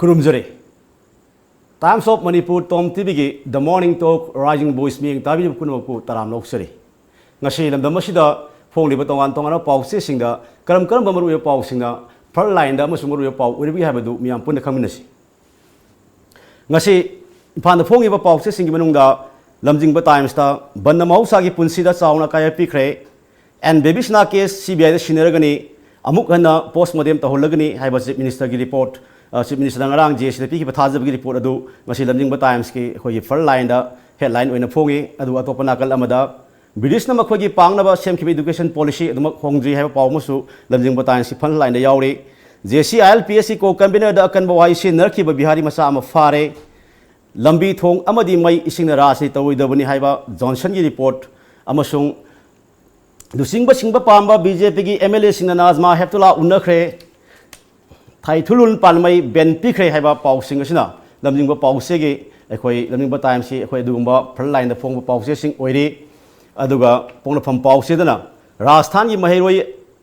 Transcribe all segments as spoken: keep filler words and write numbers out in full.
ꯈꯨꯔꯨꯝꯖꯔꯤ꯫ Times of Manipur, Tom ꯇꯤꯚꯤꯒꯤ The Morning Talk, Rising Voice ꯃꯤꯠꯌꯦꯡ ꯇꯥꯕꯤꯔꯤꯕ ꯄꯨꯝꯅꯃꯛꯄꯨ ꯇꯔꯥꯝꯅ ꯑꯣꯛꯆꯔꯤ꯫ ꯉꯁꯤ ꯂꯝꯗꯝ ꯑꯁꯤꯗ ꯐꯣꯡꯂꯤꯕ ꯇꯣꯉꯥꯟ ꯇꯣꯉꯥꯟꯕ ꯄꯥꯎꯆꯦꯁꯤꯡꯗ ꯀꯔꯝ ꯀꯔꯝꯕ ꯃꯔꯨꯑꯣꯏꯕ ꯄꯥꯎꯁꯤꯡꯅ front lineꯗ ꯑꯃꯁꯨꯡ ꯃꯔꯨꯑꯣꯏꯕ ꯄꯥꯎ ꯑꯣꯏꯔꯤꯕꯒꯦ ꯍꯥꯏꯕꯗꯨ ꯃꯤꯌꯥꯝ ꯄꯨꯟꯅ ꯈꯪꯃꯤꯟꯅꯁꯤ꯫ ꯉꯁꯤ ꯏꯝꯐꯥꯜꯗ ꯐꯣꯡꯉꯤꯕ ꯄꯥꯎꯆꯦꯁꯤꯡꯒꯤ ꯃꯅꯨꯡꯗ ꯂꯝꯖꯤꯡꯕ Timesꯇ ꯕꯟꯗ ꯃꯍꯧꯁꯥꯒꯤ ꯄꯨꯟꯁꯤꯗ ꯆꯥꯎꯅ ꯑꯀꯥꯏꯕ ꯄꯤꯈ꯭ꯔꯦ꯫ ꯑꯦꯟ ꯕꯦꯕꯤꯁꯅꯥ case CBIꯗ ꯁꯤꯟꯅꯔꯒꯅꯤ, ꯑꯃꯨꯛ ꯍꯟꯅ post mortem ꯇꯧꯍꯜꯂꯒꯅꯤ ꯍꯥꯏꯕ Chief Ministerꯒꯤ report, ꯑ, Chief Ministerꯅ ꯉꯔꯥꯡ ꯖꯦ ꯑꯦꯁ ꯁꯤꯗ ꯄꯤꯈꯤꯕ ꯊꯥꯖꯕꯒꯤ report ꯑꯗꯨ ꯉꯁꯤ ꯂꯝꯖꯤꯡꯕ Timesꯀꯤ ꯑꯩꯈꯣꯏꯒꯤ front lineꯗ headline ꯑꯣꯏꯅ ꯐꯣꯡꯉꯤ꯫ ꯑꯗꯨꯒ ꯑꯇꯣꯞꯄ ꯅꯥꯀꯜ ꯑꯃꯗ ꯕ꯭ꯔꯤꯇꯤꯁꯅ ꯃꯈꯣꯏꯒꯤ ꯄꯥꯡꯅꯕ ꯁꯦꯝꯈꯤꯕ education policy ꯑꯗꯨꯃꯛ ꯍꯣꯡꯗ꯭ꯔꯤ ꯍꯥꯏꯕ ꯄꯥꯎ ꯑꯃꯁꯨ ꯂꯝꯖꯤꯡꯕ Timesꯀꯤ front lineꯗ ꯌꯥꯎꯔꯤ꯫ J C I L P ꯑꯦꯁꯀꯤ co-convenerꯗ ꯑꯀꯟꯕ ꯋꯥꯍꯩ ꯁꯤꯖꯤꯟꯅꯔꯛꯈꯤꯕ ꯕꯤꯍꯥꯔꯤ ꯃꯆꯥ ꯑꯃ ꯐꯥꯔꯦ꯫ ꯂꯝꯕꯤ ꯊꯣꯡ ꯑꯃꯗꯤ ꯃꯩ ꯏꯁꯤꯡꯅ ꯔꯥꯖꯅꯤꯇꯤ ꯇꯧꯔꯣꯏꯗꯕꯅꯤ ꯍꯥꯏꯕ ꯖꯣꯟꯁꯟꯒꯤ report ꯑꯃꯁꯨꯡ ꯂꯨꯆꯤꯡꯕ ꯁꯤꯡꯕ ꯄꯥꯝꯕ ꯕꯤ ꯖꯦ ꯄꯤꯒꯤ ꯑꯦꯝ ꯑꯦꯜ ꯑꯦꯁꯤꯡꯅ ꯅꯥꯖꯃꯥ ꯍꯦꯞꯇꯨꯂꯥ ꯎꯅꯈ꯭ꯔꯦ꯫ ꯊꯥꯏꯊꯨꯂꯨꯟ ꯄꯥꯟꯃꯩ ban ꯄꯤꯈ꯭ꯔꯦ ꯍꯥꯏꯕ ꯄꯥꯎꯁꯤꯡ ꯑꯁꯤꯅ ꯂꯝꯖꯤꯡꯕ ꯄꯥꯎꯆꯦꯒꯤ, ꯑꯩꯈꯣꯏ ꯂꯝꯖꯤꯡꯕ Timesꯀꯤ ꯑꯩꯈꯣꯏ ꯑꯗꯨꯒꯨꯝꯕ front lineꯗ ꯐꯣꯡꯕ ꯄꯥꯎꯆꯦꯁꯤꯡ ꯑꯣꯏꯔꯤ꯫ ꯑꯗꯨꯒ ꯄꯣꯛꯅꯐꯝ ꯄꯥꯎꯆꯦꯗꯅ ꯔꯥꯖꯁꯊꯥꯟꯒꯤ ꯃꯍꯩꯔꯣꯏ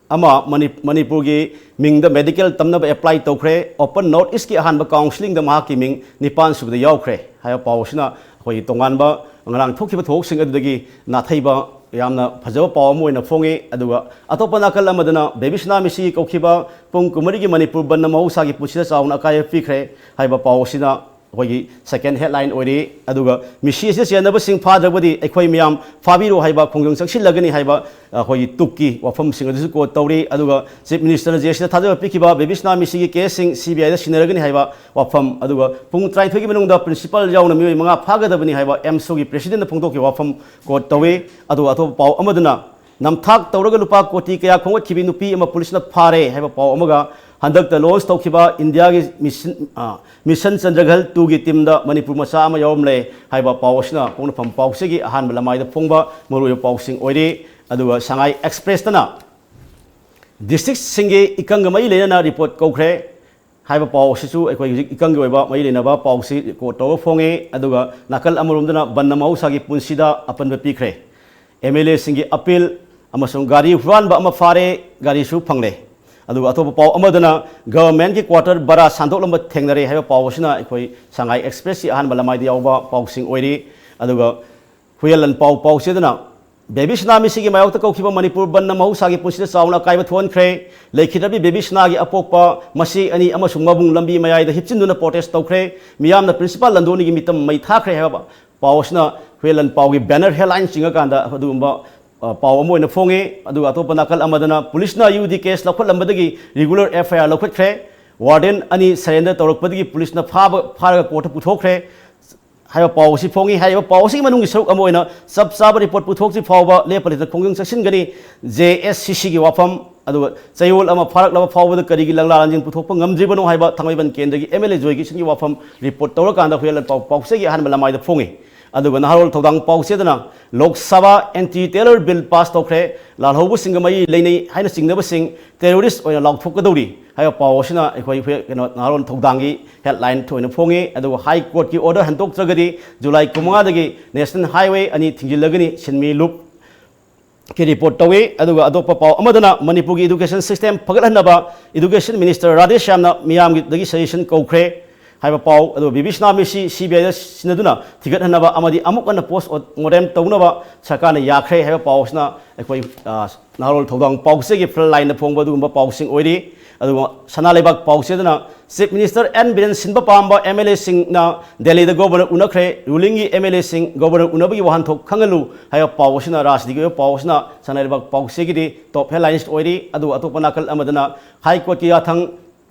ꯑꯃ ꯃꯅꯤ-, ꯃꯅꯤꯄꯨꯔꯒꯤ ꯃꯤꯡꯗ medical ꯇꯝꯅꯕ apply ꯇꯧꯈ꯭ꯔꯦ꯫ Open North Eastꯀꯤ ꯑꯍꯥꯟꯕ counselling ꯗ ꯃꯍꯥꯛꯀꯤ ꯃꯤꯡ ꯅꯤꯄꯥꯟ ꯁꯨꯕꯗ ꯌꯥꯎꯈ꯭ꯔꯦ ꯍꯥꯏꯕ ꯄꯥꯎ ꯑꯁꯤꯅ ꯑꯩꯈꯣꯏꯒꯤ ꯇꯣꯉꯥꯟꯕ ꯉꯔꯥꯡ ꯊꯣꯛꯈꯤꯕ ꯊꯧꯗꯣꯛꯁꯤꯡ ꯑꯗꯨꯗꯒꯤ ꯅꯥꯊꯩꯕ ꯌꯥꯝꯅ ꯐꯖꯕ ꯄꯥꯎ ꯑꯃ ꯑꯣꯏꯅ ꯐꯣꯡꯉꯤ꯫ ꯑꯗꯨꯒ ꯑꯇꯣꯞꯄ ꯅꯥꯀꯜ ꯑꯃꯗꯅ ꯕꯦꯕꯤꯁꯅꯥ ꯃꯤꯁꯤꯒꯤ ꯀꯧꯈꯤꯕ ꯄꯨꯡ ꯀꯨꯟꯃꯔꯤꯒꯤ ꯃꯅꯤꯄꯨꯔ ꯕꯟꯗ ꯃꯍꯧꯁꯥꯒꯤ ꯄꯨꯟꯁꯤꯗ ꯆꯥꯎꯅ ꯑꯀꯥꯏꯕ ꯄꯤꯈ꯭ꯔꯦ ꯍꯥꯏꯕ ꯄꯥꯎ ꯑꯁꯤꯅ ꯑꯩꯈꯣꯏꯒꯤ second headline ꯑꯣꯏꯔꯤ꯫ ꯑꯗꯨꯒ ꯃꯤꯁꯤ ꯑꯁꯤꯗ ꯆꯦꯟꯅꯕꯁꯤꯡ ꯐꯥꯗ꯭ꯔꯕꯗꯤ ꯑꯩꯈꯣꯏ ꯃꯌꯥꯝ ꯐꯥꯕꯤꯔꯣ ꯍꯥꯏꯕ ꯈꯣꯡꯖꯪ ꯆꯪꯁꯤꯜꯂꯒꯅꯤ ꯍꯥꯏꯕ ꯑꯩꯈꯣꯏꯒꯤ ꯇꯨꯛꯀꯤ ꯋꯥꯐꯝꯁꯤꯡ ꯑꯗꯨꯁꯨ quote ꯇꯧꯔꯤ꯫ ꯑꯗꯨꯒ Chief Ministerꯅ ꯖꯦ ꯑꯦꯁ ꯁꯤꯗ ꯊꯥꯖꯕ ꯄꯤꯈꯤꯕ ꯕꯦꯕꯤꯁꯅꯥ ꯃꯤꯁꯤꯒꯤ caseꯁꯤꯡ ꯁꯤ ꯕꯤ ꯑꯥꯏꯗ ꯁꯤꯟꯅꯔꯒꯅꯤ ꯍꯥꯏꯕ ꯋꯥꯐꯝ, ꯑꯗꯨꯒ ꯄꯨꯡ ꯇꯔꯥꯅꯤꯊꯣꯏꯒꯤ ꯃꯅꯨꯡꯗ principal ꯌꯥꯎꯅ ꯃꯤꯑꯣꯏ ꯃꯉꯥ ꯐꯥꯒꯗꯕꯅꯤ ꯍꯥꯏꯕ ꯑꯦꯝꯁꯨꯒꯤ presidentꯅ ꯐꯣꯡꯗꯣꯛꯈꯤꯕ ꯋꯥꯐꯝ quote ꯇꯧꯏ꯫ ꯑꯗꯨꯒ ꯑꯇꯣꯞꯄ ꯄꯥꯎ ꯑꯃꯗꯅ ꯅꯝꯊꯥꯛ ꯇꯧꯔꯒ ꯂꯨꯄꯥ ꯀꯣꯇꯤ ꯀꯌꯥ ꯈꯣꯝꯒꯠꯈꯤꯕꯤ ꯅꯨꯄꯤ ꯑꯃ ꯄꯨꯂꯤꯁꯅ ꯐꯥꯔꯦ ꯍꯥꯏꯕ ꯄꯥꯎ ꯑꯃꯒ ꯍꯟꯗꯛꯇ launch ꯇꯧꯈꯤꯕ ꯏꯟꯗꯤꯌꯥꯒꯤ mission, ꯑ, Mission Chandraghat twoꯒꯤ teamꯗ ꯃꯅꯤꯄꯨꯔ ꯃꯆꯥ ꯑꯃ ꯌꯥꯎꯔꯝꯂꯦ ꯍꯥꯏꯕ ꯄꯥꯎ ꯑꯁꯤꯅ ꯄꯣꯛꯅꯐꯝ ꯄꯥꯎꯆꯦꯒꯤ ꯑꯍꯥꯟꯕ ꯂꯃꯥꯏꯗ ꯐꯣꯡꯕ ꯃꯔꯨꯑꯣꯏꯕ ꯄꯥꯎꯁꯤꯡ ꯑꯣꯏꯔꯤ꯫ ꯑꯗꯨꯒ ꯁꯉꯥꯏ Expressꯇꯅ districtꯁꯤꯡꯒꯤ ꯏꯀꯪꯒ ꯃꯔꯤ ꯂꯩꯅꯅ report ꯀꯧꯈ꯭ꯔꯦ ꯍꯥꯏꯕ ꯄꯥꯎ ꯑꯁꯤꯁꯨ ꯑꯩꯈꯣꯏ ꯍꯧꯖꯤꯛ ꯏꯀꯪꯒꯤ ꯑꯣꯏꯕ ꯃꯔꯤ ꯂꯩꯅꯕ ꯄꯥꯎꯁꯤ quote ꯇꯧꯔꯒ ꯐꯣꯡꯉꯦ꯫ ꯑꯗꯨꯒ ꯅꯥꯀꯜ ꯑꯃꯔꯣꯝꯗꯅ ꯕꯟꯗ ꯃꯍꯧꯁꯥꯒꯤ ꯄꯨꯟꯁꯤꯗ ꯑꯄꯟꯕ ꯄꯤꯈ꯭ꯔꯦ꯫ ꯑꯦꯝ ꯑꯦꯜ ꯑꯦꯁꯤꯡꯒꯤ appeal ꯑꯃꯁꯨꯡ ꯒꯥꯔꯤ ꯍꯨꯔꯥꯟꯕ ꯑꯃ ꯐꯥꯔꯦ, ꯒꯥꯔꯤꯁꯨ ꯐꯪꯂꯦ꯫ ꯑꯗꯨꯒ ꯑꯇꯣꯞꯄ ꯄꯥꯎ ꯑꯃꯗꯅ ꯒꯚꯔꯟꯃꯦꯟꯠꯀꯤ ꯀ꯭ꯋꯥꯇꯔ ꯕꯔꯥ ꯁꯥꯟꯗꯣꯛꯂꯝꯕ ꯊꯦꯡꯅꯔꯦ ꯍꯥꯏꯕ ꯄꯥꯎ ꯑꯁꯤꯅ ꯑꯩꯈꯣꯏ ꯁꯉꯥꯏ ꯑꯦꯛꯁꯄ꯭ꯔꯦꯁꯀꯤ ꯑꯍꯥꯟꯕ ꯂꯃꯥꯏꯗ ꯌꯥꯎꯕ ꯄꯥꯎꯁꯤꯡ ꯑꯣꯏꯔꯤ꯫ ꯑꯗꯨꯒ ꯍꯨꯏꯌꯦꯟ ꯂꯥꯟꯄꯥꯎ ꯄꯥꯎꯆꯦꯗꯅ ꯕꯦꯕꯤ ꯁꯅꯥ ꯃꯤꯁꯤꯒꯤ ꯃꯥꯌꯣꯛꯇ ꯀꯧꯈꯤꯕ ꯃꯅꯤꯄꯨꯔ ꯕꯟꯗꯅ ꯃꯍꯧꯁꯥꯒꯤ ꯄꯨꯟꯁꯤꯗ ꯆꯥꯎꯅ ꯑꯀꯥꯏꯕ ꯊꯣꯛꯍꯟꯈ꯭ꯔꯦ꯫ ꯂꯩꯈꯤꯗ꯭ꯔꯕꯤ ꯕꯦꯕꯤ ꯁꯅꯥꯒꯤ ꯑꯄꯣꯛꯄ ꯃꯆꯦ ꯑꯅꯤ ꯑꯃꯁꯨꯡ ꯃꯕꯨꯡ ꯂꯝꯕꯤ ꯃꯌꯥꯏꯗ ꯍꯤꯞꯆꯤꯟꯗꯨꯅ ꯄ꯭ꯔꯣꯇꯦꯁ ꯇꯧꯈ꯭ꯔꯦ꯫ ꯃꯤꯌꯥꯝꯅ ꯄ꯭ꯔꯤꯟꯁꯤꯄꯥꯜ ꯂꯟꯗꯣꯅꯤꯒꯤ ꯃꯤꯇꯝ ꯃꯩ ꯊꯥꯈ꯭ꯔꯦ ꯍꯥꯏꯕ ꯄꯥꯎ ꯑꯁꯤꯅ ꯍꯨꯏꯌꯦꯟ ꯂꯥꯟꯄꯥꯎꯒꯤ ꯕꯦꯅꯔ ꯍꯦꯗꯂꯥꯏꯟ ꯆꯤꯡꯉꯀꯥꯟꯗ ꯑꯗꯨꯒꯨꯝꯕ, ꯑ, ꯄꯥꯎ ꯑꯃ ꯑꯣꯏꯅ ꯐꯣꯡꯉꯤ꯫ ꯑꯗꯨꯒ ꯑꯇꯣꯞꯄ ꯅꯥꯀꯜ ꯑꯃꯗꯅ ꯄꯨꯂꯤꯁꯅ ꯌꯨ ꯗꯤ ꯀꯦꯁ ꯂꯧꯈꯠꯂꯝꯕꯗꯒꯤ ꯔꯤꯒꯨꯂꯔ ꯑꯦꯐ ꯑꯥꯏ ꯑꯥꯔ ꯂꯧꯈꯠꯈ꯭ꯔꯦ꯫ ꯋꯥꯔꯗꯦꯟ ꯑꯅꯤ ꯁꯔꯦꯟꯗꯔ ꯇꯧꯔꯛꯄꯗꯒꯤ ꯄꯨꯂꯤꯁꯅ ꯐꯥꯕ, ꯐꯥꯔꯒ ꯀꯣꯔꯠꯇ ꯄꯨꯊꯣꯛꯈ꯭ꯔꯦ ꯍꯥꯏꯕ ꯄꯥꯎ ꯑꯁꯤ ꯐꯣꯡꯉꯤ꯫ ꯍꯥꯏꯔꯤꯕ ꯄꯥꯎ ꯑꯁꯤꯒꯤ ꯃꯅꯨꯡꯒꯤ ꯁꯔꯨꯛ ꯑꯃ ꯑꯣꯏꯅ ꯆꯞ ꯆꯥꯕ ꯔꯤꯄꯣꯔꯠ ꯄꯨꯊꯣꯛꯇ꯭ꯔꯤ ꯐꯥꯎꯕ ꯂꯦꯞꯄ ꯂꯩꯇꯅ ꯈꯣꯡꯖꯪ ꯆꯠꯁꯤꯟꯒꯅꯤ꯫ ꯖꯦ ꯑꯦꯁ ꯁꯤ ꯁꯤꯒꯤ ꯋꯥꯐꯝ, ꯑꯗꯨꯒ ꯆꯌꯣꯜ ꯑꯃ ꯐꯥꯔꯛꯂꯕ ꯐꯥꯎꯕꯗ ꯀꯔꯤꯒꯤ ꯂꯪꯂꯥ ꯂꯪꯖꯤꯡ ꯄꯨꯊꯣꯛꯄ ꯉꯝꯗ꯭ꯔꯤꯕꯅꯣ ꯍꯥꯏꯕ ꯊꯥꯡꯃꯩꯕꯟ ꯀꯦꯟꯗ꯭ꯔꯒꯤ ꯑꯦꯝ ꯑꯦꯜ ꯑꯦ ꯖꯣꯏ ꯀꯤꯁꯟꯒꯤ ꯋꯥꯐꯝ ꯔꯤꯄꯣꯔꯠ ꯇꯧꯔꯀꯥꯟꯗ ꯍꯨꯏꯌꯦꯟ ꯂꯥꯟꯄꯥꯎ ꯄꯥꯎꯆꯦꯒꯤ ꯑꯍꯥꯟꯕ ꯂꯃꯥꯏꯗ ꯐꯣꯡꯉꯤ꯫ ꯑꯗꯨꯒ ꯅꯍꯥꯔꯣꯜ ꯊꯧꯗꯥꯡ ꯄꯥꯎꯆꯦꯗꯅ Lok Sabha anti ꯇꯦꯔꯣꯔ bill pass ꯇꯧꯈ꯭ꯔꯦ, ꯂꯥꯜꯍꯧꯕꯁꯤꯡꯒ ꯃꯔꯤ ꯂꯩꯅꯩ ꯍꯥꯏꯅ ꯆꯤꯡꯅꯕꯁꯤꯡ ꯇꯦꯔꯣꯔꯤꯁ ꯑꯣꯏꯅ ꯂꯥꯎꯊꯣꯛꯀꯗꯧꯔꯤ ꯍꯥꯏꯕ ꯄꯥꯎ ꯑꯁꯤꯅ ꯑꯩꯈꯣꯏ ꯍꯨꯏ-, ꯀꯩꯅꯣ, ꯅꯍꯥꯔꯣꯜ ꯊꯧꯗꯥꯡꯒꯤ ꯍꯦꯗꯂꯥꯏꯟ ꯑꯣꯏꯅ ꯐꯣꯡꯉꯤ꯫ ꯑꯗꯨꯒ ꯍꯥꯏ ꯀꯣꯔꯠꯀꯤ ꯑꯣꯔꯗꯔ ꯍꯟꯗꯣꯛꯇ꯭ꯔꯒꯗꯤ ꯖꯨꯂꯥꯏ ꯀꯨꯟꯃꯉꯥꯗꯒꯤ ꯅꯦꯁꯅꯦꯜ ꯍꯥꯏꯋꯦ ꯑꯅꯤ ꯊꯤꯡꯖꯤꯜꯂꯒꯅꯤ ꯁꯤꯟꯃꯤ ꯂꯨꯞ ꯀꯤ ꯔꯤꯄꯣꯔꯠ ꯇꯧꯏ꯫ ꯑꯗꯨꯒ ꯑꯇꯣꯞꯄ ꯄꯥꯎ ꯑꯃꯗꯅ ꯃꯅꯤꯄꯨꯔꯒꯤ ꯏꯗꯨꯀꯦꯁꯟ ꯁꯤꯁꯇꯦꯝ ꯐꯒꯠꯍꯟꯅꯕ ꯏꯗꯨꯀꯦꯁꯟ ꯃꯤꯅꯤꯁꯇꯔ ꯔꯥꯙꯦꯁ꯭ꯌꯥꯝꯅ ꯃꯤꯌꯥꯝꯒꯤꯗꯒꯤ ꯁꯖꯦꯁꯟ ꯀꯧꯈ꯭ꯔꯦ ꯍꯥꯏꯕ ꯄꯥꯎ꯫ ꯑꯗꯨꯒ ꯕꯤꯕꯤ ꯁꯅꯥ ꯃꯤꯁꯤ ꯁꯤ ꯕꯤ ꯑꯥꯏꯗ ꯁꯤꯟꯅꯗꯨꯅ ꯊꯤꯒꯠꯍꯟꯅꯕ ꯑꯃꯗꯤ ꯑꯃꯨꯛ ꯍꯟꯅ ꯄꯣꯁ ꯃꯣꯔꯇꯦꯝ ꯇꯧꯅꯕ ꯁꯔꯀꯥꯔꯅ ꯌꯥꯈ꯭ꯔꯦ ꯍꯥꯏꯕ ꯄꯥꯎ ꯑꯁꯤꯅ ꯑꯩꯈꯣꯏ, ꯑ, ꯅꯍꯥꯔꯣꯜ ꯊꯧꯗꯥꯡ ꯄꯥꯎꯆꯦꯒꯤ ꯐ꯭ꯔꯟ ꯂꯥꯏꯟꯗ ꯐꯣꯡꯕ ꯑꯗꯨꯒꯨꯝꯕ ꯄꯥꯎꯁꯤꯡ ꯑꯣꯏꯔꯤ꯫ ꯑꯗꯨꯒ ꯁꯅꯥ ꯂꯩꯕꯥꯛ ꯄꯥꯎꯆꯦꯗꯅ ꯆꯤꯐ ꯃꯤꯅꯤꯁꯇꯔ ꯑꯦꯟ ꯕꯤꯔꯦꯟ ꯁꯤꯟꯕ ꯄꯥꯝꯕ ꯑꯦꯝ ꯑꯦꯜ ꯑꯦꯁꯤꯡꯅ ꯗꯦꯜꯂꯤꯗ ꯒꯣꯕꯔꯅꯔ ꯎꯅꯈ꯭ꯔꯦ꯫ ꯔꯨꯂꯤꯡꯒꯤ ꯑꯦꯝ ꯑꯦꯜ ꯑꯦꯁꯤꯡ ꯒꯣꯕꯔꯅꯔ ꯎꯅꯕꯒꯤ ꯋꯥꯍꯟꯊꯣꯛ ꯈꯪꯍꯜꯂꯨ ꯍꯥꯏꯕ ꯄꯥꯎ ꯑꯁꯤꯅ, ꯔꯥꯖꯅꯤꯇꯤꯒꯤ ꯑꯣꯏꯕ ꯄꯥꯎ ꯑꯁꯤꯅ ꯁꯅꯥ ꯂꯩꯕꯥꯛ ꯄꯥꯎꯆꯦꯒꯤꯗꯤ ꯇꯣꯞ ꯍꯦꯗꯂꯥꯏꯟꯁ ꯑꯣꯏꯔꯤ꯫ ꯑꯗꯨꯒ ꯑꯇꯣꯞꯄ ꯅꯥꯀꯜ ꯑꯃꯗꯅ ꯍꯥꯏ ꯀꯣꯔꯠꯀꯤ ꯌꯥꯊꯪ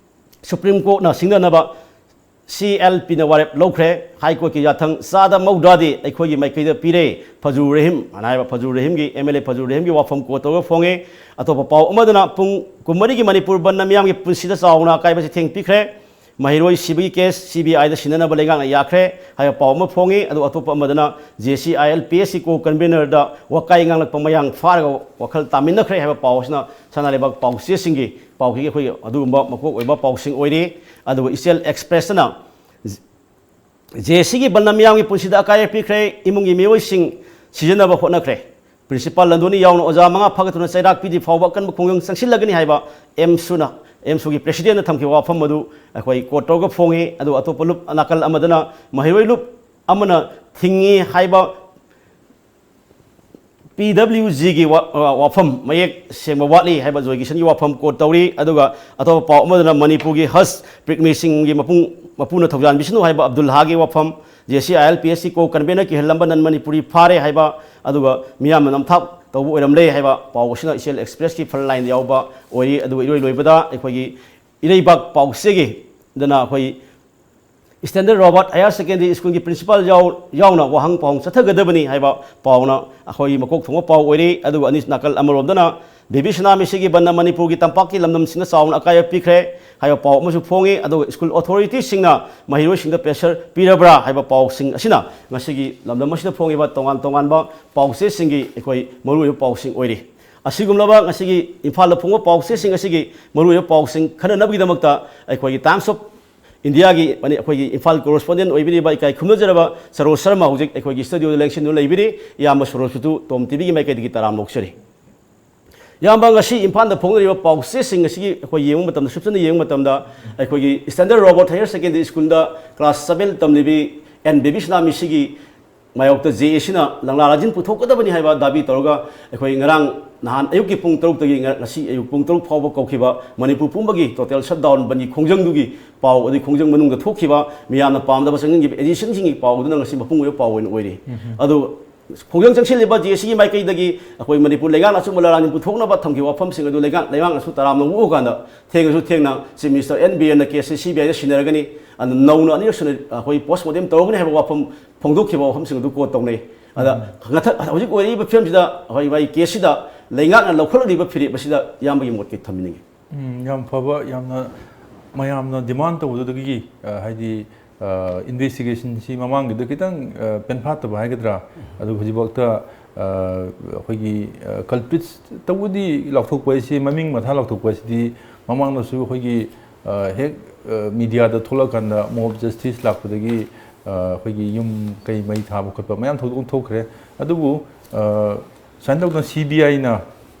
ꯁꯨꯄ꯭ꯔꯤꯝ ꯀꯣꯔꯠꯅ ꯁꯤꯡꯅꯅꯕ ꯁꯤ ꯑꯦꯜ ꯄꯤꯅ ꯋꯥꯔꯦꯞ ꯂꯧꯈ꯭ꯔꯦ꯫ ꯍꯥꯏ ꯀꯣꯔꯠꯀꯤ ꯌꯥꯊꯪ ꯆꯥꯗ ꯃꯧꯗ꯭ꯔꯥꯗꯤ ꯑꯩꯈꯣꯏꯒꯤ ꯃꯥꯏꯀꯩꯗ ꯄꯤꯔꯦ꯫ ꯐꯖꯨ ꯔꯍꯤꯝ ꯍꯥꯏꯅ ꯍꯥꯏꯕ ꯐꯖꯨ ꯔꯍꯤꯝꯒꯤ, ꯑꯦꯝ ꯑꯦꯜ ꯑꯦ ꯐꯖꯨ ꯔꯍꯤꯝꯒꯤ ꯋꯥꯐꯝ ꯀꯣꯠ ꯇꯧꯔꯒ ꯐꯣꯡꯉꯦ꯫ ꯑꯇꯣꯞꯄ ꯄꯥꯎ ꯑꯃꯗꯅ ꯄꯨꯡ ꯀꯨꯟꯃꯔꯤꯒꯤ ꯃꯅꯤꯄꯨꯔ ꯕꯟꯗꯅ ꯃꯤꯌꯥꯝꯒꯤ ꯄꯨꯟꯁꯤꯗ ꯆꯥꯎꯅ ꯑꯀꯥꯏꯕ ꯆꯩꯊꯦꯡ ꯄꯤꯈ꯭ꯔꯦ꯫ ꯃꯍꯩꯔꯣꯏ ꯁꯤꯕꯒꯤ ꯀꯦꯁ ꯁꯤ ꯕꯤ ꯑꯥꯏꯗ ꯁꯤꯟꯅꯅꯕ ꯂꯩꯉꯥꯛꯅ ꯌꯥꯈ꯭ꯔꯦ ꯍꯥꯏꯕ ꯄꯥꯎ ꯑꯃ ꯐꯣꯡꯉꯤ꯫ ꯑꯗꯨꯒ ꯑꯇꯣꯞꯄ ꯑꯃꯗꯅ J C I L P S C ꯀꯣ ꯀꯟꯚꯤꯅꯔꯗ ꯋꯥꯀꯥꯏ ꯉꯥꯡꯂꯛꯄ ꯃꯌꯥꯡ ꯐꯥꯔꯒ ꯋꯥꯈꯜ ꯇꯥꯃꯤꯟꯅꯈ꯭ꯔꯦ ꯍꯥꯏꯕ ꯄꯥꯎ ꯑꯁꯤꯅ ꯁꯅꯥ ꯂꯩꯕꯥꯛ ꯄꯥꯎꯆꯦꯁꯤꯡꯒꯤ ꯄꯥꯎꯒꯤ ꯑꯩꯈꯣꯏꯒꯤ ꯑꯗꯨꯒꯨꯝꯕ ꯃꯀꯣꯛ ꯑꯣꯏꯕ ꯄꯥꯎꯁꯤꯡ ꯑꯣꯏꯔꯤ꯫ ꯑꯗꯨꯒ ꯏꯆꯦꯜ ꯑꯦꯛꯁꯄ꯭ꯔꯦꯁꯇꯅ ꯖꯦ ꯁꯤꯒꯤ ꯕꯟꯗꯅ ꯃꯤꯌꯥꯝꯒꯤ ꯄꯨꯟꯁꯤꯗ ꯑꯀꯥꯏꯕ ꯄꯤꯈ꯭ꯔꯦ, ꯏꯃꯨꯡꯒꯤ ꯃꯤꯑꯣꯏꯁꯤꯡ ꯁꯤꯖꯤꯟꯅꯕ ꯍꯣꯠꯅꯈ꯭ꯔꯦ꯫ ꯄ꯭ꯔꯤꯟꯁꯤꯄꯥꯜ ꯂꯟꯗꯣꯅꯤ ꯌꯥꯎꯅ ꯑꯣꯖꯥ ꯃꯉꯥ ꯐꯥꯒꯠꯇꯨꯅ ꯆꯩꯔꯥꯛ ꯄꯤꯗ꯭ꯔꯤ ꯐꯥꯎꯕ ꯑꯀꯟꯕ ꯈꯣꯡꯖꯪ ꯆꯪꯁꯤꯜꯂꯒꯅꯤ ꯍꯥꯏꯕ ꯑꯦꯝꯁꯨꯅ, ꯑꯦꯝꯁꯨꯒꯤ ꯄ꯭ꯔꯦꯁꯤꯗꯦꯟꯠꯅ ꯊꯝꯈꯤꯕ ꯋꯥꯐꯝ ꯑꯗꯨ ꯑꯩꯈꯣꯏ ꯀꯣꯠ ꯇꯧꯔꯒ ꯐꯣꯡꯉꯤ꯫ ꯑꯗꯨꯒ ꯑꯇꯣꯞꯄ ꯂꯨꯞ ꯅꯥꯀꯜ ꯑꯃꯗꯅ ꯃꯍꯩꯔꯣꯏ ꯂꯨꯞ ꯑꯃꯅ ꯊꯤꯡꯉꯤ ꯍꯥꯏꯕ ꯄꯤ ꯗꯕ꯭ꯂꯤꯎ ꯖꯤꯒꯤ ꯋꯥ-, ꯑ, ꯋꯥꯐꯝ ꯃꯌꯦꯛ ꯁꯦꯡꯕ ꯋꯥꯠꯂꯤ ꯍꯥꯏꯕ ꯖꯣꯏ ꯀꯤꯁꯟꯒꯤ ꯋꯥꯐꯝ ꯀꯣꯠ ꯇꯧꯔꯤ꯫ ꯑꯗꯨꯒ ꯑꯇꯣꯞꯄ ꯄꯥꯎ ꯑꯃꯗꯅ ꯃꯅꯤꯄꯨꯔꯒꯤ ꯍꯖ ꯄꯤꯜꯒ꯭ꯔꯤꯝꯁꯤꯡꯒꯤ ꯃꯄꯨꯡ, ꯃꯄꯨꯅ ꯊꯧꯖꯥꯟꯕꯤꯁꯅꯨ ꯍꯥꯏꯕ ꯑꯕꯗꯨꯜ ꯍꯥꯒꯤ ꯋꯥꯐꯝ, J C I L P ꯑꯦꯁꯀꯤ ꯀꯣ ꯀꯟꯚꯦꯅꯔ ꯀꯤꯍꯜꯂꯝꯕ ꯅꯟ ꯃꯅꯤꯄꯨꯔꯤ ꯐꯥꯔꯦ ꯍꯥꯏꯕ, ꯑꯗꯨꯒ ꯃꯤꯌꯥꯝꯅ ꯅꯝꯊꯥꯛ ꯇꯧꯕ ꯑꯣꯏꯔꯝꯂꯦ ꯍꯥꯏꯕ ꯄꯥꯎ ꯑꯁꯤꯅ ꯏꯆꯦꯜ ꯑꯦꯛꯁꯄ꯭ꯔꯦꯁꯀꯤ ꯐ꯭ꯔꯟ ꯂꯥꯏꯟꯗ ꯌꯥꯎꯕ ꯑꯣꯏꯔꯤ꯫ ꯑꯗꯨꯒ ꯏꯔꯣꯏ ꯂꯣꯏꯕꯗ ꯑꯩꯈꯣꯏꯒꯤ ꯏꯔꯩꯕꯥꯛ ꯄꯥꯎꯆꯦꯒꯤ ꯗꯅ ꯑꯩꯈꯣꯏ ꯏꯁꯇꯦꯟꯗꯔꯠ ꯔꯣꯕꯥꯔꯠ ꯍꯥꯌꯔ ꯁꯦꯀꯦꯟꯗꯔꯤ ꯁ꯭ꯀꯨꯜꯒꯤ ꯄ꯭ꯔꯤꯟꯁꯤꯄꯥꯜ ꯌꯥꯎ-, ꯌꯥꯎꯅ ꯋꯥꯍꯪ ꯄꯥꯎꯍꯪ ꯆꯠꯊꯒꯗꯕꯅꯤ ꯍꯥꯏꯕ ꯄꯥꯎꯅ ꯑꯩꯈꯣꯏꯒꯤ ꯃꯀꯣꯛ ꯊꯣꯡꯕ ꯄꯥꯎ ꯑꯣꯏꯔꯤ꯫ ꯑꯗꯨꯒ ꯑꯅꯤ ꯅꯥꯀꯜ ꯑꯃꯔꯣꯝꯗꯅ ꯕꯦꯕꯤ ꯁꯅꯥꯃꯤꯁꯤꯒꯤ ꯕꯟꯅ ꯃꯅꯤꯄꯨꯔꯒꯤ ꯇꯝꯄꯥꯛꯀꯤ ꯂꯝꯗꯝꯁꯤꯡꯗ ꯆꯥꯎꯅ ꯑꯀꯥꯏꯕ ꯄꯤꯈ꯭ꯔꯦ ꯍꯥꯏꯕ ꯄꯥꯎ ꯑꯃꯁꯨ ꯐꯣꯡꯉꯤ꯫ ꯑꯗꯨꯒ ꯁ꯭ꯀꯨꯜ ꯑꯣꯊꯣꯔꯤꯇꯤꯁꯤꯡꯅ ꯃꯍꯩꯔꯣꯏꯁꯤꯡꯗ ꯄ꯭ꯔꯦꯁꯔ ꯄꯤꯔꯕ꯭ꯔꯥ ꯍꯥꯏꯕ ꯄꯥꯎꯁꯤꯡ ꯑꯁꯤꯅ ꯉꯁꯤꯒꯤ ꯂꯝꯗꯝ ꯑꯁꯤꯗ ꯐꯣꯡꯉꯤꯕ ꯇꯣꯉꯥꯟ ꯇꯣꯉꯥꯟꯕ ꯄꯥꯎꯆꯦꯁꯤꯡꯒꯤ ꯑꯩꯈꯣꯏ ꯃꯔꯨꯑꯣꯏꯕ ꯄꯥꯎꯁꯤꯡ ꯑꯣꯏꯔꯤ꯫ ꯑꯁꯤꯒꯨꯝꯂꯕ ꯉꯁꯤꯒꯤ ꯏꯝꯐꯥꯜꯗ ꯐꯣꯡꯕ ꯄꯥꯎꯆꯦꯁꯤꯡ ꯑꯁꯤꯒꯤ ꯃꯔꯨꯑꯣꯏꯕ ꯄꯥꯎꯁꯤꯡ ꯈꯟꯅꯅꯕꯒꯤꯗꯃꯛꯇ ꯑꯩꯈꯣꯏꯒꯤ ꯇꯥꯏꯝꯁ ꯑꯣꯐ ꯏꯟꯗꯤꯌꯥꯒꯤ ꯃꯅꯤ-, ꯑꯩꯈꯣꯏꯒꯤ ꯏꯝꯐꯥꯜ ꯀꯣꯔꯦꯁꯄꯣꯟꯗꯦꯟ ꯑꯣꯏꯕꯤꯔꯤꯕ ꯏꯀꯥꯏ ꯈꯨꯝꯅꯖꯔꯕ ꯁꯔꯣꯖ ꯁꯔꯃ ꯍꯧꯖꯤꯛ ꯑꯩꯈꯣꯏꯒꯤ ꯁ꯭ꯇꯨꯗꯤꯑꯣꯗ ꯂꯦꯡꯁꯤꯟꯗꯨꯅ ꯂꯩꯕꯤꯔꯤ꯫ ꯏꯌꯥꯝꯕ ꯁꯔꯣꯖꯄꯨꯁꯨ ꯇꯣꯝ ꯇꯤꯚꯤꯒꯤ ꯃꯥꯏꯀꯩꯗꯒꯤ ꯇꯔꯥꯝꯅ ꯑꯣꯛꯆꯔꯤ꯫ ꯏꯌꯥꯝꯕ, ꯉꯁꯤ ꯏꯝꯐꯥꯜꯗ ꯐꯣꯡꯅꯔꯤꯕ ꯄꯥꯎꯆꯦꯁꯤꯡ ꯑꯁꯤꯒꯤ ꯑꯩꯈꯣꯏ ꯌꯦꯡꯕ ꯃꯇꯝꯗ, ꯁꯨꯞꯆꯟꯅ ꯌꯦꯡꯕ ꯃꯇꯝꯗ, ꯑꯩꯈꯣꯏꯒꯤ ꯏꯁꯇꯦꯟꯗꯔꯠ ꯔꯣꯕꯥꯔꯠ ꯍꯥꯌꯔ ꯁꯦꯀꯦꯟꯗꯔꯤ ꯁ꯭ꯀꯨꯜꯗ ꯀ꯭ꯂꯥꯁ ꯁꯕꯦꯟ ꯇꯝꯂꯤꯕꯤ ꯑꯦꯟ ꯕꯦꯕꯤ ꯁꯅꯥꯃꯤꯁꯤꯒꯤ ꯃꯥꯌꯣꯛꯇ ꯖꯦ ꯑꯦ ꯁꯤꯅ ꯂꯪꯂꯥ ꯂꯥꯖꯤꯟ ꯄꯨꯊꯣꯛꯀꯗꯕꯅꯤ ꯍꯥꯏꯕ ꯗꯥꯕꯤ ꯇꯧꯔꯒ ꯑꯩꯈꯣꯏ ꯉꯔꯥꯡ ꯅꯍꯥꯟ ꯑꯌꯨꯛꯀꯤ ꯄꯨꯡ ꯇꯔꯨꯛꯇꯒꯤ ꯉ-, ꯉꯁꯤ ꯑꯌꯨꯛ ꯄꯨꯡ ꯇꯔꯨꯛ ꯐꯥꯎꯕ ꯀꯧꯈꯤꯕ ꯃꯅꯤꯄꯨꯔ ꯄꯨꯝꯕꯒꯤ ꯇꯣꯇꯦꯜ ꯁꯠꯗꯥꯎꯟ ꯕꯟꯒꯤ ꯈꯣꯡꯖꯪꯗꯨꯒꯤ ꯄꯥꯎ, ꯑꯗꯩ ꯈꯣꯡꯖꯪ ꯃꯅꯨꯡꯗ ꯊꯣꯛꯈꯤꯕ ꯃꯤꯌꯥꯝꯅ ꯄꯥꯝꯗꯕ ꯆꯪꯁꯤꯟꯈꯤꯕ ꯑꯦꯖꯤꯁꯟꯁꯤꯡꯒꯤ ꯄꯥꯎꯗꯨꯅ ꯉꯁꯤ ꯃꯄꯨꯡ ꯑꯣꯏꯕ ꯄꯥꯎ ꯑꯣꯏꯅ ꯑꯣꯏꯔꯤ꯫ ꯑꯗꯨ ꯈꯣꯡꯖꯪ ꯆꯪꯁꯤꯜꯂꯤꯕ ꯖꯦ ꯑꯦ ꯁꯤꯒꯤ ꯃꯥꯏꯀꯩꯗꯒꯤ ꯑꯩꯈꯣꯏ ꯃꯅꯤꯄꯨꯔ ꯂꯩꯉꯥꯛꯅ ꯑꯆꯨꯝꯕ ꯂꯥꯂꯥꯟ ꯄꯨꯊꯣꯛꯅꯕ ꯊꯝꯈꯤꯕ ꯋꯥꯐꯝꯁꯤꯡ ꯑꯗꯨ ꯂꯩꯉꯥꯛ, ꯂꯩꯉꯥꯛꯅꯁꯨ ꯇꯔꯥꯝꯅ ꯑꯣꯛꯑꯀꯥꯟꯗ ꯊꯦꯡꯉꯁꯨ ꯊꯦꯡꯅ ꯆꯤꯐ ꯃꯤꯅꯤꯁꯇꯔ ꯑꯦꯟ ꯕꯤꯔꯦꯟꯅ ꯀꯦꯁꯁꯤ ꯁꯤ ꯕꯤ ꯑꯥꯏꯗ ꯁꯤꯟꯅꯔꯒꯅꯤ, ꯑꯗꯨ ꯅꯧꯅ ꯑꯅꯤꯔꯛ ꯁꯨꯅ ꯑꯩꯈꯣꯏ ꯄꯣꯁꯃꯣꯔꯇꯦꯝ ꯇꯧꯔꯒꯅꯤ ꯍꯥꯏꯕ ꯋꯥꯐꯝ ꯐꯣꯡꯗꯣꯛꯈꯤꯕ ꯋꯥꯐꯝꯁꯤꯡ ꯑꯗꯨ ꯀꯣꯠ ꯇꯧꯅꯩ꯫ ꯑꯗ ꯉꯊꯛ-, ꯍꯧꯖꯤꯛ ꯑꯣꯏꯔꯛꯏꯕ ꯐꯤꯕꯝꯁꯤꯗ, ꯑꯩꯈꯣꯏ ꯃꯥꯒꯤ ꯀꯦꯁꯁꯤꯗ ꯂꯩꯉꯥꯛꯅ ꯂꯧꯈꯠꯂꯛꯂꯤꯕ ꯐꯤꯔꯦꯞ ꯑꯁꯤꯗ ꯏꯌꯥꯝꯕꯒꯤ ꯃꯣꯠ ꯀꯔꯤ ꯊꯝꯕꯤꯅꯤꯡꯉꯤ? ꯎꯝ, ꯌꯥꯝ ꯐꯕ, ꯌꯥꯝꯅ ꯃꯌꯥꯝꯅ ꯗꯤꯃꯥꯟ ꯇꯧꯕꯗꯨꯗꯒꯤ, ꯑ, ꯍꯥꯏꯗꯤ, ꯑ, ꯏꯟꯚꯦꯁꯇꯤꯒꯦꯁꯟꯁꯤ ꯃꯃꯥꯡꯒꯤꯗ ꯈꯤꯇꯪ, ꯑ, ꯄꯦꯟꯐꯥꯠꯇꯕ ꯍꯥꯏꯒꯗ꯭ꯔꯥ? ꯑꯗꯨ ꯍꯧꯖꯤꯛꯐꯥꯎꯗ, ꯑ, ꯑꯩꯈꯣꯏꯒꯤ, ꯑ, ꯀꯜꯄ꯭ꯔꯤꯠꯁ ꯇꯧꯕꯗꯤ ꯂꯥꯎꯊꯣꯛꯄ ꯍꯥꯏꯁꯤ, ꯃꯃꯤꯡ ꯃꯊꯥ ꯂꯥꯎꯊꯣꯛꯄ ꯍꯥꯏꯁꯤꯗꯤ ꯃꯃꯥꯡꯗꯁꯨ ꯑꯩꯈꯣꯏꯒꯤ, ꯑ, ꯍꯦꯛ, ꯑ, ꯃꯤꯗꯤꯌꯥꯗ ꯊꯣꯛꯂꯛꯑꯀꯥꯟꯗ ꯃꯣꯕ ꯖꯁꯇꯤꯁ ꯂꯥꯛꯄꯗꯒꯤ, ꯑ, ꯑꯩꯈꯣꯏꯒꯤ ꯌꯨꯝ ꯀꯩ ꯃꯩ ꯊꯥꯕ ꯈꯣꯠꯄ ꯃꯌꯥꯝ ꯊꯧꯗꯣꯛ ꯊꯣꯛꯈ꯭ꯔꯦ꯫ ꯑꯗꯨꯕꯨ, ꯑ, ꯁꯨꯃꯥꯏꯅ ꯇꯧꯗꯅ ꯁꯤ ꯕꯤ ꯑꯥꯏꯅ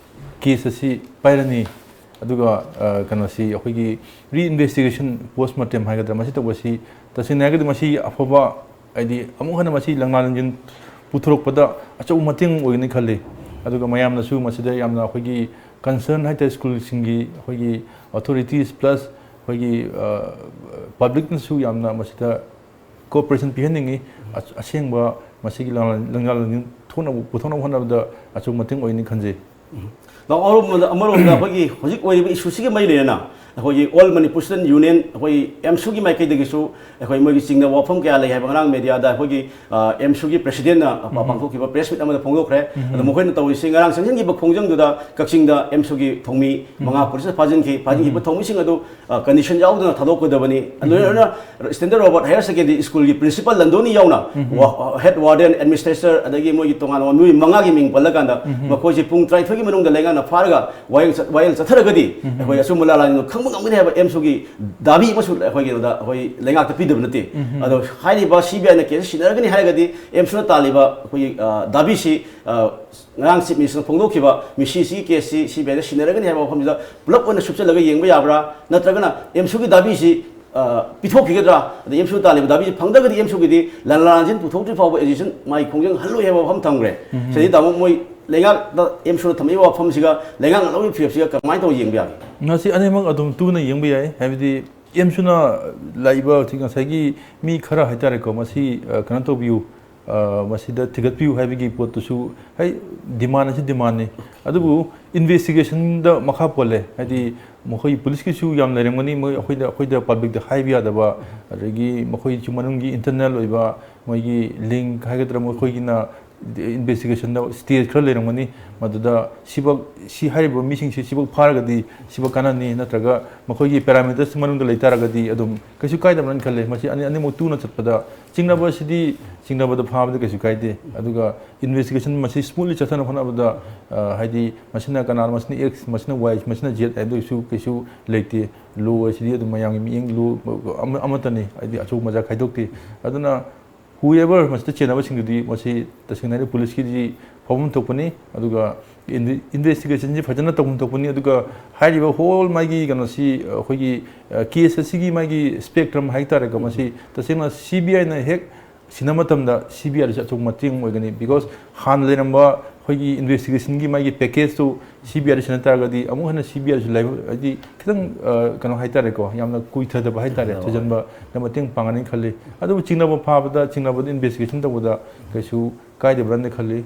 ꯀꯦꯁ ꯑꯁꯤ ꯄꯥꯏꯔꯅꯤ, ꯑꯗꯨꯒ ꯑ, ꯀꯩꯅꯣꯁꯤ, ꯑꯩꯈꯣꯏꯒꯤ ꯔꯤꯏꯟꯚꯦꯁꯇꯤꯒꯦꯁꯟ, ꯄꯣꯁꯃꯣꯔꯇꯦꯝ ꯍꯥꯏꯒꯗ꯭ꯔꯥ, ꯃꯁꯤ ꯇꯧꯕꯁꯤ ꯇꯁꯦꯡꯅ ꯍꯥꯏꯔꯒꯗꯤ ꯃꯁꯤ ꯑꯐꯕ, ꯍꯥꯏꯗꯤ ꯑꯃꯨꯛ ꯍꯟꯅ ꯃꯁꯤ ꯂꯪꯂꯥ ꯂꯪꯖꯤꯟ ꯄꯨꯊꯣꯔꯛꯄꯗ ꯑꯆꯧꯕ ꯃꯇꯦꯡ ꯑꯣꯏꯒꯅꯤ ꯈꯜꯂꯤ꯫ ꯑꯗꯨꯒ ꯃꯌꯥꯝꯅꯁꯨ ꯃꯁꯤꯗ ꯌꯥꯝꯅ ꯑꯩꯈꯣꯏꯒꯤ ꯀꯟꯁꯔꯟ ꯍꯥꯏꯇꯥꯔꯦ, ꯁ꯭ꯀꯨꯜꯁꯤꯡꯒꯤ ꯑꯩꯈꯣꯏꯒꯤ ꯑꯣꯊꯣꯔꯤꯇꯤꯁ ꯄ꯭ꯂꯁ ꯑꯩꯈꯣꯏꯒꯤ ꯄꯕ꯭ꯂꯤꯛꯅꯁꯨ ꯌꯥꯝꯅ ꯃꯁꯤꯗ ꯀꯣꯑꯣꯄꯔꯦꯁꯟ ꯄꯤꯍꯟꯅꯤꯡꯉꯤ꯫ ꯑ-, ꯑꯁꯦꯡꯕ ꯃꯁꯤꯒꯤ ꯂꯪꯂꯥ-, ꯂꯪꯂꯥ ꯂꯪꯖꯤꯟ ꯊꯣꯛꯅꯕ, ꯄꯨꯊꯣꯛꯅꯕ ꯍꯣꯠꯅꯕꯗ ꯑꯆꯧꯕ ꯃꯇꯦꯡ ꯑꯣꯏꯅꯤ ꯈꯟꯖꯩ꯫ ꯅꯥꯎ, ꯑꯃꯔꯣꯝꯗ, ꯑꯃꯔꯣꯝꯗ ꯑꯩꯈꯣꯏꯒꯤ ꯍꯧꯖꯤꯛ ꯑꯣꯏꯔꯤꯕ ꯏꯁꯨꯁꯤꯒ ꯃꯔꯤ ꯂꯩꯅꯅ ꯑꯩꯈꯣꯏꯒꯤ All Mani Students Union, ꯑꯩꯈꯣꯏ ꯑꯦꯝꯁꯨꯒꯤ ꯃꯥꯏꯀꯩꯗꯒꯤꯁꯨ ꯑꯩꯈꯣꯏ ꯃꯣꯏꯒꯤ ꯆꯤꯡꯅꯕ ꯋꯥꯐꯝ ꯀꯌꯥ ꯂꯩ ꯍꯥꯏꯕ ꯉꯔꯥꯡ ꯃꯦꯗꯤꯌꯥꯗ ꯑꯩꯈꯣꯏꯒꯤ ꯑꯦꯝꯁꯨꯒꯤ ꯄ꯭ꯔꯦꯁꯤꯗꯦꯟꯅ ꯄꯥꯡꯊꯣꯛꯈꯤꯕ ꯄ꯭ꯔꯦꯁ ꯃꯤꯠ ꯑꯃꯗ ꯐꯣꯡꯗꯣꯛꯈ꯭ꯔꯦ꯫ ꯑꯗꯣ ꯃꯈꯣꯏꯅ ꯇꯧꯔꯤꯁꯤ, ꯉꯔꯥꯡ ꯆꯪꯁꯤꯟꯈꯤꯕ ꯈꯣꯡꯖꯪꯗꯨꯗ ꯀꯛꯆꯤꯡꯗ ꯑꯦꯝꯁꯨꯒꯤ ꯊꯧꯃꯤ ꯃꯉꯥ ꯄꯨꯂꯤꯁꯅ ꯐꯥꯖꯤꯟꯈꯤ꯫ ꯐꯥꯖꯤꯟꯈꯤꯕ ꯊꯧꯃꯤꯁꯤꯡ ꯑꯗꯨ ꯀꯟꯗꯤꯁꯟ ꯌꯥꯎꯗꯅ ꯊꯥꯗꯣꯛꯀꯗꯕꯅꯤ꯫ ꯂꯣꯏꯅ ꯂꯣꯏꯅ ꯁ꯭ꯇꯦꯟꯗꯔꯗ ꯔꯣꯕꯥꯔꯠ ꯍꯥꯌꯔ ꯁꯦꯀꯦꯟꯗꯔꯤ ꯁ꯭ꯀꯨꯜꯒꯤ ꯄ꯭ꯔꯤꯟꯁꯤꯄꯥꯜ ꯂꯟꯗꯣꯅꯤ ꯌꯥꯎꯅ ꯍꯦꯗ ꯋꯥꯔꯗꯦꯟ, ꯑꯦꯗꯃꯤꯅꯤꯁꯇ꯭ꯔꯦꯇꯔ, ꯑꯗꯒꯤ ꯃꯣꯏꯒꯤ ꯇꯣꯉꯥꯟꯕ ꯃꯤꯑꯣꯏ ꯃꯉꯥꯒꯤ ꯃꯤꯡ ꯄꯜꯂꯀꯥꯟꯗ ꯃꯈꯣꯏꯁꯦ ꯄꯨꯡ ꯇꯔꯥꯅꯤꯊꯣꯏꯒꯤ ꯃꯅꯨꯡꯗ ꯂꯩꯉꯥꯛꯅ ꯐꯥꯔꯒ ꯋꯥꯌꯦꯜ ꯆꯠ-, ꯋꯥꯌꯦꯜ ꯆꯠꯊꯔꯒꯗꯤ ꯑꯩꯈꯣꯏ ꯑꯆꯨꯝꯕ ꯂꯥꯂꯥꯟꯗꯨ ꯈꯪꯕ ꯉꯝꯒꯅꯤ ꯍꯥꯏꯕ ꯑꯦꯝꯁꯨꯒꯤ ꯗꯥꯕꯤ ꯑꯃꯁꯨ ꯑꯩꯈꯣꯏ ꯀꯩꯅꯣꯗ ꯑꯩꯈꯣꯏ ꯂꯩꯉꯥꯛꯇ ꯄꯤꯗꯕ ꯅꯠꯇꯦ꯫ ꯑꯗꯣ ꯍꯥꯏꯔꯤꯕ ꯁꯤ ꯕꯤ ꯑꯥꯏꯅ ꯀꯦꯁ ꯁꯤꯟꯅꯔꯒꯅꯤ ꯍꯥꯏꯔꯒꯗꯤ ꯑꯦꯝꯁꯨꯅ ꯇꯥꯜꯂꯤꯕ ꯑꯩꯈꯣꯏꯒꯤ, ꯑ, ꯗꯥꯕꯤꯁꯤ, ꯑ, ꯉꯔꯥꯡ ꯆꯤꯐ ꯃꯤꯅꯤꯁꯇꯔꯅ ꯐꯣꯡꯗꯣꯛꯈꯤꯕ ꯃꯤꯁꯤꯁꯤꯒꯤ ꯀꯦꯁꯁꯤ ꯁꯤ ꯕꯤ ꯑꯥꯏꯗ ꯁꯤꯟꯅꯔꯒꯅꯤ ꯍꯥꯏꯕ ꯋꯥꯐꯝꯁꯤꯗ ꯄꯨꯂꯞ ꯑꯣꯏꯅ ꯁꯨꯞꯆꯜꯂꯒ ꯌꯦꯡꯕ ꯌꯥꯕ꯭ꯔꯥ, ꯅꯠꯇ꯭ꯔꯒꯅ ꯑꯦꯝꯁꯨꯒꯤ ꯗꯥꯕꯤꯁꯤ, ꯑ, ꯄꯤꯊꯣꯛꯈꯤꯒꯗ꯭ꯔꯥ? ꯑꯗ ꯑꯦꯝꯁꯨ ꯇꯥꯜꯂꯤꯕ ꯗꯥꯕꯤꯁꯤ ꯐꯪꯗ꯭ꯔꯒꯗꯤ ꯑꯦꯝꯁꯨꯒꯤꯗꯤ ꯂꯥꯟ ꯂꯥꯟꯖꯤꯟ ꯄꯨꯊꯣꯛꯇ꯭ꯔꯤ ꯐꯥꯎꯕ ꯑꯦꯖꯨꯀꯦꯁꯟ ꯃꯥꯒꯤ ꯈꯣꯡꯖꯪ ꯍꯜꯂꯣꯏ ꯍꯥꯏꯕ ꯋꯥꯐꯝ ꯊꯝꯈ꯭ꯔꯦ꯫ ꯁꯤꯗꯤ ꯇꯥꯃꯣ, ꯃꯣꯏ ꯂꯩꯉꯥꯛꯇ ꯑꯦꯝꯁꯨꯅ ꯊꯝꯃꯛꯏꯕ ꯋꯥꯐꯝꯁꯤꯒ ꯂꯩꯉꯥꯛꯅ ꯂꯧꯔꯤꯕ ꯐꯤꯔꯦꯞꯁꯤꯒ ꯀꯃꯥꯏꯅ ꯇꯧꯔ ꯌꯦꯡꯕ ꯌꯥꯒꯦ? ꯃꯁꯤ ꯑꯅꯤꯃꯛ ꯑꯗꯨꯝ ꯇꯨꯅ ꯌꯦꯡꯕ ꯌꯥꯏ꯫ ꯍꯥꯏꯕꯗꯤ ꯑꯦꯝꯁꯨꯅ ꯂꯥꯛꯏꯕ ꯍꯧꯖꯤꯛ ꯉꯁꯥꯏꯒꯤ ꯃꯤ ꯈꯔ ꯍꯥꯏꯇꯥꯔꯦꯀꯣ, ꯃꯁꯤ, ꯑ, ꯀꯩꯅꯣ ꯇꯧꯕꯤꯌꯨ, ꯑ, ꯃꯁꯤꯗ ꯊꯤꯒꯠꯄꯤꯌꯨ ꯍꯥꯏꯕꯒꯤ ꯄꯣꯠꯇꯨꯁꯨ, ꯍꯩ, ꯗꯤꯃꯥꯟ ꯑꯁꯤ ꯗꯤꯃꯥꯟꯅꯤ꯫ ꯑꯗꯨꯕꯨ ꯏꯟꯚꯦꯁꯇꯤꯒꯦꯁꯟꯗ ꯃꯈꯥ ꯄꯣꯜꯂꯦ꯫ ꯍꯥꯏꯗꯤ ꯃꯈꯣꯏ ꯄꯨꯂꯤꯁꯀꯤꯁꯨ ꯌꯥꯝ ꯂꯩꯔꯝꯒꯅꯤ, ꯃꯣꯏ ꯑꯩꯈꯣꯏꯗ, ꯑꯩꯈꯣꯏꯗ ꯄꯕ꯭ꯂꯤꯛꯇ ꯍꯥꯏꯕ ꯌꯥꯗꯕ, ꯑꯗꯒꯤ ꯃꯈꯣꯏꯁꯨ ꯃꯅꯨꯡꯒꯤ ꯏꯟꯇꯔꯅꯦꯜ ꯑꯣꯏꯕ ꯃꯣꯏꯒꯤ ꯂꯤꯡꯛ ꯍꯥꯏꯒꯗ꯭ꯔꯥ, ꯃꯈꯣꯏꯒꯤꯅ ꯏꯟꯚꯦꯁꯇꯤꯒꯦꯁꯟꯗ ꯁ꯭ꯇꯦꯖ ꯈꯔ ꯂꯩꯔꯝꯒꯅꯤ꯫ ꯃꯗꯨꯗ ꯁꯤꯕꯛ, ꯁꯤ ꯍꯥꯏꯔꯤꯕ ꯃꯤꯁꯤꯡꯁꯤ ꯁꯤꯕꯛ ꯐꯥꯔꯒꯗꯤ ꯁꯤꯕꯛ ꯀꯥꯟꯅꯅꯤ, ꯅꯠꯇ꯭ꯔꯒ ꯃꯈꯣꯏꯒꯤ ꯄꯦꯔꯥꯃꯤꯇꯔꯁ ꯃꯅꯨꯡꯗ ꯂꯩꯇꯥꯔꯒꯗꯤ ꯑꯗꯨꯝ ꯀꯩꯁꯨ ꯀꯥꯏꯗꯕ꯭ꯔꯅ ꯈꯜꯂꯦ꯫ ꯃꯁꯤ ꯑꯅꯤ, ꯑꯅꯤꯃꯛ ꯇꯨꯅ ꯆꯠꯄꯗ ꯆꯤꯡꯅꯕ ꯑꯁꯤꯗꯤ, ꯆꯤꯡꯅꯕꯗ ꯐꯥꯕꯗ ꯀꯩꯁꯨ ꯀꯥꯏꯗꯦ꯫ ꯑꯗꯨꯒ ꯏꯟꯚꯦꯁꯇꯤꯒꯦꯁꯟ ꯃꯁꯤ ꯁ꯭ꯃꯨꯠꯂꯤ ꯆꯠꯊꯅꯕ ꯍꯣꯠꯅꯕꯗ, ꯑ, ꯍꯥꯏꯗꯤ ꯃꯁꯤꯅ ꯀꯅꯥꯅꯣ, ꯃꯁꯤꯅ ꯑꯦꯛꯁ, ꯃꯁꯤꯅ ꯋꯥꯏ, ꯃꯁꯤꯅ ꯖꯦꯠ ꯍꯥꯏꯕꯗꯨꯁꯨ ꯀꯩꯁꯨ ꯂꯩꯇꯦ꯫ ꯂꯣ ꯑꯁꯤꯗꯤ ꯑꯗꯨꯝ ꯃꯌꯥꯝꯒꯤ ꯃꯤꯠꯌꯦꯡ, ꯂꯣ ꯑꯃ-, ꯑꯃꯠꯇꯅꯤ, ꯍꯥꯏꯗꯤ ꯑꯆꯧꯕ ꯃꯆꯥ ꯈꯥꯏꯗꯣꯛꯇꯦ꯫ ꯑꯗꯨꯅ Whoever ꯃꯁꯤꯗ ꯆꯦꯟꯅꯕꯁꯤꯡꯗꯨꯗꯤ ꯃꯁꯤ ꯇꯁꯦꯡꯅ ꯍꯥꯏꯔꯗꯤ ꯄꯨꯂꯤꯁꯀꯤꯗꯤ ꯐꯥꯎꯐꯝ ꯊꯣꯛꯄꯅꯤ, ꯑꯗꯨꯒ ꯏꯟꯚꯦꯁꯇꯤꯒꯦꯁꯟꯁꯤ ꯐꯖꯅ ꯇꯧꯐꯝ ꯊꯣꯛꯄꯅꯤ, ꯑꯗꯨꯒ ꯍꯥꯏꯔꯤꯕ ꯍꯣꯜ ꯃꯥꯒꯤ ꯀꯩꯅꯣꯁꯤ ꯑꯩꯈꯣꯏꯒꯤ ꯀꯦꯁ ꯑꯁꯤꯒꯤ ꯃꯥꯒꯤ ꯁ꯭ꯄꯦꯛꯇ꯭ꯔꯝ ꯍꯥꯏꯇꯥꯔꯦꯀꯣ, ꯃꯁꯤ ꯇꯁꯦꯡꯅ ꯁꯤ ꯕꯤ ꯑꯥꯏꯅ ꯍꯦꯛ ꯁꯤꯟꯅ ꯃꯇꯝꯗ ꯁꯤ ꯕꯤ ꯑꯥꯏꯗꯁꯨ ꯑꯆꯧꯕ ꯃꯇꯦꯡ ꯑꯣꯏꯒꯅꯤ, ꯕꯤꯀꯣꯁ ꯍꯥꯟꯅ ꯂꯩꯔꯝꯕ ꯑꯩꯈꯣꯏꯒꯤ ꯏꯟꯚꯦꯁꯇꯤꯒꯦꯁꯟꯒꯤ ꯃꯥꯒꯤ ꯄꯦꯀꯦꯖꯇꯨ ꯁꯤ ꯕꯤ ꯑꯥꯏꯗ ꯁꯤꯟꯅ ꯇꯥꯔꯒꯗꯤ ꯑꯃꯨꯛ ꯍꯦꯟꯅ ꯁꯤ ꯕꯤ ꯑꯥꯏꯗꯁꯨ ꯂꯥꯏꯕ ꯍꯥꯏꯗꯤ ꯈꯤꯇꯪ ꯀꯩꯅꯣ ꯍꯥꯏꯇꯥꯔꯦꯀꯣ, ꯌꯥꯝꯅ ꯀꯨꯏꯊꯗꯕ ꯍꯥꯏꯇꯥꯔꯦ, ꯊꯨꯖꯟꯕꯗ ꯃꯇꯦꯡ ꯄꯥꯡꯒꯅꯤ ꯈꯜꯂꯤ꯫ ꯑꯗꯨꯕꯨ ꯆꯤꯡꯅꯕ ꯐꯥꯕꯗ ꯆꯤꯡꯅꯕꯗ ꯏꯟꯚꯦꯁꯇꯤꯒꯦꯁꯟ ꯇꯧꯕꯗ ꯀꯩꯁꯨ ꯀꯥꯏꯗꯕ꯭ꯔꯅ ꯈꯜꯂꯤ꯫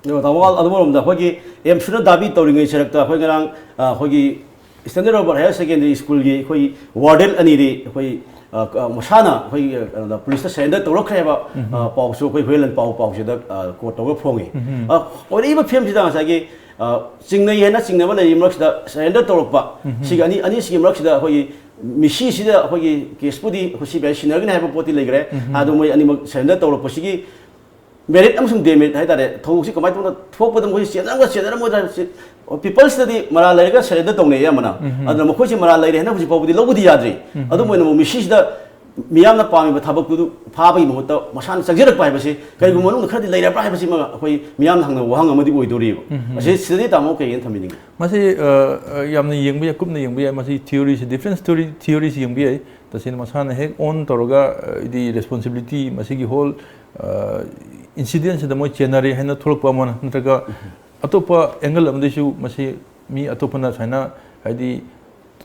ꯑꯗꯣ ꯇꯥꯃꯣ, ꯑꯗꯨꯔꯣꯝꯗ ꯑꯩꯈꯣꯏꯒꯤ ꯑꯦꯝꯁꯨꯅ ꯗꯥꯕꯤ ꯇꯧꯔꯤꯉꯩ ꯁꯔꯛꯇ ꯑꯩꯈꯣꯏ ꯉꯔꯥꯡ ꯑ, ꯑꯩꯈꯣꯏꯒꯤ ꯏꯁꯇꯦꯟꯗꯔꯠ ꯔꯣꯕꯥꯔꯠ ꯍꯥꯌꯔ ꯁꯦꯀꯦꯟꯗꯔꯤ ꯁ꯭ꯀꯨꯜꯒꯤ ꯑꯩꯈꯣꯏ ꯋꯥꯔꯗꯦꯟ ꯑꯅꯤꯗꯤ ꯑꯩꯈꯣꯏ ꯑ, ꯀ- ꯃꯁꯥꯅ ꯑꯩꯈꯣꯏꯒꯤ ꯀꯩꯅꯣꯗ ꯄꯨꯂꯤꯁꯇ ꯁꯔꯦꯟꯗꯔ ꯇꯧꯔꯛꯈ꯭ꯔꯦ ꯍꯥꯏꯕ ꯑ, ꯄꯥꯎꯁꯨ ꯑꯩꯈꯣꯏ ꯍꯨꯏꯌꯦꯟ ꯂꯥꯟꯄꯥꯎ ꯄꯥꯎꯁꯤꯗ ꯑ, ꯀꯣꯠ ꯇꯧꯔꯒ ꯐꯣꯡꯉꯤ꯫ ꯑ, ꯑꯣꯏꯔꯛꯏꯕ ꯐꯤꯕꯝꯁꯤꯗ ꯉꯁꯥꯏꯒꯤ ꯑ, ꯆꯤꯡꯅꯩ ꯍꯥꯏꯅ ꯆꯤꯡꯅꯕ ꯂꯩꯔꯤ ꯃꯔꯛꯁꯤꯗ ꯁꯔꯦꯟꯗꯔ ꯇꯧꯔꯛꯄ ꯁꯤꯒꯤ ꯑꯅꯤ ꯑꯅꯤꯁꯤꯒꯤ ꯃꯔꯛꯁꯤꯗ ꯑꯩꯈꯣꯏꯒꯤ ꯃꯤꯁꯤꯁꯤꯗ ꯑꯩꯈꯣꯏꯒꯤ ꯀꯦꯁꯄꯨꯗꯤ ꯑꯩꯈꯣꯏ ꯁꯤ ꯕꯤ ꯑꯥꯏ ꯁꯤꯟꯅꯒꯅꯤ ꯍꯥꯏꯕ ꯄꯣꯠꯇꯤ ꯂꯩꯈ꯭ꯔꯦ꯫ ꯑꯗꯣ ꯃꯣꯏ ꯑꯅꯤꯃꯛ ꯁꯔꯦꯟꯗꯔ ꯇꯧꯔꯛꯄꯁꯤꯒꯤ ꯃꯦꯔꯤꯠ ꯑꯃꯁꯨꯡ ꯗꯦꯃꯦꯔꯤꯠ ꯍꯥꯏꯇꯥꯔꯦ, ꯊꯧꯗꯣꯛꯁꯤ ꯀꯃꯥꯏꯅ ꯇꯧꯅ ꯊꯣꯛꯄꯗ ꯃꯈꯣꯏ ꯆꯦꯟꯅꯔꯝꯒ ꯆꯦꯟꯅꯔꯝꯃꯣꯏꯗ꯭ꯔꯥ ꯍꯥꯏꯕꯁꯤ ꯄꯤꯄꯜꯁꯤꯗꯗꯤ ꯃꯔꯥꯜ ꯂꯩꯔꯒ ꯁꯔꯦꯟꯗꯔ ꯇꯧꯅꯩ ꯑꯌꯥꯝꯕꯅ꯫ ꯑꯗꯨꯅ ꯃꯈꯣꯏꯁꯤ ꯃꯔꯥꯜ ꯂꯩꯔꯦ ꯍꯥꯏꯅ ꯍꯧꯖꯤꯛ ꯐꯥꯎꯕꯗꯤ ꯂꯧꯕꯗꯤ ꯌꯥꯗ꯭ꯔꯤ꯫ ꯑꯗꯨꯕꯨ ꯑꯣꯏꯅꯃꯛ ꯃꯤꯁꯤꯁꯤꯗ ꯃꯤꯌꯥꯝꯅ ꯄꯥꯝꯃꯤꯕ ꯊꯕꯛꯇꯨ ꯐꯥꯕꯒꯤ ꯃꯍꯨꯠꯇ ꯃꯁꯥꯅ ꯆꯪꯖꯔꯛꯄ ꯍꯥꯏꯕꯁꯤ ꯀꯔꯤꯒꯨꯝꯕ ꯃꯅꯨꯡꯗ ꯈꯔꯗꯤ ꯂꯩꯔꯕ꯭ꯔꯥ ꯍꯥꯏꯕꯁꯤꯃ ꯑꯩꯈꯣꯏ ꯃꯤꯌꯥꯝꯅ ꯍꯪꯅꯕ ꯋꯥꯍꯪ ꯑꯃꯗꯤ ꯑꯣꯏꯗꯣꯔꯤꯕ꯫ ꯑꯁꯤ ꯁꯤꯗꯗꯤ ꯇꯥꯃꯣ ꯀꯩꯒꯤꯅ ꯊꯝꯕꯤꯅꯤꯡꯉꯤ? ꯃꯁꯤ ꯑ, ꯑ, ꯌꯥꯝꯅ ꯌꯦꯡꯕ ꯌꯥꯏ, ꯀꯨꯞꯅ ꯌꯦꯡꯕ ꯌꯥꯏ꯫ ꯃꯁꯤ ꯊꯤꯑꯣꯔꯤꯁꯤ, ꯗꯤꯐ꯭ꯔꯦꯟꯁ ꯊꯤꯑꯣꯔꯤ, ꯊꯤꯑꯣꯔꯤꯁꯤ ꯌꯦꯡꯕ ꯌꯥꯏ꯫ ꯇꯁꯦꯡꯅ ꯃꯁꯥꯅ ꯍꯦꯛ ꯑꯣꯟ ꯇꯧꯔꯒ ꯑ, ꯍꯥꯏꯗꯤ ꯔꯦꯁꯄꯣꯟꯁꯤꯕꯤꯂꯤꯇꯤ, ꯃꯁꯤꯒꯤ ꯍꯣꯜ ꯏꯟꯁꯤꯗꯦꯟꯁꯤꯗ ꯃꯣꯏ ꯆꯦꯟꯅꯔꯦ ꯍꯥꯏꯅ ꯊꯣꯛꯂꯛꯄ ꯑꯃꯅ, ꯅꯠꯇ꯭ꯔꯒ ꯑꯇꯣꯞꯄ ꯑꯦꯡꯒꯜ ꯑꯃꯗꯩꯁꯨ ꯃꯁꯤ ꯃꯤ ꯑꯇꯣꯞꯄꯅ ꯁꯨꯃꯥꯏꯅ ꯍꯥꯏꯗꯤ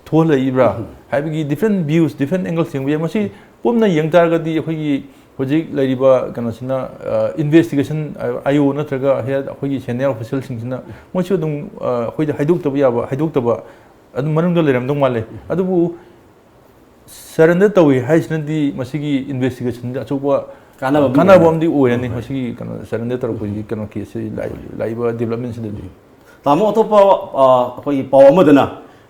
ꯊꯣꯛꯍꯜꯂꯛꯏꯕ꯭ꯔꯥ ꯍꯥꯏꯕꯒꯤ ꯗꯤꯐ꯭ꯔꯦꯟ ꯚ꯭ꯌꯨꯁ, ꯗꯤꯐ꯭ꯔꯦꯟ ꯑꯦꯡꯒꯜꯁ ꯌꯦꯡꯕ ꯌꯥꯏ꯫ ꯃꯁꯤ ꯄꯨꯟꯅ ꯌꯦꯡ ꯇꯥꯔꯒꯗꯤ ꯑꯩꯈꯣꯏꯒꯤ ꯍꯧꯖꯤꯛ ꯂꯩꯔꯤꯕ ꯀꯩꯅꯣꯁꯤꯅ, ꯏꯟꯚꯦꯁꯇꯤꯒꯦꯁꯟ, ꯑꯥꯏ ꯑꯣ ꯅꯠꯇ꯭ꯔꯒ ꯍꯦꯠ ꯑꯩꯈꯣꯏꯒꯤ ꯁꯦꯅꯤꯌꯔ ꯑꯣꯐꯤꯁꯦꯜꯁꯤꯡꯁꯤꯅ ꯃꯣꯏꯁꯨ ꯑꯗꯨꯝ ꯑ, ꯑꯩꯈꯣꯏꯗ ꯍꯥꯏꯗꯣꯛꯇꯕ ꯌꯥꯕ, ꯍꯥꯏꯗꯣꯛꯇꯕ ꯑꯗꯨꯝ ꯃꯅꯨꯡꯗ ꯂꯩꯔꯝꯗꯧ ꯃꯥꯜꯂꯦ꯫ ꯑꯗꯨꯕꯨ ꯁꯔꯦꯟꯗꯔ ꯇꯧꯏ ꯍꯥꯏꯁꯤꯅꯗꯤ ꯃꯁꯤꯒꯤ ꯏꯟꯚꯦꯁꯇꯤꯒꯦꯁꯟꯗ ꯑꯆꯧꯕ ꯀꯥꯟꯅꯕ ꯑꯃꯗꯤ ꯀꯥꯟꯅꯕ ꯑꯣꯏꯔꯅꯤ꯫ ꯑꯃꯗꯤ ꯑꯣꯏꯔꯅꯤ ꯍꯣꯏ꯫ ꯃꯁꯤꯒꯤ ꯀꯩꯅꯣ ꯁꯔꯦꯟꯗꯔ ꯇꯧꯔꯛꯄꯒꯤ ꯀꯩꯅꯣ ꯀꯦꯁꯁꯤ ꯂꯥꯛꯏ-, ꯂꯥꯛꯏꯕ ꯗꯤꯕꯂꯞꯃꯦꯟꯁꯤꯗꯗꯤ꯫ ꯇꯥꯃꯣ, ꯑꯇꯣꯞꯄ ꯑ, ꯑꯩꯈꯣꯏꯒꯤ ꯄꯥꯎ ꯑꯃꯗꯅ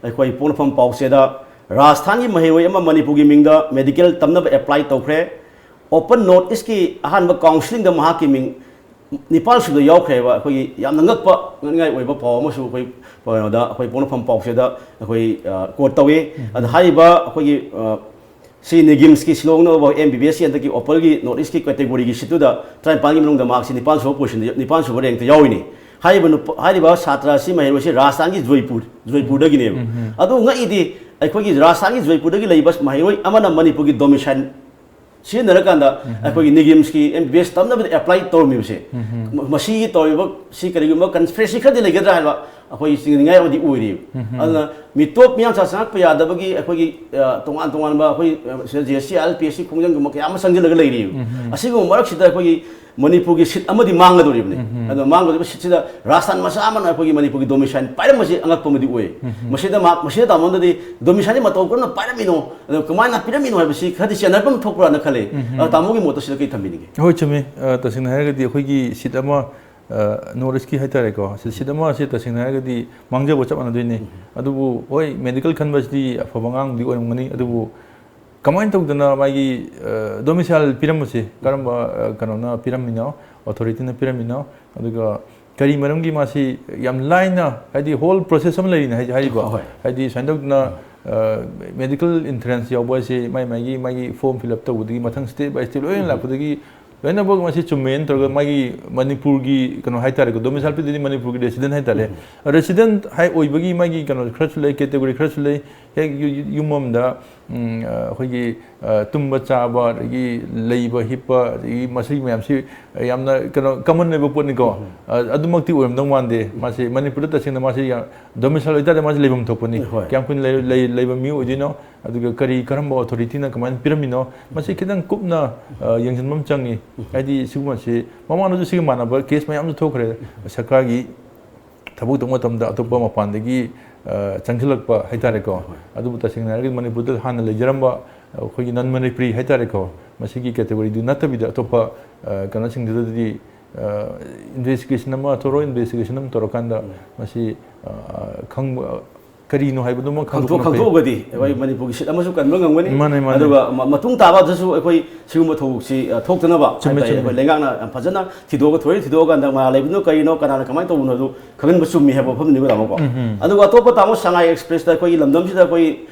ꯑꯩꯈꯣꯏ ꯄꯣꯛꯅꯐꯝ ꯄꯥꯎꯆꯦꯗ ꯔꯥꯖꯁꯊꯥꯟꯒꯤ ꯃꯍꯩꯔꯣꯏ ꯑꯃ ꯃꯅꯤꯄꯨꯔꯒꯤ ꯃꯤꯡꯗ ꯃꯦꯗꯤꯀꯦꯜ ꯇꯝꯅꯕ ꯑꯦꯄ꯭ꯂꯥꯏ ꯇꯧꯈ꯭ꯔꯦ꯫ ꯑꯣꯄꯟ ꯅꯣꯔꯠ ꯏꯁꯀꯤ ꯑꯍꯥꯟꯕ ꯀꯥꯎꯟꯁꯤꯂꯤꯡꯗ ꯃꯍꯥꯛꯀꯤ ꯃꯤꯡ ꯅꯤꯄꯥꯜ ꯁꯨꯕꯗ ꯌꯥꯎꯈ꯭ꯔꯦꯕ꯫ ꯑꯩꯈꯣꯏꯒꯤ ꯌꯥꯝꯅ ꯉꯛꯄ, ꯉꯛꯅꯤꯡꯉꯥꯏ ꯑꯣꯏꯕ ꯄꯥꯎ ꯑꯃꯁꯨ ꯑꯩꯈꯣꯏ ꯀꯩꯅꯣꯗ, ꯑꯩꯈꯣꯏ ꯄꯣꯛꯅꯐꯝ ꯄꯥꯎꯆꯦꯗ ꯑꯩꯈꯣꯏ, ꯑ, ꯀꯣꯠ ꯇꯧꯏ꯫ ꯑꯗ ꯍꯥꯏꯔꯤꯕ ꯑꯩꯈꯣꯏꯒꯤ, ꯑ, ꯁꯤ ꯅꯤꯒꯤꯝꯁꯀꯤ ꯁꯤꯂꯣꯡꯅ ꯑꯦꯝ ꯕꯤ ꯕꯤ ꯑꯦꯁꯀꯤ ꯍꯟꯗꯛꯀꯤ ꯑꯣꯄꯜꯒꯤ ꯅꯣꯔꯠ ꯏꯁꯀꯤ ꯀꯦꯇꯦꯒꯣꯔꯤꯒꯤ ꯁꯤꯠꯇꯨꯗ ꯇꯔꯥꯅꯤꯄꯥꯟꯒꯤ ꯃꯅꯨꯡꯗ ꯃꯍꯥꯛꯁꯤ ꯅꯤꯄꯥꯟ ꯁꯨꯕ ꯄꯣꯖꯤꯁꯟꯗ, ꯅꯤꯄꯥꯟ ꯁꯨꯕ ꯔꯦꯡꯛꯇ ꯌꯥꯎꯔꯤꯅꯤ꯫ ꯍꯥꯏꯔꯤꯕ ꯅꯨꯄꯥ, ꯍꯥꯏꯔꯤꯕ ꯁꯥꯇ꯭ꯔ ꯑꯁꯤ ꯃꯍꯩꯔꯣꯏꯁꯤ ꯔꯥꯖꯁꯊꯥꯟꯒꯤ ꯖꯣꯏꯄꯨꯔ, ꯖꯣꯏꯄꯨꯔꯗꯒꯤꯅꯦꯕ꯫ ꯑꯗꯨ ꯉꯛꯏꯗꯤ, ꯑꯩꯈꯣꯏꯒꯤ ꯔꯥꯖꯁꯊꯥꯟꯒꯤ ꯖꯣꯏꯄꯨꯔꯗꯒꯤ ꯂꯩꯕ ꯃꯍꯩꯔꯣꯏ ꯑꯃꯅ ꯃꯅꯤꯄꯨꯔꯒꯤ ꯗꯣꯃꯤꯁꯥꯏꯜ ꯁꯤꯖꯤꯟꯅꯔꯀꯥꯟꯗ ꯑꯩꯈꯣꯏꯒꯤ ꯅꯤꯒꯤꯝꯁꯀꯤ ꯑꯦꯝ ꯕꯤ ꯕꯤ ꯑꯦꯁ ꯇꯝꯅꯕꯗ ꯑꯦꯄ꯭ꯂꯥꯏ ꯇꯧꯔꯝꯃꯤꯕꯁꯦ, ꯃ-, ꯃꯁꯤꯒꯤ ꯇꯧꯔꯤꯕ ꯁꯤ ꯀꯔꯤꯒꯨꯝꯕ ꯀꯟꯁꯄꯤꯔꯦꯁꯤ ꯈꯔꯗꯤ ꯂꯩꯒꯗ꯭ꯔꯥ ꯍꯥꯏꯕ ꯑꯩꯈꯣꯏ ꯆꯤꯡꯅꯅꯤꯡꯉꯥꯏ ꯑꯃꯗꯤ ꯑꯣꯏꯔꯤꯕ꯫ ꯑꯗꯨꯅ ꯃꯤꯇꯣꯞ ꯃꯤꯌꯥꯝꯆꯥ ꯆꯪꯉꯛꯄ ꯌꯥꯗꯕꯒꯤ ꯑꯩꯈꯣꯏꯒꯤ, ꯑ, ꯇꯣꯉꯥꯟ ꯇꯣꯉꯥꯟꯕ ꯑꯩꯈꯣꯏ, ꯑ, ꯁꯤꯗ ꯖꯤ ꯑꯦꯁ ꯇꯤ, ꯑꯥꯏ ꯑꯦꯜ ꯄꯤ ꯑꯦꯁ ꯀꯤ ꯈꯣꯡꯖꯪꯒꯨꯝꯕ ꯀꯌꯥ ꯑꯃ ꯆꯪꯁꯤꯜꯂꯒ ꯂꯩꯔꯤꯕ꯫ ꯑꯁꯤꯒꯨꯝꯕ ꯃꯔꯛꯁꯤꯗ ꯑꯩꯈꯣꯏꯒꯤ ꯃꯅꯤꯄꯨꯔꯒꯤ ꯁꯤꯠ ꯑꯃꯗꯤ ꯃꯥꯡꯒꯗꯧꯔꯤꯕꯅꯤ꯫ ꯑꯗꯣ ꯃꯥꯡꯒꯗꯧꯔꯤꯕ ꯁꯤꯠꯁꯤꯗ ꯔꯥꯖꯁꯊꯥꯟ ꯃꯆꯥ ꯑꯃꯅ ꯑꯩꯈꯣꯏꯒꯤ ꯃꯅꯤꯄꯨꯔꯒꯤ ꯗꯣꯃꯤꯁꯥꯏꯜ ꯄꯥꯏꯔꯝꯕꯁꯤ ꯑꯉꯛꯄ ꯑꯃꯗꯤ ꯑꯣꯏ꯫ ꯃꯁꯤꯗ ꯃꯥ-, ꯃꯁꯤꯗ ꯇꯥꯃꯣꯗꯗꯤ ꯗꯣꯃꯤꯁꯥꯏꯜꯁꯤ ꯃꯇꯧ ꯀꯔꯝꯅ ꯄꯥꯏꯔꯝꯃꯤꯅꯣ, ꯑꯗꯣ ꯀꯃꯥꯏꯅ ꯄꯤꯔꯝꯃꯤꯅꯣ ꯍꯥꯏꯕꯁꯤ ꯈꯔꯗꯤ ꯆꯦꯟꯅꯕ ꯑꯃ ꯊꯣꯛꯄ꯭ꯔꯥꯅ ꯈꯜꯂꯤ꯫ ꯑ, ꯇꯥꯃꯣꯒꯤ ꯃꯣꯠꯇ ꯁꯤꯗ ꯀꯔꯤ ꯊꯝꯕꯤꯅꯤꯡꯉꯤ? ꯍꯣꯏ, ꯆꯨꯝꯃꯤ꯫ ꯑ, ꯇꯁꯦꯡꯅ ꯍꯥꯏꯔꯒꯗꯤ ꯑꯩꯈꯣꯏꯒꯤ ꯁꯤꯠ ꯑꯃ, ꯑ, ꯅꯣꯔꯠ ꯏꯁꯀꯤ ꯍꯥꯏꯇꯥꯔꯦꯀꯣ, ꯁꯤ-, ꯁꯤꯠ ꯑꯃ ꯑꯁꯤ ꯇꯁꯦꯡꯅ ꯍꯥꯏꯔꯒꯗꯤ ꯃꯥꯡꯖꯕ ꯆꯞ ꯃꯥꯟꯅꯗꯣꯏꯅꯤ꯫ ꯑꯗꯨꯕꯨ ꯍꯣꯏ, ꯃꯦꯗꯤꯀꯦꯜ ꯈꯟꯕꯁꯤꯗꯤ ꯑꯐꯕ ꯑꯉꯥꯡꯗꯤ ꯑꯣꯏꯔꯝꯒꯅꯤ, ꯑꯗꯨꯕꯨ ꯀꯃꯥꯏꯅ ꯇꯧꯗꯅ ꯃꯥꯒꯤ, ꯑ, ꯗꯣꯃꯤꯁꯥꯏꯜ ꯄꯤꯔꯝꯕꯁꯦ ꯀꯔꯝꯕ, ꯑ, ꯀꯩꯅꯣꯅ ꯄꯤꯔꯝꯃꯤꯅꯣ, ꯑꯣꯊꯣꯔꯤꯇꯤꯅ ꯄꯤꯔꯝꯃꯤꯅꯣ, ꯑꯗꯨꯒ ꯀꯔꯤ ꯃꯔꯝꯒꯤ ꯃꯥꯁꯤ ꯌꯥꯝ ꯂꯥꯏꯅ, ꯍꯥꯏꯗꯤ ꯍꯣꯜ ꯄ꯭ꯔꯣꯁꯦꯁ ꯑꯃ ꯂꯩꯔꯤꯅꯦ ꯍꯥꯏ-, ꯍꯥꯏꯔꯤꯕ꯫ ꯍꯣꯏ꯫ ꯍꯥꯏꯗꯤ ꯁꯨꯃꯥꯏꯅ ꯇꯧꯗꯅ, ꯑ, ꯃꯦꯗꯤꯀꯦꯜ ꯏꯟꯁꯨꯔꯦꯟꯁ ꯌꯥꯎꯕ ꯍꯥꯏꯁꯦ ꯃꯥꯏ ꯃꯥꯏꯒꯤ, ꯃꯥꯒꯤ ꯐꯣꯔꯝ ꯐꯤꯜ ꯑꯞ ꯇꯧꯕꯗꯒꯤ ꯃꯊꯪ ꯁ꯭ꯇꯦꯞ ꯕꯥꯏ ꯁ꯭ꯇꯦꯞ ꯂꯣꯏꯅ ꯂꯥꯛꯄꯗꯒꯤ ꯂꯣꯏꯅꯃꯛ ꯃꯁꯤ ꯆꯨꯝꯃꯦꯅ ꯇꯧꯔꯒ ꯃꯥꯒꯤ ꯃꯅꯤꯄꯨꯔꯒꯤ ꯀꯩꯅꯣ ꯍꯥꯏꯇꯥꯔꯦꯀꯣ, ꯗꯣꯃꯤꯁꯥꯏꯜ ꯄꯤꯗꯣꯏꯗꯤ ꯃꯅꯤꯄꯨꯔꯒꯤ ꯔꯦꯁꯤꯗꯦꯟ ꯍꯥꯏꯇꯥꯔꯦ꯫ ꯔꯦꯁꯤꯗꯦꯟ ꯍꯥꯏ ꯑꯣꯏꯕꯒꯤ ꯃꯥꯒꯤ ꯀꯩꯅꯣ ꯈꯔꯁꯨ ꯂꯩ, ꯀꯦꯇꯦꯒꯣꯔꯤ ꯈꯔꯁꯨ ꯂꯩ꯫ ꯍꯦꯛ ꯌꯨ-, ꯌꯨ-, ꯌꯨꯝ ꯑꯃꯗ, ꯎꯝ, ꯑ, ꯑꯩꯈꯣꯏꯒꯤ, ꯑ, ꯇꯨꯝꯕ ꯆꯥꯕ, ꯑꯗꯒꯤ ꯂꯩꯕ ꯍꯤꯞꯄ, ꯑꯗꯒꯤ ꯃꯁꯤ ꯃꯌꯥꯝꯁꯤ ꯌꯥꯝꯅ ꯀꯩꯅꯣ ꯀꯃꯟ ꯑꯣꯏꯕ ꯄꯣꯠꯅꯤꯀꯣ꯫ ꯑ, ꯑꯗꯨꯃꯛꯇꯤ ꯑꯣꯏꯔꯝꯗꯧ ꯃꯥꯟꯗꯦ꯫ ꯃꯥꯁꯤ ꯃꯅꯤꯄꯨꯔꯗ ꯇꯁꯦꯡꯅ ꯃꯥꯁꯤ ꯌꯥꯝ ꯗꯣꯃꯤꯁꯥꯏꯜ ꯑꯣꯏꯇꯥꯔꯗꯤ ꯃꯥꯁꯤ ꯂꯩꯐꯝ ꯊꯣꯛꯄꯅꯤ꯫ ꯍꯣꯏ꯫ ꯀꯌꯥꯝ ꯀꯨꯏꯅ ꯂꯩ-, ꯂꯩ-, ꯂꯩꯕ ꯃꯤ ꯑꯣꯏꯗꯣꯏꯅꯣ? ꯑꯗꯨꯒ ꯀꯔꯤ, ꯀꯔꯝꯕ ꯑꯣꯊꯣꯔꯤꯇꯤꯅ ꯀꯃꯥꯏꯅ ꯄꯤꯔꯝꯃꯤꯅꯣ? ꯃꯁꯤ ꯈꯤꯇꯪ ꯀꯨꯞꯅ, ꯑ, ꯌꯦꯡꯁꯤꯟꯕ ꯑꯃ ꯆꯪꯉꯤ꯫ ꯍꯥꯏꯗꯤ ꯁꯤꯒꯨꯝꯕꯁꯤ ꯃꯃꯥꯡꯗꯁꯨ ꯁꯤꯒ ꯃꯥꯟꯅꯕ ꯀꯦꯁ ꯃꯌꯥꯝꯁꯨ ꯊꯣꯛꯈ꯭ꯔꯦ꯫ ꯁꯔꯀꯥꯔꯒꯤ ꯊꯕꯛ ꯇꯧꯕ ꯃꯇꯝꯗ ꯑꯇꯣꯞꯄ ꯃꯄꯥꯟꯗꯒꯤ, ꯑ, ꯆꯪꯁꯤꯜꯂꯛꯄ ꯍꯥꯏꯇꯥꯔꯦꯀꯣ꯫ ꯍꯣꯏ꯫ ꯑꯗꯨꯕꯨ ꯇꯁꯦꯡꯅ ꯍꯥꯏꯔꯒꯗꯤ ꯃꯅꯤꯄꯨꯔꯗ ꯍꯥꯟꯅ ꯂꯩꯖꯔꯝꯕ ꯑꯩꯈꯣꯏꯒꯤ ꯅꯟ ꯃꯅꯤꯄꯨꯔꯤ ꯍꯥꯏꯇꯥꯔꯦꯀꯣ, ꯃꯁꯤꯒꯤ ꯀꯦꯇꯦꯒꯣꯔꯤꯗꯨ ꯅꯠꯇꯕꯤꯗ ꯑꯇꯣꯞꯄ, ꯑ, ꯀꯩꯅꯣꯁꯤꯡꯗꯨꯗꯗꯤ, ꯑ, ꯏꯟꯚꯦꯁꯇꯤꯒꯦꯁꯟ ꯑꯃ, ꯊꯣꯔꯣ ꯏꯟꯚꯦꯁꯇꯤꯒꯦꯁꯟ ꯑꯃ ꯇꯧꯔꯀꯥꯟꯗ ꯎꯝ꯫ ꯃꯁꯤ, ꯑ, ꯈꯪꯕ, ꯀꯔꯤꯅꯣ ꯍꯥꯏꯕꯗꯨꯃ ꯈꯪꯗꯣꯛ-, ꯈꯪꯗꯣꯛꯄꯅ ꯐꯩ꯫ ꯈꯪꯗꯣꯛꯑꯒꯗꯤ ꯑꯩꯈꯣꯏ ꯎꯝ꯫ ꯃꯅꯤꯄꯨꯔꯒꯤ ꯁꯤꯠ ꯑꯃꯁꯨ ꯀꯟꯕ ꯉꯝꯒꯅꯤ꯫ ꯃꯥꯅꯦ, ꯃꯥꯅꯦ꯫ ꯑꯗꯨꯒ ꯃ-, ꯃꯇꯨꯡ ꯇꯥꯕꯗꯁꯨ ꯑꯩꯈꯣꯏ ꯁꯤꯒꯨꯝꯕ ꯊꯧꯗꯣꯛꯁꯤ, ꯑ, ꯊꯣꯛꯇꯅꯕ ꯆꯨꯝꯃꯦ, ꯍꯥꯏꯇꯥꯔꯦ, ꯆꯨꯝꯃꯦ꯫ ꯑꯩꯈꯣꯏ ꯂꯩꯉꯥꯛꯅ ꯌꯥꯝ ꯐꯖꯅ ꯊꯤꯗꯣꯛꯑꯒ, ꯊꯣꯏꯅ ꯊꯤꯗꯣꯛꯑꯀꯥꯟꯗ ꯃꯔꯥꯜ ꯂꯩꯕꯗꯨꯅ ꯀꯔꯤꯅꯣ, ꯀꯅꯥꯅ ꯀꯃꯥꯏꯅ ꯇꯧꯕꯅꯣ ꯍꯥꯏꯕꯗꯨ ꯈꯪꯍꯟꯕ ꯆꯨꯝꯃꯤ ꯍꯥꯏꯕ ꯋꯥꯐꯝꯅꯤꯀꯣ, ꯇꯥꯃꯣꯀꯣ꯫ ꯎꯝ, ꯎꯝ꯫ ꯑꯗꯨꯒ ꯑꯇꯣꯞꯄ, ꯇꯥꯃꯣ, ꯁꯉꯥꯏ ꯑꯦꯛꯁꯄ꯭ꯔꯦꯁꯇ ꯑꯩꯈꯣꯏꯒꯤ ꯂꯝꯗꯝꯁꯤꯗ ꯑꯩꯈꯣꯏ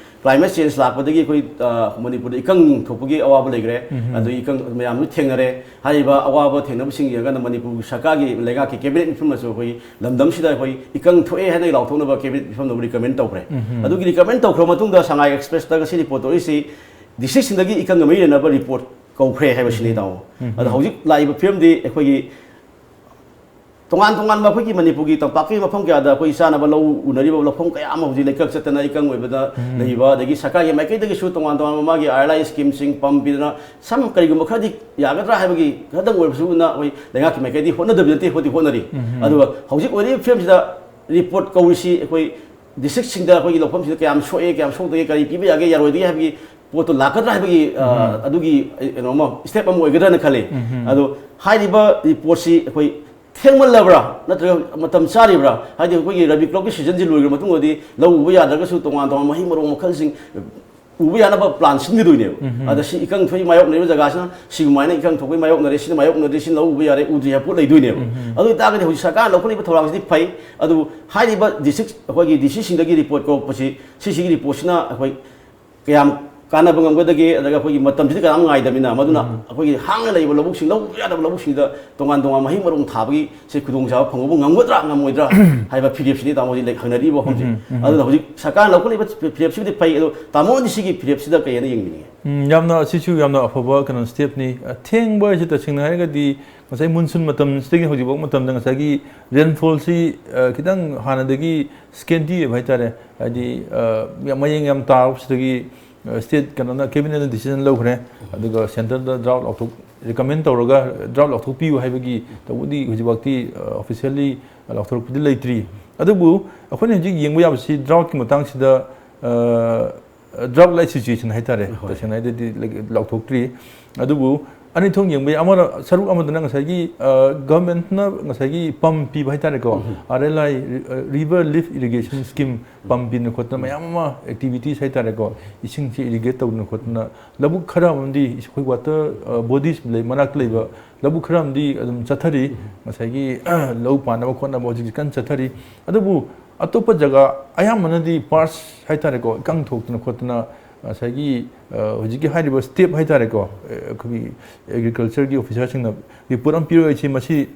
ꯀ꯭ꯂꯥꯏꯃꯦꯠ ꯆꯦꯟꯖ ꯂꯥꯛꯄꯗꯒꯤ ꯑꯩꯈꯣꯏ, ꯑ, ꯃꯅꯤꯄꯨꯔꯗ ꯏꯀꯪ ꯊꯣꯛꯄꯒꯤ ꯑꯋꯥꯕ ꯂꯩꯈ꯭ꯔꯦ꯫ ꯑꯗꯨ ꯏꯀꯪ ꯃꯌꯥꯝꯁꯨ ꯊꯦꯡꯅꯔꯦ꯫ ꯍꯥꯏꯔꯤꯕ ꯑꯋꯥꯕ ꯊꯦꯡꯅꯕꯁꯤꯡ ꯌꯦꯡꯉꯀꯥꯟꯗ ꯃꯅꯤꯄꯨꯔ ꯁꯔꯀꯥꯔꯒꯤ ꯂꯩꯉꯥꯛꯀꯤ ꯀꯦꯕꯤꯅꯦꯠ ꯃꯤꯐꯝꯅꯁꯨ ꯑꯩꯈꯣꯏ ꯂꯝꯗꯝꯁꯤꯗ ꯑꯩꯈꯣꯏ ꯏꯀꯪ ꯊꯣꯛꯑꯦ ꯍꯥꯏꯅ ꯂꯥꯎꯊꯣꯛꯅꯕ ꯀꯦꯕꯤꯅꯦꯠ ꯃꯤꯐꯝꯅꯕꯨ ꯔꯤꯀꯃꯦꯟ ꯇꯧꯈ꯭ꯔꯦ꯫ ꯑꯗꯨꯒꯤ ꯔꯤꯀꯃꯦꯟ ꯇꯧꯈ꯭ꯔꯕ ꯃꯇꯨꯡꯗ ꯁꯉꯥꯏ ꯑꯦꯛꯁꯄ꯭ꯔꯦꯁꯇ ꯉꯁꯤ ꯔꯤꯄꯣꯔꯠ ꯇꯧꯔꯤꯁꯤ ꯗꯤꯁꯇ꯭ꯔꯤꯛꯁꯤꯡꯗꯒꯤ ꯏꯀꯪꯒ ꯃꯔꯤ ꯂꯩꯅꯕ ꯔꯤꯄꯣꯔꯠ ꯀꯧꯈ꯭ꯔꯦ ꯍꯥꯏꯕꯁꯤꯅꯤ, ꯇꯥꯃꯣ꯫ ꯑꯗꯣ ꯍꯧꯖꯤꯛ ꯂꯥꯛꯏꯕ ꯐꯤꯕꯝꯗꯤ ꯑꯩꯈꯣꯏꯒꯤ ꯇꯣꯉꯥꯟ ꯇꯣꯉꯥꯟꯕ ꯑꯩꯈꯣꯏꯒꯤ ꯃꯅꯤꯄꯨꯔꯒꯤ ꯇꯝꯄꯥꯛꯀꯤ ꯃꯐꯝ ꯀꯌꯥꯗ ꯑꯩꯈꯣꯏ ꯆꯥꯅꯕ ꯂꯧ ꯎꯅꯔꯤꯕ ꯂꯧꯐꯝ ꯀꯌꯥ ꯑꯃ ꯍꯧꯖꯤꯛ ꯂꯩꯀꯛ ꯆꯠꯇꯅ ꯏꯀꯪ ꯑꯣꯏꯕꯗ ꯂꯩꯕ, ꯑꯗꯒꯤ ꯁꯔꯀꯥꯔꯒꯤ ꯃꯥꯏꯀꯩꯗꯒꯤꯁꯨ ꯇꯣꯉꯥꯟ ꯇꯣꯉꯥꯟꯕ ꯃꯥꯒꯤ ꯑꯥꯔ ꯑꯦꯜ ꯑꯥꯏ ꯁ꯭ꯀꯤꯝꯁꯤꯡ ꯄꯝ ꯄꯤꯗꯅ ꯁꯝ ꯀꯔꯤꯒꯨꯝꯕ ꯈꯔꯗꯤ ꯌꯥꯒꯗ꯭ꯔꯥ ꯍꯥꯏꯕꯒꯤ ꯈꯔꯗꯪ ꯑꯣꯏꯔꯕꯁꯨ ꯎꯅ ꯑꯩꯈꯣꯏ ꯂꯩꯉꯥꯛꯀꯤ ꯃꯥꯏꯀꯩꯗꯤ ꯍꯣꯠꯅꯗꯕ ꯅꯠꯇꯦ, ꯍꯣꯠꯇꯤ ꯍꯣꯠꯅꯔꯤ꯫ ꯑꯗꯨꯒ ꯍꯧꯖꯤꯛ ꯑꯣꯏꯔꯤꯕ ꯐꯤꯕꯝꯁꯤꯗ ꯔꯤꯄꯣꯔꯠ ꯀꯧꯔꯤꯁꯤ ꯑꯩꯈꯣꯏ ꯗꯤꯁꯇ꯭ꯔꯤꯛꯁꯤꯡꯗ ꯑꯩꯈꯣꯏꯒꯤ ꯂꯧꯐꯝꯁꯤꯗ ꯀꯌꯥꯝ ꯁꯣꯛꯑꯦ, ꯀꯌꯥꯝ ꯁꯣꯛꯇꯒꯦ, ꯀꯔꯤ ꯄꯤꯕ ꯌꯥꯒꯦ, ꯌꯥꯔꯣꯏꯗꯒꯦ ꯍꯥꯏꯕꯒꯤ ꯄꯣꯠꯇꯣ ꯂꯥꯛꯀꯗ꯭ꯔꯥ ꯍꯥꯏꯕꯒꯤ, ꯑ, ꯑꯗꯨꯒꯤ, ꯑ, ꯀꯩꯅꯣ ꯑꯃ, ꯁ꯭ꯇꯦꯞ ꯑꯃ ꯑꯣꯏꯒꯗ꯭ꯔꯥꯅ ꯈꯜꯂꯤ꯫ ꯑꯗꯣ ꯍꯥꯏꯔꯤꯕ ꯔꯤꯄꯣꯔꯠꯁꯤ ꯑꯩꯈꯣꯏ ꯊꯦꯡꯃꯜꯂꯕ꯭ꯔꯥ ꯅꯠꯇ꯭ꯔꯒ ꯃꯇꯝ ꯆꯥꯔꯤꯕ꯭ꯔꯥ? ꯍꯥꯏꯗꯤ ꯑꯩꯈꯣꯏꯒꯤ ꯔꯕꯤ ꯀ꯭ꯔꯣꯞꯀꯤ ꯁꯤꯖꯟꯁꯤ ꯂꯣꯏꯈ꯭ꯔ ꯃꯇꯨꯡꯗꯗꯤ ꯂꯧ ꯎꯕ ꯌꯥꯗ꯭ꯔꯒꯁꯨ ꯇꯣꯉꯥꯟ ꯇꯣꯉꯥꯟꯕ ꯃꯍꯩ ꯃꯔꯣꯡ ꯃꯈꯜꯁꯤꯡ ꯎꯕ ꯌꯥꯅꯕ ꯄ꯭ꯂꯥꯟ ꯁꯤꯟꯒꯗꯣꯏꯅꯦꯕ꯫ ꯑꯗ ꯁꯤ ꯏꯀꯪ ꯊꯣꯛꯏ ꯃꯥꯌꯣꯛꯅꯔꯤꯕ ꯖꯒꯥꯁꯤꯅ ꯁꯤꯒꯨꯃꯥꯏꯅ ꯏꯀꯪ ꯊꯣꯛꯄꯒꯤ ꯃꯥꯌꯣꯛꯅꯔꯦ, ꯁꯤꯅ ꯃꯥꯌꯣꯛꯅꯗ꯭ꯔꯤ, ꯁꯤꯅ ꯂꯧ ꯎꯕ ꯌꯥꯔꯦ, ꯎꯗ꯭ꯔꯤ ꯍꯥꯏꯕ ꯄꯣꯠ ꯂꯩꯗꯣꯏꯅꯦꯕ꯫ ꯑꯗꯨ ꯑꯣꯏꯇꯥꯔꯒꯗꯤ ꯍꯧꯖꯤꯛ ꯁꯔꯀꯥꯔꯅ ꯂꯧꯈꯠꯂꯤꯕ ꯊꯧꯔꯥꯡꯁꯤꯗꯤ ꯐꯩ, ꯑꯗꯨꯕꯨ ꯍꯥꯏꯔꯤꯕ ꯗꯤꯁꯇ꯭ꯔꯤꯛ, ꯑꯩꯈꯣꯏꯒꯤ ꯗꯤ ꯁꯤꯁꯤꯡꯗꯒꯤ ꯔꯤꯄꯣꯔꯠ ꯀꯧꯔꯛꯄꯁꯤ, ꯁꯤꯁꯤꯒꯤ ꯔꯤꯄꯣꯔꯠꯁꯤꯅ ꯑꯩꯈꯣꯏ ꯀꯌꯥꯝ ꯀꯥꯟꯅꯕ ꯉꯝꯒꯗꯒꯦ, ꯑꯗꯨꯒ ꯑꯩꯈꯣꯏꯒꯤ ꯃꯇꯝꯁꯤꯗꯤ ꯀꯅꯥꯝ ꯉꯥꯏꯗꯕꯅꯤꯅ, ꯃꯗꯨꯅ ꯑꯩꯈꯣꯏꯒꯤ ꯍꯥꯡꯅ ꯂꯩꯕ ꯂꯧꯕꯨꯛꯁꯤꯡ, ꯂꯧ ꯎꯕ ꯌꯥꯗꯕ ꯂꯧꯕꯨꯛꯁꯤꯡꯗ ꯇꯣꯉꯥꯟ ꯇꯣꯉꯥꯟꯕ ꯃꯍꯩ ꯃꯔꯣꯡ ꯊꯥꯕꯒꯤ ꯁꯤ ꯈꯨꯗꯣꯡꯆꯥꯕ ꯐꯪꯕꯕꯨ ꯉꯝꯒꯗ꯭ꯔꯥ ꯉꯝꯃꯣꯏꯗ꯭ꯔꯥ ꯍꯥꯏꯕ ꯐꯤꯔꯦꯞꯁꯤꯅꯤ, ꯇꯥꯃꯣ, ꯍꯧꯖꯤꯛ ꯂꯩ-, ꯍꯪꯅꯔꯤꯕ ꯋꯥꯐꯝꯁꯦ꯫ ꯑꯗꯨꯅ ꯍꯧꯖꯤꯛ ꯁꯔꯀꯥꯔꯅ ꯂꯧꯈꯠꯂꯤꯕ ꯐꯤ-, ꯐꯤꯔꯦꯞꯁꯤꯕꯨꯗꯤ ꯐꯩ, ꯑꯗꯣ ꯇꯥꯃꯣꯅꯗꯤ ꯁꯤꯒꯤ ꯐꯤꯔꯦꯞꯁꯤꯗ ꯀꯩ ꯍꯥꯏꯅ ꯌꯦꯡꯕꯤꯅꯤꯡꯉꯤ? ꯎꯝ, ꯌꯥꯝꯅ, ꯑꯁꯤꯁꯨ ꯌꯥꯝꯅ ꯑꯐꯕ ꯀꯩꯅꯣ ꯁ꯭ꯇꯦꯞꯅꯤ꯫ ꯑ, ꯊꯦꯡꯕ ꯍꯥꯏꯁꯤ ꯇꯁꯦꯡꯅ ꯍꯥꯏꯔꯒꯗꯤ ꯉꯁꯥꯏ ꯃꯨꯟꯁꯨꯟ ꯃꯇꯝꯁꯤꯗꯒꯤ ꯍꯧꯖꯤꯛꯐꯥꯎ ꯃꯇꯝꯗ ꯉꯁꯥꯏꯒꯤ ꯔꯦꯟꯐꯣꯜꯁꯤ, ꯑ, ꯈꯤꯇꯪ ꯍꯥꯟꯅꯗꯒꯤ ꯁ꯭ꯀꯦꯟꯇꯤ ꯑꯣꯏꯕ ꯍꯥꯏꯇꯥꯔꯦ꯫ ꯍꯥꯏꯗꯤ, ꯑ, ꯌꯥꯝ ꯃꯌꯦꯡ ꯌꯥꯝ ꯇꯥꯕꯁꯤꯗꯒꯤ, ꯑ, ꯁ꯭ꯇꯦꯠ ꯀꯩꯅꯣꯅ, ꯀꯦꯕꯤꯅꯦꯠꯅ ꯗꯤꯁꯤꯖꯟ ꯂꯧꯈ꯭ꯔꯦ꯫ ꯑꯗꯨꯒ ꯁꯦꯟꯇꯔꯗ ꯗ꯭ꯔꯥꯐ ꯂꯥꯎꯊꯣꯛ-, ꯔꯤꯀꯃꯦꯟ ꯇꯧꯔꯒ ꯗ꯭ꯔꯥꯐ ꯂꯥꯎꯊꯣꯛꯄꯤꯌꯨ ꯍꯥꯏꯕꯒꯤ ꯇꯧꯕꯗꯤ ꯍꯧꯖꯤꯛꯐꯥꯎꯇꯤ, ꯑ, ꯑꯣꯐꯤꯁꯤꯌꯦꯜꯂꯤ ꯂꯥꯎꯊꯣꯔꯛꯄꯗꯤ ꯂꯩꯇ꯭ꯔꯤ꯫ ꯑꯗꯨꯕꯨ ꯑꯩꯈꯣꯏꯅ ꯍꯧꯖꯤꯛ ꯌꯦꯡꯕ ꯌꯥꯕꯁꯤ ꯗ꯭ꯔꯥꯐꯀꯤ ꯃꯇꯥꯡꯁꯤꯗ, ꯑ, ꯗ꯭ꯔꯥꯐ ꯂꯥꯏꯛ ꯁꯤꯆꯨꯋꯦꯁꯟ ꯍꯥꯏꯇꯥꯔꯦ, ꯍꯣꯏ꯫ ꯇꯁꯦꯡꯅ ꯍꯥꯏꯔꯗꯤ ꯂꯥꯎꯊꯣꯛꯇ꯭ꯔꯤ꯫ ꯑꯗꯨꯕꯨ ꯑꯅꯤ ꯊꯣꯛꯅ ꯌꯦꯡꯕ ꯌꯥꯏ꯫ ꯑꯃꯅ, ꯁꯔꯨꯛ ꯑꯃꯗꯅ ꯉꯁꯥꯏꯒꯤ, ꯑ, ꯒꯚꯔꯟꯃꯦꯟꯠꯅ ꯉꯁꯥꯏꯒꯤ ꯄꯝ ꯄꯤꯕ ꯍꯥꯏꯇꯥꯔꯦꯀꯣ, ꯎꯝ꯫ ꯑꯥꯔ ꯑꯦꯜ ꯑꯥꯏ, ꯔꯤ-, ꯑ, ꯔꯤꯚꯔ ꯂꯤꯐ ꯏꯔꯤꯒꯦꯁꯟ ꯁ꯭ꯀꯤꯝ, ꯄꯝ ꯄꯤꯗꯅ ꯈꯣꯠꯇꯅ ꯃꯌꯥꯝ ꯑꯃ ꯑꯦꯛꯇꯤꯚꯤꯇꯤꯁ ꯍꯥꯏꯇꯥꯔꯦꯀꯣ, ꯏꯁꯤꯡꯁꯤ ꯏꯔꯤꯒꯦꯠ ꯇꯧꯗꯅ ꯈꯣꯠꯇꯅ, ꯂꯧꯕꯨꯛ ꯈꯔ ꯑꯃꯗꯤ ꯑꯩꯈꯣꯏ ꯋꯥꯇꯔ, ꯑ, ꯕꯣꯗꯤꯁ ꯂꯩ, ꯃꯅꯥꯛꯇ ꯂꯩꯕ ꯂꯧꯕꯨꯛ ꯈꯔ ꯑꯃꯗꯤ ꯑꯗꯨꯝ ꯆꯠꯊꯔꯤ꯫ ꯎꯝ꯫ ꯉꯁꯥꯏꯒꯤ, ꯂꯧ ꯄꯥꯟꯅꯕ ꯈꯣꯠꯅꯕ ꯍꯧꯖꯤꯛ ꯀꯟꯅ ꯆꯠꯊꯔꯤ꯫ ꯑꯗꯨꯕꯨ ꯑꯇꯣꯞꯄ ꯖꯒꯥ ꯑꯌꯥꯝꯕꯅꯗꯤ ꯄꯥꯔꯁ ꯍꯥꯏꯇꯥꯔꯦꯀꯣ, ꯏꯀꯪ ꯊꯣꯛꯇꯅ ꯈꯣꯠꯇꯅ ꯉꯁꯥꯏꯒꯤ, ꯑ, ꯍꯧꯖꯤꯛꯀꯤ ꯍꯥꯏꯔꯤꯕ ꯁ꯭ꯇꯦꯞ ꯍꯥꯏꯇꯥꯔꯦꯀꯣ, ꯑ, ꯑꯩꯈꯣꯏꯒꯤ ꯑꯦꯒ꯭ꯔꯤꯀꯜꯆꯔꯒꯤ ꯑꯣꯐꯤꯁꯥꯔꯁꯤꯡꯅ ꯔꯤꯄꯣꯔꯠ ꯑꯃ ꯄꯤꯔꯛꯏꯁꯤ, ꯃꯁꯤ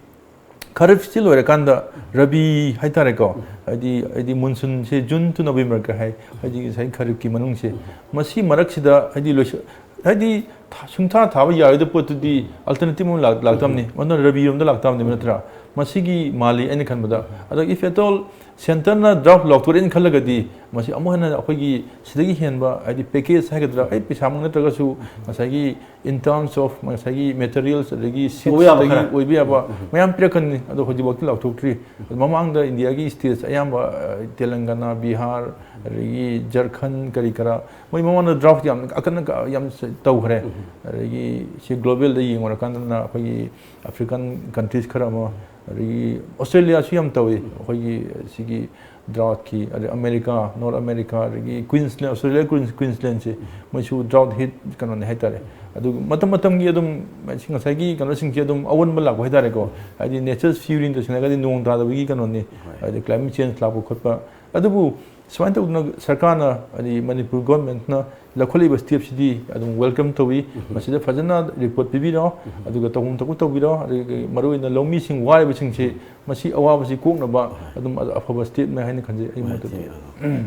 ꯈꯔꯤꯐꯁꯤ ꯂꯣꯏꯔꯀꯥꯟꯗ ꯔꯕꯤ ꯍꯥꯏꯇꯥꯔꯦꯀꯣ, ꯍꯥꯏꯗꯤ, ꯍꯥꯏꯗꯤ ꯃꯨꯟꯁꯨꯟꯁꯦ ꯖꯨꯟ to ꯅꯕꯦꯝꯕꯔꯒ ꯍꯥꯏ, ꯍꯥꯏꯗꯤ ꯉꯁꯥꯏ ꯈꯔꯤꯐꯀꯤ ꯃꯅꯨꯡꯁꯦ, ꯃꯁꯤ ꯃꯔꯛꯁꯤꯗ ꯍꯥꯏꯗꯤ ꯂꯣꯏꯁ-, ꯍꯥꯏꯗꯤ ꯊꯥ-, ꯁꯨꯡꯊꯥ ꯊꯥꯕ ꯌꯥꯔꯣꯏꯗꯕ ꯄꯣꯠꯇꯨꯗꯤ ꯑꯜꯇꯔꯅꯦꯇꯤꯕ ꯑꯃ ꯂꯥꯛ-, ꯂꯥꯛꯇꯕꯅꯤ, ꯃꯗꯨꯅ ꯔꯕꯤꯔꯣꯝꯗ ꯂꯥꯛꯇꯕꯅꯦꯕ, ꯅꯠꯇ꯭ꯔꯥ? ꯃꯁꯤꯒꯤ ꯃꯥꯜꯂꯤ ꯑꯩꯅ ꯈꯟꯕꯗ꯫ ꯑꯗꯣ if at all ꯁꯦꯟꯇꯔꯅ ꯗ꯭ꯔꯥꯐ ꯂꯥꯎꯊꯣꯔꯛꯑꯦꯅ ꯈꯜꯂꯒꯗꯤ, ꯃꯁꯤ ꯑꯃꯨꯛ ꯍꯦꯟꯅ ꯑꯩꯈꯣꯏꯒꯤ ꯁꯤꯗꯒꯤ ꯍꯦꯟꯕ, ꯍꯥꯏꯗꯤ ꯄꯦꯀꯦꯖ ꯍꯥꯏꯒꯗ꯭ꯔꯥ, ꯑꯩ ꯄꯩꯁꯥꯃꯛ ꯅꯠꯇ꯭ꯔꯒꯁꯨ ꯉꯁꯥꯏꯒꯤ in terms of ꯉꯁꯥꯏꯒꯤ ꯃꯦꯇꯔꯤꯌꯦꯜꯁ ꯑꯗꯒꯤ ꯇꯧꯕ ꯌꯥꯕ ꯁꯤꯠꯁꯇꯒꯤ ꯈꯔ꯫ ꯑꯣꯏꯕ ꯌꯥꯕ ꯃꯌꯥꯝ ꯄꯤꯔꯛꯀꯅꯤ꯫ ꯑꯗꯣ ꯍꯧꯖꯤꯛꯐꯥꯎꯗꯤ ꯂꯥꯎꯊꯣꯛꯇ꯭ꯔꯤ꯫ ꯑꯗꯣ ꯃꯃꯥꯡꯗ ꯏꯟꯗꯤꯌꯥꯒꯤ ꯁ꯭ꯇꯦꯠꯁ ꯑꯌꯥꯝꯕ, ꯑ, ꯇꯦꯂꯪꯒꯅꯥ, ꯕꯤꯍꯥꯔ, ꯑꯗꯒꯤ ꯖꯔꯈꯟ ꯀꯔꯤ ꯀꯔꯥ, ꯃꯣꯏ ꯃꯃꯥꯡꯗ ꯗ꯭ꯔꯥꯐ ꯌꯥꯝ ꯑꯀꯟ ꯌꯥꯝ ꯇꯧꯈ꯭ꯔꯦ꯫ ꯑꯗꯒꯤ ꯁꯤ ꯒ꯭ꯂꯣꯕꯦꯜꯗ ꯌꯦꯡꯉꯨꯔꯀꯥꯟꯗꯅ ꯑꯩꯈꯣꯏꯒꯤ ꯑꯐ꯭ꯔꯤꯀꯥꯟ ꯀꯟꯇ꯭ꯔꯤꯁ ꯈꯔ ꯑꯃ, ꯑꯗꯒꯤ ꯑꯣꯁꯇ꯭ꯔꯦꯂꯤꯌꯥꯁꯨ ꯌꯥꯝ ꯇꯧꯏ꯫ ꯑꯩꯈꯣꯏꯒꯤ ꯁꯤꯒꯤ ꯗ꯭ꯔꯥꯎꯠꯀꯤ, ꯑꯗꯩ ꯑꯃꯦꯔꯤꯀꯥ, ꯅꯣꯔꯠ ꯑꯃꯦꯔꯤꯀꯥ, ꯑꯗꯒꯤ ꯀ꯭ꯋꯤꯟꯁꯂꯦꯟ, ꯑꯣꯁꯇ꯭ꯔꯦꯂꯤꯌꯥ ꯀ꯭ꯋꯤꯟꯁ-, ꯀ꯭ꯋꯤꯟꯁꯂꯦꯟꯁꯦ, ꯃꯣꯏꯁꯨ ꯗ꯭ꯔꯥꯎꯠ ꯍꯤꯠ ꯀꯩꯅꯣꯅꯦ ꯍꯥꯏꯇꯥꯔꯦ꯫ ꯑꯗꯨ ꯃꯇꯝ ꯃꯇꯝꯒꯤ ꯑꯗꯨꯝ ꯉꯁꯥꯏꯒꯤ ꯀꯩꯅꯣꯁꯤꯡꯁꯦ ꯑꯗꯨꯝ ꯑꯑꯣꯟꯕ ꯂꯥꯛꯄ ꯍꯥꯏꯇꯥꯔꯦꯀꯣ꯫ ꯍꯥꯏꯗꯤ nature's fury ꯇꯧꯁꯤꯜꯂꯒꯗꯤ ꯅꯣꯡ ꯇꯥꯗꯕꯒꯤ ꯀꯩꯅꯣꯅꯤ, ꯍꯣꯏ꯫ ꯍꯥꯏꯗꯤ climate change ꯂꯥꯛꯄ ꯈꯣꯠꯄ꯫ ꯑꯗꯨꯕꯨ ꯁꯨꯃꯥꯏꯅ ꯇꯧꯗꯅ ꯁꯔꯀꯥꯔꯅ, ꯍꯥꯏꯗꯤ ꯃꯅꯤꯄꯨꯔ ꯒꯣꯔꯃꯦꯟꯠꯅ ꯂꯧꯈꯠꯂꯤꯕ ꯁ꯭ꯇꯦꯞꯁꯤꯗꯤ ꯑꯗꯨꯝ ꯋꯦꯜꯀꯝ ꯇꯧꯏ꯫ ꯃꯁꯤꯗ ꯐꯖꯅ ꯔꯤꯄꯣꯔꯠ ꯄꯤꯕꯤꯔꯣ, ꯑꯗꯨꯒ ꯇꯧꯐꯝ ꯊꯣꯛꯄ ꯇꯧꯕꯤꯔꯣ, ꯑꯗꯨꯒ ꯃꯔꯨꯑꯣꯏꯅ ꯂꯧꯃꯤꯁꯤꯡ ꯋꯥꯔꯤꯕꯁꯤꯡꯁꯤ ꯃꯁꯤ ꯑꯋꯥꯕꯁꯤ ꯀꯣꯛꯅꯕ ꯑꯗꯨꯝ ꯑꯐꯕ ꯁ꯭ꯇꯦꯞꯅꯦ ꯍꯥꯏꯅ ꯈꯟꯖꯩ ꯑꯩꯒꯤ ꯃꯣꯠꯇꯗꯤ꯫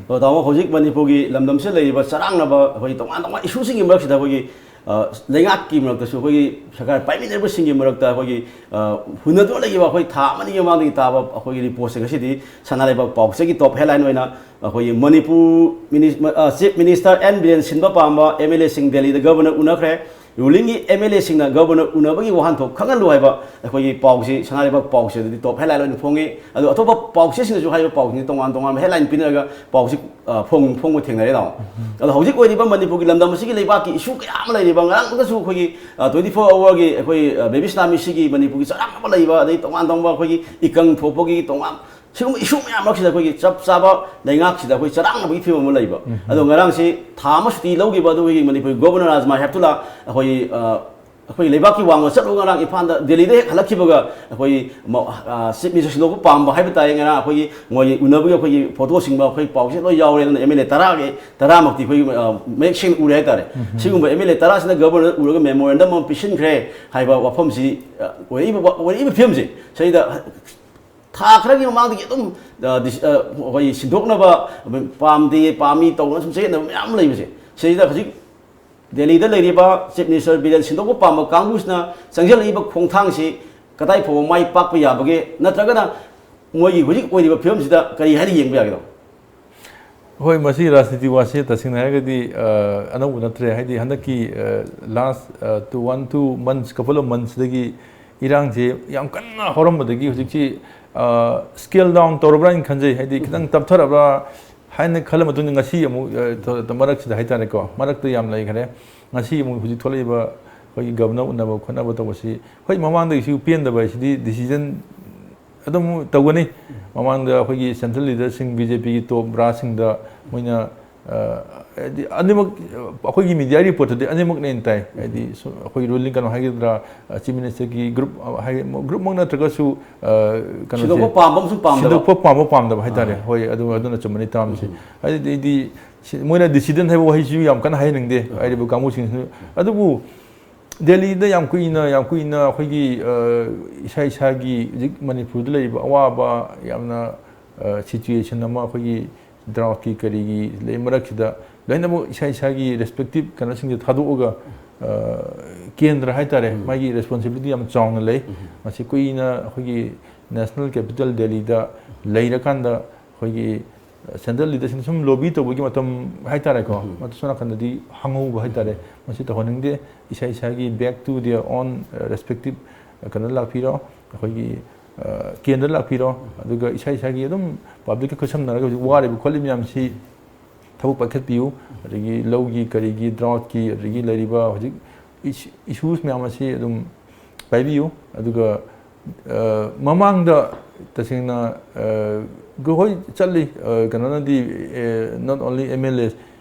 ꯑꯗꯣ ꯇꯥꯃꯣ, ꯍꯧꯖꯤꯛ ꯃꯅꯤꯄꯨꯔꯒꯤ ꯂꯝꯗꯝꯁꯤꯗ ꯂꯩꯔꯤꯕ ꯆꯔꯥꯡꯅꯕ ꯑꯩꯈꯣꯏ ꯇꯣꯉꯥꯟ ꯇꯣꯉꯥꯟꯕ ꯏꯁꯨꯁꯤꯡꯒꯤ ꯃꯔꯛꯁꯤꯗ ꯑꯩꯈꯣꯏꯒꯤ, ꯑ, ꯂꯩꯉꯥꯛꯀꯤ ꯃꯔꯛꯇꯁꯨ ꯑꯩꯈꯣꯏꯒꯤ ꯁꯔꯀꯥꯔ ꯄꯥꯏꯃꯤꯟꯅꯔꯤꯕꯁꯤꯡꯒꯤ ꯃꯔꯛꯇ ꯑꯩꯈꯣꯏꯒꯤ, ꯑ, ꯍꯨꯟꯅꯗꯨꯅ ꯂꯩꯈꯤꯕ ꯑꯩꯈꯣꯏ ꯊꯥ ꯑꯃꯅꯤꯒꯤ ꯃꯃꯥꯡꯗꯒꯤ ꯇꯥꯕ ꯑꯩꯈꯣꯏꯒꯤ ꯔꯤꯄꯣꯔꯠꯁꯦ ꯉꯁꯤꯗꯤ ꯁꯅꯥ ꯂꯩꯕꯥꯛ ꯄꯥꯎꯆꯦꯒꯤ ꯇꯣꯞ ꯍꯦꯗꯂꯥꯏꯟ ꯑꯣꯏꯅ ꯑꯩꯈꯣꯏꯒꯤ ꯃꯅꯤꯄꯨꯔ ꯃꯤꯅꯤꯁ-, ꯑ, ꯆꯤꯐ ꯃꯤꯅꯤꯁꯇꯔ ꯑꯦꯟ ꯕꯤꯔꯦꯟ ꯁꯤꯟꯕ ꯄꯥꯝꯕ ꯑꯦꯝ ꯑꯦꯜ ꯑꯦꯁꯤꯡ ꯗꯦꯜꯂꯤꯗ ꯒꯕꯔꯅꯔ ꯎꯅꯈ꯭ꯔꯦ꯫ ꯔꯨꯂꯤꯡꯒꯤ ꯑꯦꯝ ꯑꯦꯜ ꯑꯦꯁꯤꯡꯅ ꯒꯕꯔꯅꯔ ꯎꯅꯕꯒꯤ ꯋꯥꯍꯟꯊꯣꯛ ꯈꯪꯍꯜꯂꯨ ꯍꯥꯏꯕ ꯑꯩꯈꯣꯏꯒꯤ ꯄꯥꯎꯁꯤ ꯁꯅꯥ ꯂꯩꯕꯥꯛ ꯄꯥꯎꯆꯦꯗꯗꯤ ꯇꯣꯞ ꯍꯦꯗꯂꯥꯏꯟ ꯑꯣꯏꯅ ꯐꯣꯡꯉꯤ꯫ ꯑꯗꯣ ꯑꯇꯣꯞꯄ ꯄꯥꯎꯆꯦꯁꯤꯡꯗꯁꯨ ꯍꯥꯏꯔꯤꯕ ꯄꯥꯎꯁꯤꯡꯁꯤ ꯇꯣꯉꯥꯟ ꯇꯣꯉꯥꯟꯕ ꯍꯦꯗꯂꯥꯏꯟ ꯄꯤꯅꯔꯒ ꯄꯥꯎꯁꯤ, ꯑ, ꯐꯣꯡ-, ꯐꯣꯡꯕ ꯊꯦꯡꯅꯔꯦ, ꯇꯥꯃꯣ꯫ ꯑꯗꯣ ꯍꯧꯖꯤꯛ ꯑꯣꯏꯔꯤꯕ ꯃꯅꯤꯄꯨꯔꯒꯤ ꯂꯝꯗꯝ ꯑꯁꯤꯒꯤ ꯂꯩꯕꯥꯛꯀꯤ ꯏꯁꯨ ꯀꯌꯥ ꯑꯃ ꯂꯩꯔꯤꯕ, ꯉꯔꯥꯡꯗꯁꯨ ꯑꯩꯈꯣꯏꯒꯤ, ꯑ, twenty four hourꯒꯤ ꯑꯩꯈꯣꯏ, ꯑ, ꯕꯦꯕꯤ ꯁꯅꯥꯃꯤꯁꯤꯒꯤ ꯃꯅꯤꯄꯨꯔꯒꯤ ꯆꯔꯥꯡꯅꯕ ꯂꯩꯕ, ꯑꯗꯩ ꯇꯣꯉꯥꯟ ꯇꯣꯉꯥꯟꯕ ꯑꯩꯈꯣꯏꯒꯤ ꯏꯀꯪ ꯊꯣꯛꯄꯒꯤ ꯇꯣꯉꯥꯟ ꯁꯤꯒꯨꯝꯕ ꯏꯁꯨ ꯃꯌꯥꯝ ꯃꯔꯛꯁꯤꯗ ꯑꯩꯈꯣꯏꯒꯤ ꯆꯞ ꯆꯥꯕ ꯂꯩꯉꯥꯛꯁꯤꯗ ꯑꯩꯈꯣꯏ ꯆꯔꯥꯡꯅꯕꯒꯤ ꯐꯤꯕꯝ ꯑꯃ ꯂꯩꯕ꯫ ꯑꯗꯣ ꯉꯔꯥꯡꯁꯤ ꯊꯥ ꯑꯃ ꯁꯨꯇꯤ ꯂꯧꯈꯤꯕ ꯑꯗꯨ ꯑꯩꯈꯣꯏꯒꯤ ꯃꯅꯤꯄꯨꯔꯒꯤ ꯒꯣꯕꯔꯅꯔ ꯔꯥꯖꯃꯥ ꯍꯦꯞꯇꯨꯂꯥ ꯑꯩꯈꯣꯏꯒꯤ, ꯑ, ꯑꯩꯈꯣꯏ ꯂꯩꯕꯥꯛꯀꯤ ꯋꯥꯡꯃ ꯆꯠꯂꯨ, ꯉꯔꯥꯡ ꯏꯝꯐꯥꯜꯗ, ꯗꯦꯜꯂꯤꯗ ꯍꯦꯛ ꯍꯜꯂꯛꯈꯤꯕꯒ ꯑꯩꯈꯣꯏ ꯆꯤꯐ ꯃꯤꯅꯤꯁꯇꯔ ꯁꯤꯟꯗꯣꯛꯄ ꯄꯥꯝꯕ ꯍꯥꯏꯕ ꯇꯥꯏ꯫ ꯉꯔꯥꯡ ꯑꯩꯈꯣꯏꯒꯤ ꯃꯣꯏꯒꯤ ꯎꯅꯕꯒꯤ ꯑꯩꯈꯣꯏꯒꯤ ꯐꯣꯇꯣꯁꯤꯡꯕ ꯑꯩꯈꯣꯏ ꯄꯥꯎꯆꯦ ꯂꯣꯏ ꯌꯥꯎꯔꯦ꯫ ꯑꯗꯨꯅ ꯑꯦꯝ ꯑꯦꯜ ꯑꯦ ꯇꯔꯥꯒꯤ ꯇꯔꯥꯃꯛꯇꯤ ꯑꯩꯈꯣꯏꯒꯤ ꯃꯌꯦꯛ ꯁꯦꯡꯅ ꯎꯔꯦ ꯍꯥꯏꯇꯥꯔꯦ꯫ ꯁꯤꯒꯨꯝꯕ ꯑꯦꯝ ꯑꯦꯜ ꯑꯦ ꯇꯔꯥꯁꯤꯅ ꯒꯕꯔꯅꯔ ꯎꯔꯒ ꯃꯦꯃꯣꯔꯦꯟꯗꯝ ꯑꯃ ꯄꯤꯁꯤꯟꯈ꯭ꯔꯦ ꯍꯥꯏꯕ ꯋꯥꯐꯝꯁꯤ, ꯑꯣꯏꯔꯛꯏꯕ ꯑꯣꯏꯔꯛꯏꯕ ꯐꯤꯕꯝꯁꯦ ꯁꯤꯗ ꯊꯥ ꯈꯔꯒꯤ ꯃꯃꯥꯡꯗꯒꯤ ꯑꯗꯨꯝ ꯑꯩꯈꯣꯏ ꯁꯤꯟꯗꯣꯛꯅꯕ ꯄꯥꯝꯗꯦ, ꯄꯥꯝꯃꯤ ꯇꯧꯗꯅ ꯁꯨꯝ ꯆꯌꯦꯠꯅꯕ ꯃꯌꯥꯝ ꯑꯃ ꯂꯩꯕꯁꯦ, ꯁꯤꯗ ꯍꯧꯖꯤꯛ ꯗꯦꯜꯂꯤꯗ ꯂꯩꯔꯤꯕ ꯆꯤꯐ ꯃꯤꯅꯤꯁꯇꯔ ꯕꯤꯔꯦꯟ ꯁꯤꯟꯗꯣꯛꯄ ꯄꯥꯝꯕ ꯀꯥꯡꯕꯨꯁꯤꯅ ꯆꯪꯁꯤꯜꯂꯛꯏꯕ ꯈꯣꯡꯊꯥꯡꯁꯤ ꯀꯗꯥꯏ ꯐꯥꯎꯕ ꯃꯥꯏ ꯄꯥꯛꯄ ꯌꯥꯕꯒꯦ? ꯅꯠꯇ꯭ꯔꯒꯅ ꯃꯣꯏꯒꯤ ꯍꯧꯖꯤꯛ ꯑꯣꯏꯔꯤꯕ ꯐꯤꯕꯝꯁꯤꯗ ꯀꯔꯤ ꯍꯥꯏꯅ ꯌꯦꯡꯕ ꯌꯥꯒꯗꯧ? ꯍꯣꯏ, ꯃꯁꯤ ꯔꯥꯖꯅꯤꯇꯤ ꯋꯥꯁꯦ ꯇꯁꯦꯡꯅ ꯍꯥꯏꯔꯒꯗꯤ ꯑꯅꯧꯕ ꯅꯠꯇ꯭ꯔꯦ꯫ ꯍꯥꯏꯗꯤ ꯍꯟꯗꯛꯀꯤ last two one two months couple of ꯃꯟꯁꯇꯒꯤ ꯏꯔꯥꯡꯁꯦ ꯌꯥꯝ ꯀꯟꯅ ꯍꯧꯔꯝꯕꯗꯒꯤ ꯍꯧꯖꯤꯛꯁꯤ ꯁ꯭ꯀꯦꯜ ꯗꯥꯎꯟ ꯇꯧꯔꯕ꯭ꯔꯥ ꯍꯥꯏꯅ ꯈꯟꯖꯩ꯫ ꯍꯥꯏꯗꯤ ꯈꯤꯇꯪ ꯇꯞꯊꯔꯕ꯭ꯔꯥ ꯍꯥꯏꯅ ꯈꯜꯂ ꯃꯇꯨꯡꯗ ꯉꯁꯤ ꯑꯃꯨꯛ ꯃꯔꯛꯁꯤꯗ ꯍꯥꯏꯇꯥꯔꯦꯀꯣ, ꯃꯔꯛꯇ ꯌꯥꯝ ꯂꯩꯈ꯭ꯔꯦ꯫ ꯉꯁꯤ ꯑꯃꯨꯛ ꯍꯧꯖꯤꯛ ꯊꯣꯛꯂꯛꯏꯕ ꯑꯩꯈꯣꯏꯒꯤ ꯒꯕꯔꯅꯔ ꯎꯅꯕ ꯈꯣꯠꯅꯕ ꯇꯧꯕꯁꯤ, ꯍꯣꯏ, ꯃꯃꯥꯡꯗꯒꯤꯁꯨ ꯄꯦꯟꯗꯕ ꯍꯥꯏꯁꯤꯗꯤ ꯗꯤꯁꯤꯖꯟ ꯑꯗꯨꯝ ꯇꯧꯒꯅꯤ꯫ ꯃꯃꯥꯡꯗ ꯑꯩꯈꯣꯏꯒꯤ ꯁꯦꯟꯇ꯭ꯔꯦꯜ ꯂꯤꯗꯔꯁꯤꯡ, ꯕꯤ ꯖꯦ ꯄꯤꯒꯤ ꯇꯣꯞ ꯕ꯭ꯔꯥꯟꯁꯁꯤꯡꯗ ꯃꯣꯏꯅ ꯍꯥꯏꯗꯤ ꯑꯅꯤꯃꯛ, ꯑꯩꯈꯣꯏꯒꯤ ꯃꯤꯗꯤꯌꯥ ꯔꯤꯄꯣꯔꯠꯇꯗꯤ ꯑꯅꯤꯃꯛꯅꯦꯅ ꯇꯥꯏ꯫ ꯍꯥꯏꯗꯤ ꯑꯩꯈꯣꯏ ꯔꯨꯂꯤꯡ ꯀꯩꯅꯣ ꯍꯥꯏꯒꯗ꯭ꯔꯥ, ꯆꯤꯐ ꯃꯤꯅꯤꯁꯇꯔꯒꯤ ꯒ꯭ꯔꯨꯞ, ꯒ꯭ꯔꯨꯞꯃꯛ ꯅꯠꯇ꯭ꯔꯒꯁꯨ ꯀꯩꯅꯣꯁꯦ, ꯁꯤꯟꯗꯣꯛꯄ ꯄꯥꯝꯕ ꯑꯃꯁꯨ ꯄꯥꯝꯗꯕ꯫ ꯁꯤꯟꯗꯣꯛꯄ ꯄꯥꯝꯕ ꯄꯥꯝꯗꯕ ꯍꯥꯏꯇꯥꯔꯦ꯫ ꯍꯣꯏ, ꯑꯗꯨ, ꯑꯗꯨꯅ ꯆꯨꯝꯃꯅꯤ ꯇꯥꯔꯝꯁꯦ꯫ ꯍꯥꯏꯗꯤ ꯑꯩꯗꯤ ꯁꯤ-, ꯃꯣꯏꯅ ꯗꯤꯁꯤꯗꯟ ꯍꯥꯏꯕ ꯋꯥꯍꯩꯁꯤꯁꯨ ꯌꯥꯝ ꯀꯟꯅ ꯍꯥꯏꯍꯟꯅꯤꯡꯗꯦ ꯍꯥꯏꯔꯤꯕ ꯀꯥꯡꯕꯨꯁꯤꯡꯁꯤꯅ꯫ ꯑꯗꯨꯕꯨ ꯗꯦꯜꯂꯤꯗ ꯌꯥꯝ ꯀꯨꯏꯅ, ꯌꯥꯝ ꯀꯨꯏꯅ ꯑꯩꯈꯣꯏꯒꯤ ꯏꯁꯥ ꯏꯁꯥꯒꯤ ꯍꯧꯖꯤꯛ ꯃꯅꯤꯄꯨꯔꯗ ꯂꯩꯔꯤꯕ ꯑꯋꯥꯕ ꯌꯥꯝꯅ ꯁꯤꯆꯨꯋꯦꯁꯟ ꯑꯃ, ꯑꯩꯈꯣꯏꯒꯤ ꯗ꯭ꯔꯥꯎꯠꯀꯤ ꯀꯔꯤꯒꯤ ꯂꯩ ꯃꯔꯛꯁꯤꯗ ꯂꯣꯏꯅꯃꯛ ꯏꯁꯥ ꯏꯁꯥꯒꯤ ꯔꯦꯁꯄꯦꯛꯇꯤꯞ ꯀꯩꯅꯣꯁꯤꯡꯁꯦ ꯊꯥꯗꯣꯛꯑꯒ, ꯀꯦꯟꯗ꯭ꯔ ꯍꯥꯏꯇꯥꯔꯦ, ꯃꯥꯒꯤ ꯔꯦꯁꯄꯣꯟꯁꯤꯕꯤꯂꯤꯇꯤ ꯌꯥꯝ ꯆꯥꯎꯅ ꯂꯩ꯫ ꯃꯁꯤ ꯀꯨꯏꯅ ꯑꯩꯈꯣꯏꯒꯤ ꯅꯦꯁꯅꯦꯜ ꯀꯦꯄꯤꯇꯦꯜ ꯗꯦꯜꯂꯤꯗ ꯂꯩꯔꯀꯥꯟꯗ ꯑꯩꯈꯣꯏꯒꯤ ꯁꯦꯟꯇ꯭ꯔꯦꯜ ꯂꯤꯗꯔꯁꯤꯡꯅ ꯁꯨꯝ ꯂꯣꯕꯤ ꯇꯧꯕꯒꯤ ꯃꯇꯝ ꯍꯥꯏꯇꯥꯔꯦꯀꯣ, ꯃꯗꯨ ꯁꯣꯝ ꯅꯥꯀꯟꯗꯗꯤ ꯍꯥꯡꯍꯧꯕ ꯍꯥꯏꯇꯥꯔꯦ, ꯃꯁꯤ ꯇꯧꯍꯟꯅꯤꯡꯗꯦ꯫ ꯏꯁꯥ ꯏꯁꯥꯒꯤ back to their own respective ꯀꯩꯅꯣ ꯂꯥꯛꯄꯤꯔꯣ, ꯑꯩꯈꯣꯏꯒꯤ ꯀꯦꯟꯗ꯭ꯔ ꯂꯥꯛꯄꯤꯔꯣ꯫ ꯑꯗꯨꯒ ꯏꯁꯥ ꯏꯁꯥꯒꯤ ꯑꯗꯨꯝ ꯄꯕ꯭ꯂꯤꯛꯀ ꯈꯨꯠꯁꯝꯅꯔꯒ ꯍꯧꯖꯤꯛ ꯋꯥꯔꯤꯕ ꯈꯣꯠꯂꯤꯕ ꯃꯌꯥꯝꯁꯤ ꯊꯕꯛ ꯄꯥꯏꯈꯠꯄꯤꯌꯨ꯫ ꯑꯗꯒꯤ ꯂꯧꯒꯤ, ꯀꯔꯤꯒꯤ, ꯗ꯭ꯔꯥꯎꯠꯀꯤ, ꯑꯗꯒꯤ ꯂꯩꯔꯤꯕ ꯍꯧꯖꯤꯛ ꯏꯁꯨꯁ ꯃꯌꯥꯝ ꯑꯁꯤ ꯑꯗꯨꯝ ꯄꯥꯏꯕꯤꯌꯨ꯫ ꯑꯗꯨꯒ ꯃꯃꯥꯡꯗ ꯇꯁꯦꯡꯅ ꯍꯣꯏ ꯆꯠꯂꯤ, ꯀꯩꯅꯣꯅꯗꯤ, not only M L A,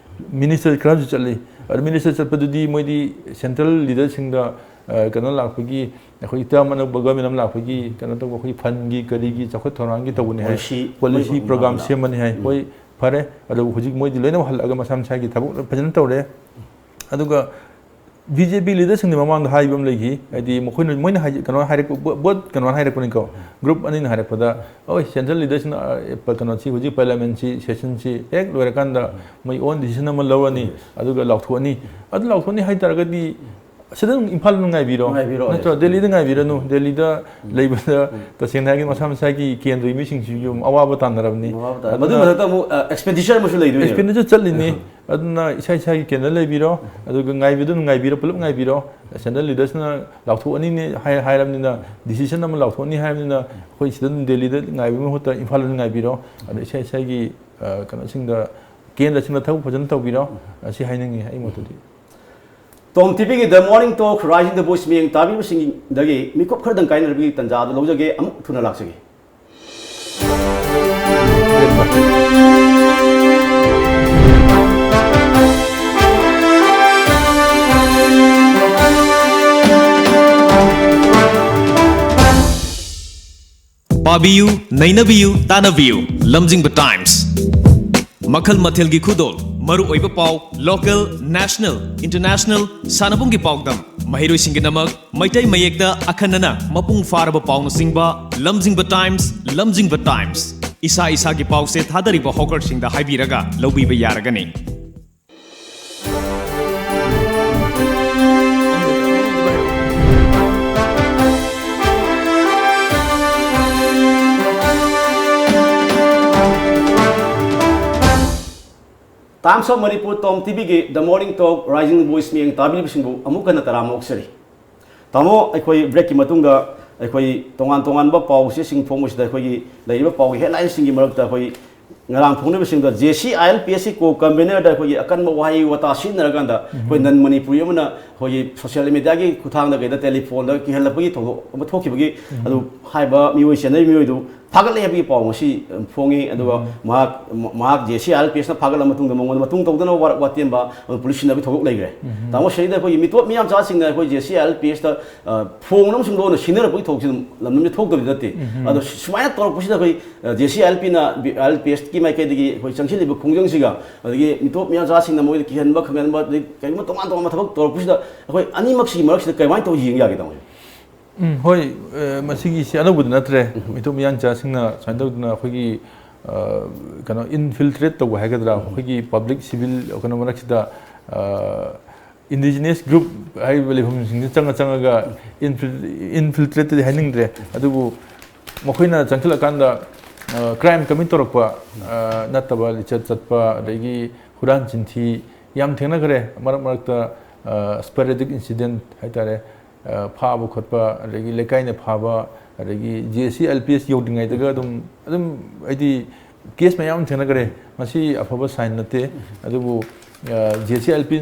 minister ꯈꯔꯁꯨ ꯆꯠꯂꯤ꯫ ꯑꯗꯨ ꯃꯤꯅꯤꯁꯇꯔ ꯆꯠꯄꯗꯨꯗꯤ ꯃꯣꯏꯗꯤ ꯁꯦꯟꯇ꯭ꯔꯦꯜ ꯂꯤꯗꯔꯁꯤꯡꯗ ꯑ, ꯀꯩꯅꯣ ꯂꯥꯛꯄꯒꯤ, ꯑꯩꯈꯣꯏꯒꯤ term ꯑꯅꯧꯕ government ꯑꯃ ꯂꯥꯛꯄꯒꯤ ꯀꯩꯅꯣ ꯇꯧꯕ, ꯑꯩꯈꯣꯏꯒꯤ fundꯒꯤ ꯀꯔꯤꯒꯤ ꯆꯥꯎꯈꯠ ꯊꯧꯔꯥꯡꯒꯤ ꯇꯧꯕꯅꯤ ꯍꯥꯏ, policy, policy ꯃꯣꯏ program ꯁꯦꯝꯃꯅꯤ ꯍꯥꯏ꯫ ꯎꯝ꯫ ꯍꯣꯏ, ꯐꯔꯦ꯫ ꯑꯗꯨꯕꯨ ꯍꯧꯖꯤꯛ ꯃꯣꯏꯗꯤ ꯂꯣꯏꯅꯃꯛ ꯍꯜꯂꯛꯑꯒ ꯃꯁꯥ ꯃꯁꯥꯒꯤ ꯊꯕꯛ ꯐꯖꯅ ꯇꯧꯔꯦ꯫ ꯑꯗꯨꯒ BJP leaderꯁꯤꯡꯅ ꯃꯃꯥꯡꯗ ꯍꯥꯏꯕ ꯑꯃ ꯂꯩꯈꯤ, ꯍꯥꯏꯗꯤ ꯃꯈꯣꯏꯅ, ꯃꯣꯏꯅ ꯍꯥꯏ-, ꯀꯩꯅꯣ ꯍꯥꯏꯔꯛꯄ, ꯕꯣ-, ꯕꯣꯠ ꯀꯩꯅꯣ ꯍꯥꯏꯔꯛꯄꯅꯤꯀꯣ, group ꯑꯅꯤꯅ ꯍꯥꯏꯔꯛꯄꯗ, "ꯍꯣꯏ, central leaderꯁꯤꯡꯅ, ꯑ, ꯀꯩꯅꯣꯁꯤ, ꯍꯧꯖꯤꯛ parliamentꯁꯤ, sessionꯁꯤ ꯍꯦꯛ ꯂꯣꯏꯔꯀꯥꯟꯗ ꯃꯣꯏ own decision ꯑꯃ ꯂꯧꯔꯅꯤ, ꯑꯗꯨꯒ ꯂꯥꯎꯊꯣꯛꯑꯅꯤ꯫ ꯑꯗꯨ ꯂꯥꯎꯊꯣꯛꯑꯅꯤ ꯍꯥꯏ ꯇꯥꯔꯒꯗꯤ ꯁꯤꯗ ꯑꯗꯨꯝ ꯏꯝꯐꯥꯜꯗ ꯑꯗꯨꯝ ꯉꯥꯏꯕꯤꯔꯣ, ꯉꯥꯏꯕꯤꯔꯣ, ꯅꯠꯇ꯭ꯔꯣ? ꯗꯦꯜꯂꯤꯗ ꯉꯥꯏꯕꯤꯔꯅꯨ꯫ ꯗꯦꯜꯂꯤꯗ ꯂꯩꯕꯗ, ꯇꯁꯦꯡꯅ ꯍꯥꯏꯔꯒꯗꯤ, ꯃꯁꯥ ꯃꯁꯥꯒꯤ ꯀꯦꯟꯗ꯭ꯔꯒꯤ ꯃꯤꯁꯤꯡꯁꯤꯁꯨ ꯑꯗꯨꯝ ꯑꯋꯥꯕ ꯇꯥꯟꯅꯔꯕꯅꯤ꯫ ꯑꯋꯥꯕ ꯇꯥꯟꯅ-, ꯑꯗꯨꯅ ꯃꯗꯨ ꯃꯊꯛꯇ ꯑꯃꯨꯛ, ꯑ, expenditure ꯑꯃꯁꯨ ꯂꯩꯗꯣꯏꯅꯦꯕ꯫ Expenditure ꯆꯠꯂꯤꯅꯤ꯫ ꯑꯗꯨꯅ ꯏꯁꯥ ꯏꯁꯥꯒꯤ ꯀꯦꯟꯗ꯭ꯔ ꯂꯩꯕꯤꯔꯣ, ꯑꯗꯨꯒ ꯉꯥꯏꯕꯤꯗꯨꯅ ꯉꯥꯏꯕꯤꯔꯣ, ꯄꯨꯂꯞ ꯉꯥꯏꯕꯤꯔꯣ꯫ Central leaderꯁꯤꯅ ꯂꯥꯎꯊꯣꯛꯑꯅꯤꯅꯦ ꯍꯥꯏ-, ꯍꯥꯏꯔꯕꯅꯤꯅ, decision ꯑꯃ ꯂꯥꯎꯊꯣꯛꯑꯅꯤ ꯍꯥꯏꯔꯕꯅꯤꯅ, ꯑꯩꯈꯣꯏ ꯁꯤꯗ ꯑꯗꯨꯝ ꯗꯦꯜꯂꯤꯗ ꯉꯥꯏꯕꯒꯤ ꯃꯍꯨꯠꯇ ꯏꯝꯐꯥꯜꯗ ꯑꯗꯨꯝ ꯉꯥꯏꯕꯤꯔꯣ꯫ ꯑꯗ ꯏꯁꯥ ꯏꯁꯥꯒꯤ, ꯑ, ꯀꯩꯅꯣꯁꯤꯡꯗ, ꯀꯦꯟꯗ꯭ꯔꯁꯤꯡꯗ ꯊꯕꯛ ꯐꯖꯅ ꯇꯧꯕꯤꯔꯣ꯫ ꯑꯁꯤ ꯍꯥꯏꯅꯤꯡꯉꯤ ꯑꯩ ꯃꯣꯠꯇꯗꯤ꯫ Tom TVꯒꯤ The Morning Talk Rising the Voice ꯃꯤꯠꯌꯦꯡ ꯇꯥꯕꯤꯕꯁꯤꯡꯗꯒꯤ ꯃꯤꯀꯨꯞ ꯈꯔꯗꯪ ꯀꯥꯏꯅꯔꯕꯒꯤ ꯇꯥꯟꯖꯥ ꯑꯗꯨ ꯂꯧꯖꯒꯦ꯫ ꯑꯃꯨꯛ ꯊꯨꯅ ꯂꯥꯛꯆꯒꯦ꯫ ꯄꯥꯕꯤꯌꯨ, ꯅꯩꯅꯕꯤꯌꯨ, ꯇꯥꯟꯅꯕꯤꯌꯨ, ꯂꯝꯖꯤꯡꯕ Times꯫ ꯃꯈꯜ ꯃꯊꯦꯜꯒꯤ ꯈꯨꯗꯣꯜ, ꯃꯔꯨꯑꯣꯏꯕ ꯄꯥꯎ, local, national, international, ꯁꯥꯟꯅꯕꯨꯡꯒꯤ ꯄꯥꯎꯗꯝ, ꯃꯍꯩꯔꯣꯏꯁꯤꯡꯒꯤꯗꯃꯛ ꯃꯩꯇꯩ ꯃꯌꯦꯛꯇ ꯑꯈꯟꯅꯅ ꯃꯄꯨꯡ ꯐꯥꯔꯕ ꯄꯥꯎꯅꯆꯤꯡꯕ, ꯂꯝꯖꯤꯡꯕ Times, ꯂꯝꯖꯤꯡꯕ Times꯫ ꯏꯁꯥ ꯏꯁꯥꯒꯤ ꯄꯥꯎꯆꯦ ꯊꯥꯗꯔꯤꯕ hawkerꯁꯤꯡꯗ ꯍꯥꯏꯕꯤꯔꯒ ꯂꯧꯕꯤꯕ ꯌꯥꯔꯒꯅꯤ꯫ Times of Manipur, Tom TVꯒꯤ The Morning Talk Rising Voice ꯃꯤꯠꯌꯦꯡ ꯇꯥꯕꯤꯔꯤꯕꯁꯤꯡꯕꯨ ꯑꯃꯨꯛ ꯍꯟꯅ ꯇꯔꯥꯝꯅ ꯑꯣꯛꯆꯔꯤ꯫ ꯇꯥꯃꯣ, ꯑꯩꯈꯣꯏ breakꯀꯤ ꯃꯇꯨꯡꯗ ꯑꯩꯈꯣꯏ ꯇꯣꯉꯥꯟ ꯇꯣꯉꯥꯟꯕ ꯄꯥꯎꯆꯦꯁꯤꯡ ꯐꯣꯡꯕꯁꯤꯗ ꯑꯩꯈꯣꯏꯒꯤ ꯂꯩꯔꯤꯕ ꯄꯥꯎꯒꯤ headlineꯁꯤꯡꯒꯤ ꯃꯔꯛꯇ ꯑꯩꯈꯣꯏ ꯉꯔꯥꯡ ꯐꯣꯡꯂꯤꯕꯁꯤꯡꯗ J C I L P ꯑꯦꯁꯀꯤ ꯀꯣ ꯀꯟꯚꯦꯅꯔꯗ ꯑꯩꯈꯣꯏꯒꯤ ꯑꯀꯟꯕ ꯋꯥꯍꯩ ꯋꯥꯇꯥ ꯁꯤꯖꯤꯟꯅꯔꯀꯥꯟꯗ ꯑꯩꯈꯣꯏ ꯅꯟ ꯃꯅꯤꯄꯨꯔꯤ ꯑꯃꯅ ꯑꯩꯈꯣꯏꯒꯤ ꯁꯣꯁꯤꯌꯦꯜ ꯃꯦꯗꯤꯌꯥꯒꯤ ꯈꯨꯠꯊꯥꯡꯗ ꯀꯩꯗ ꯇꯦꯂꯤꯐꯣꯟꯗ ꯀꯤꯍꯜꯂꯛꯄꯒꯤ ꯊꯧꯗꯣꯛ ꯑꯃ ꯊꯣꯛꯈꯤꯕꯒꯤ ꯑꯗꯨ ꯍꯥꯏꯕ ꯃꯤꯑꯣꯏ ꯆꯦꯟꯅꯔꯤꯕ ꯃꯤꯑꯣꯏꯗꯨ ꯐꯥꯒꯠꯂꯦ ꯍꯥꯏꯕꯒꯤ ꯄꯥꯎ ꯉꯁꯤ ꯐꯣꯡꯉꯤ꯫ ꯑꯗꯨꯒ ꯃꯍꯥꯛ ꯃꯍꯥꯛ J C I L P ꯑꯦꯁꯅ ꯐꯥꯒꯠꯂ ꯃꯇꯨꯡꯗ ꯃꯉꯣꯟꯗ ꯃꯇꯨꯡ ꯇꯧꯗꯅ ꯋꯥꯔꯛ ꯋꯥꯇꯦꯝꯕ ꯑꯃ ꯄꯨꯂꯤꯁ ꯁꯤꯟꯅꯕꯒꯤ ꯊꯧꯗꯣꯛ ꯂꯩꯈ꯭ꯔꯦ꯫ ꯇꯥꯃꯣ ꯁꯤꯗꯩꯗ ꯑꯩꯈꯣꯏꯒꯤ ꯃꯤꯇꯣꯞ ꯃꯤꯌꯥꯝꯆꯥꯁꯤꯡꯅ ꯑꯩꯈꯣꯏ J C I L P ꯑꯦꯁꯇ ꯐꯣꯡꯅ ꯑꯃꯁꯨꯡ ꯂꯣꯟꯅ ꯁꯤꯟꯅꯔꯛꯄꯒꯤ ꯊꯧꯗꯣꯛꯁꯤ ꯑꯗꯨꯝ ꯂꯝꯗꯝꯁꯤ ꯊꯣꯛꯇꯕꯗꯤ ꯅꯠꯇꯦ꯫ ꯑꯗꯣ ꯁꯨꯃꯥꯏꯅ ꯇꯧꯔꯛꯄꯁꯤꯗ ꯑꯩꯈꯣꯏ ꯖꯦ ꯁꯤ ꯑꯥꯏ ꯑꯦꯜ ꯄꯤꯅ ꯑꯥꯏ ꯑꯦꯜ ꯄꯤ ꯑꯦꯁꯀꯤ ꯃꯥꯏꯀꯩꯗꯒꯤ ꯑꯩꯈꯣꯏ ꯆꯪꯁꯤꯜꯂꯤꯕ ꯈꯣꯡꯖꯪꯁꯤꯒ ꯑꯗꯒꯤ ꯃꯤꯇꯣꯞ ꯃꯤꯌꯥꯝꯆꯥꯁꯤꯡꯅ ꯃꯣꯏꯗ ꯀꯤꯍꯟꯕ ꯈꯪꯍꯟꯕ ꯑꯗꯒꯤ ꯀꯔꯤꯒꯨꯝꯕ ꯇꯣꯉꯥꯟ ꯇꯣꯉꯥꯟꯕ ꯊꯕꯛ ꯇꯧꯔꯛꯄꯁꯤꯗ ꯑꯩꯈꯣꯏ ꯑꯅꯤꯃꯛꯁꯤꯒꯤ ꯃꯔꯛꯁꯤꯗ ꯀꯃꯥꯏꯅ ꯇꯧ ꯌꯦꯡ ꯌꯥꯒꯦ ꯇꯥꯃꯣ? ꯎꯝ, ꯍꯣꯏ꯫ ꯑ, ꯃꯁꯤꯒꯤꯁꯤ ꯑꯅꯧꯕꯗꯤ ꯅꯠꯇ꯭ꯔꯦ꯫ ꯃꯤꯇꯣꯞ ꯃꯤꯌꯥꯟꯆꯥꯁꯤꯡꯅ ꯁꯨꯃꯥꯏꯅ ꯇꯧꯗꯅ ꯑꯩꯈꯣꯏꯒꯤ ꯑ, ꯀꯩꯅꯣ ꯏꯟꯐꯤꯜꯇ꯭ꯔꯦꯠ ꯇꯧꯕ ꯍꯥꯏꯒꯗ꯭ꯔꯥ, ꯑꯩꯈꯣꯏꯒꯤ ꯄꯕ꯭ꯂꯤꯛ ꯁꯤꯚꯤꯜ ꯀꯩꯅꯣ ꯃꯔꯛꯁꯤꯗ ꯏꯟꯗꯤꯖꯤꯅꯁ ꯒ꯭ꯔꯨꯞ ꯍꯥꯏꯔꯤꯕ ꯂꯩꯐꯝꯁꯤꯡꯁꯤ ꯆꯪꯉ ꯆꯪꯉꯒ ꯏꯟꯐꯤꯜꯇ꯭ꯔꯦꯠꯇꯗꯤ ꯍꯥꯏꯅꯤꯡꯗ꯭ꯔꯦ, ꯑꯗꯨꯕꯨ ꯃꯈꯣꯏꯅ ꯆꯪꯁꯤꯜꯂꯀꯥꯟꯗ ꯀ꯭ꯔꯥꯏꯝ ꯀꯃꯤꯠ ꯇꯧꯔꯛꯄ ꯑ, ꯅꯠꯇꯕ, ꯂꯤꯆꯠ ꯆꯠꯄ, ꯑꯗꯒꯤ ꯍꯨꯔꯥꯟ ꯆꯤꯟꯊꯤ ꯌꯥꯝ ꯊꯦꯡꯅꯈ꯭ꯔꯦ꯫ ꯃꯔꯛ ꯃꯔꯛꯇ ꯁ꯭ꯄꯣꯔꯦꯗꯤꯛ ꯏꯟꯁꯤꯗꯦꯟꯠ ꯍꯥꯏꯇꯥꯔꯦ, ꯑ, ꯐꯥꯕ ꯈꯣꯠꯄ, ꯑꯗꯒꯤ ꯂꯩꯀꯥꯏꯅ ꯐꯥꯕ, ꯑꯗꯒꯤ J C L P S ꯌꯧꯗ꯭ꯔꯤꯉꯩꯗꯒ ꯑꯗꯨꯝ ꯑꯗꯨꯝ ꯍꯥꯏꯗꯤ ꯀꯦꯁ ꯃꯌꯥꯝ ꯑꯃ ꯊꯦꯡꯅꯈ꯭ꯔꯦ꯫ ꯃꯁꯤ ꯑꯐꯕ ꯁꯥꯏꯟ ꯅꯠꯇꯦ꯫ ꯑꯗꯨꯕꯨ J C L P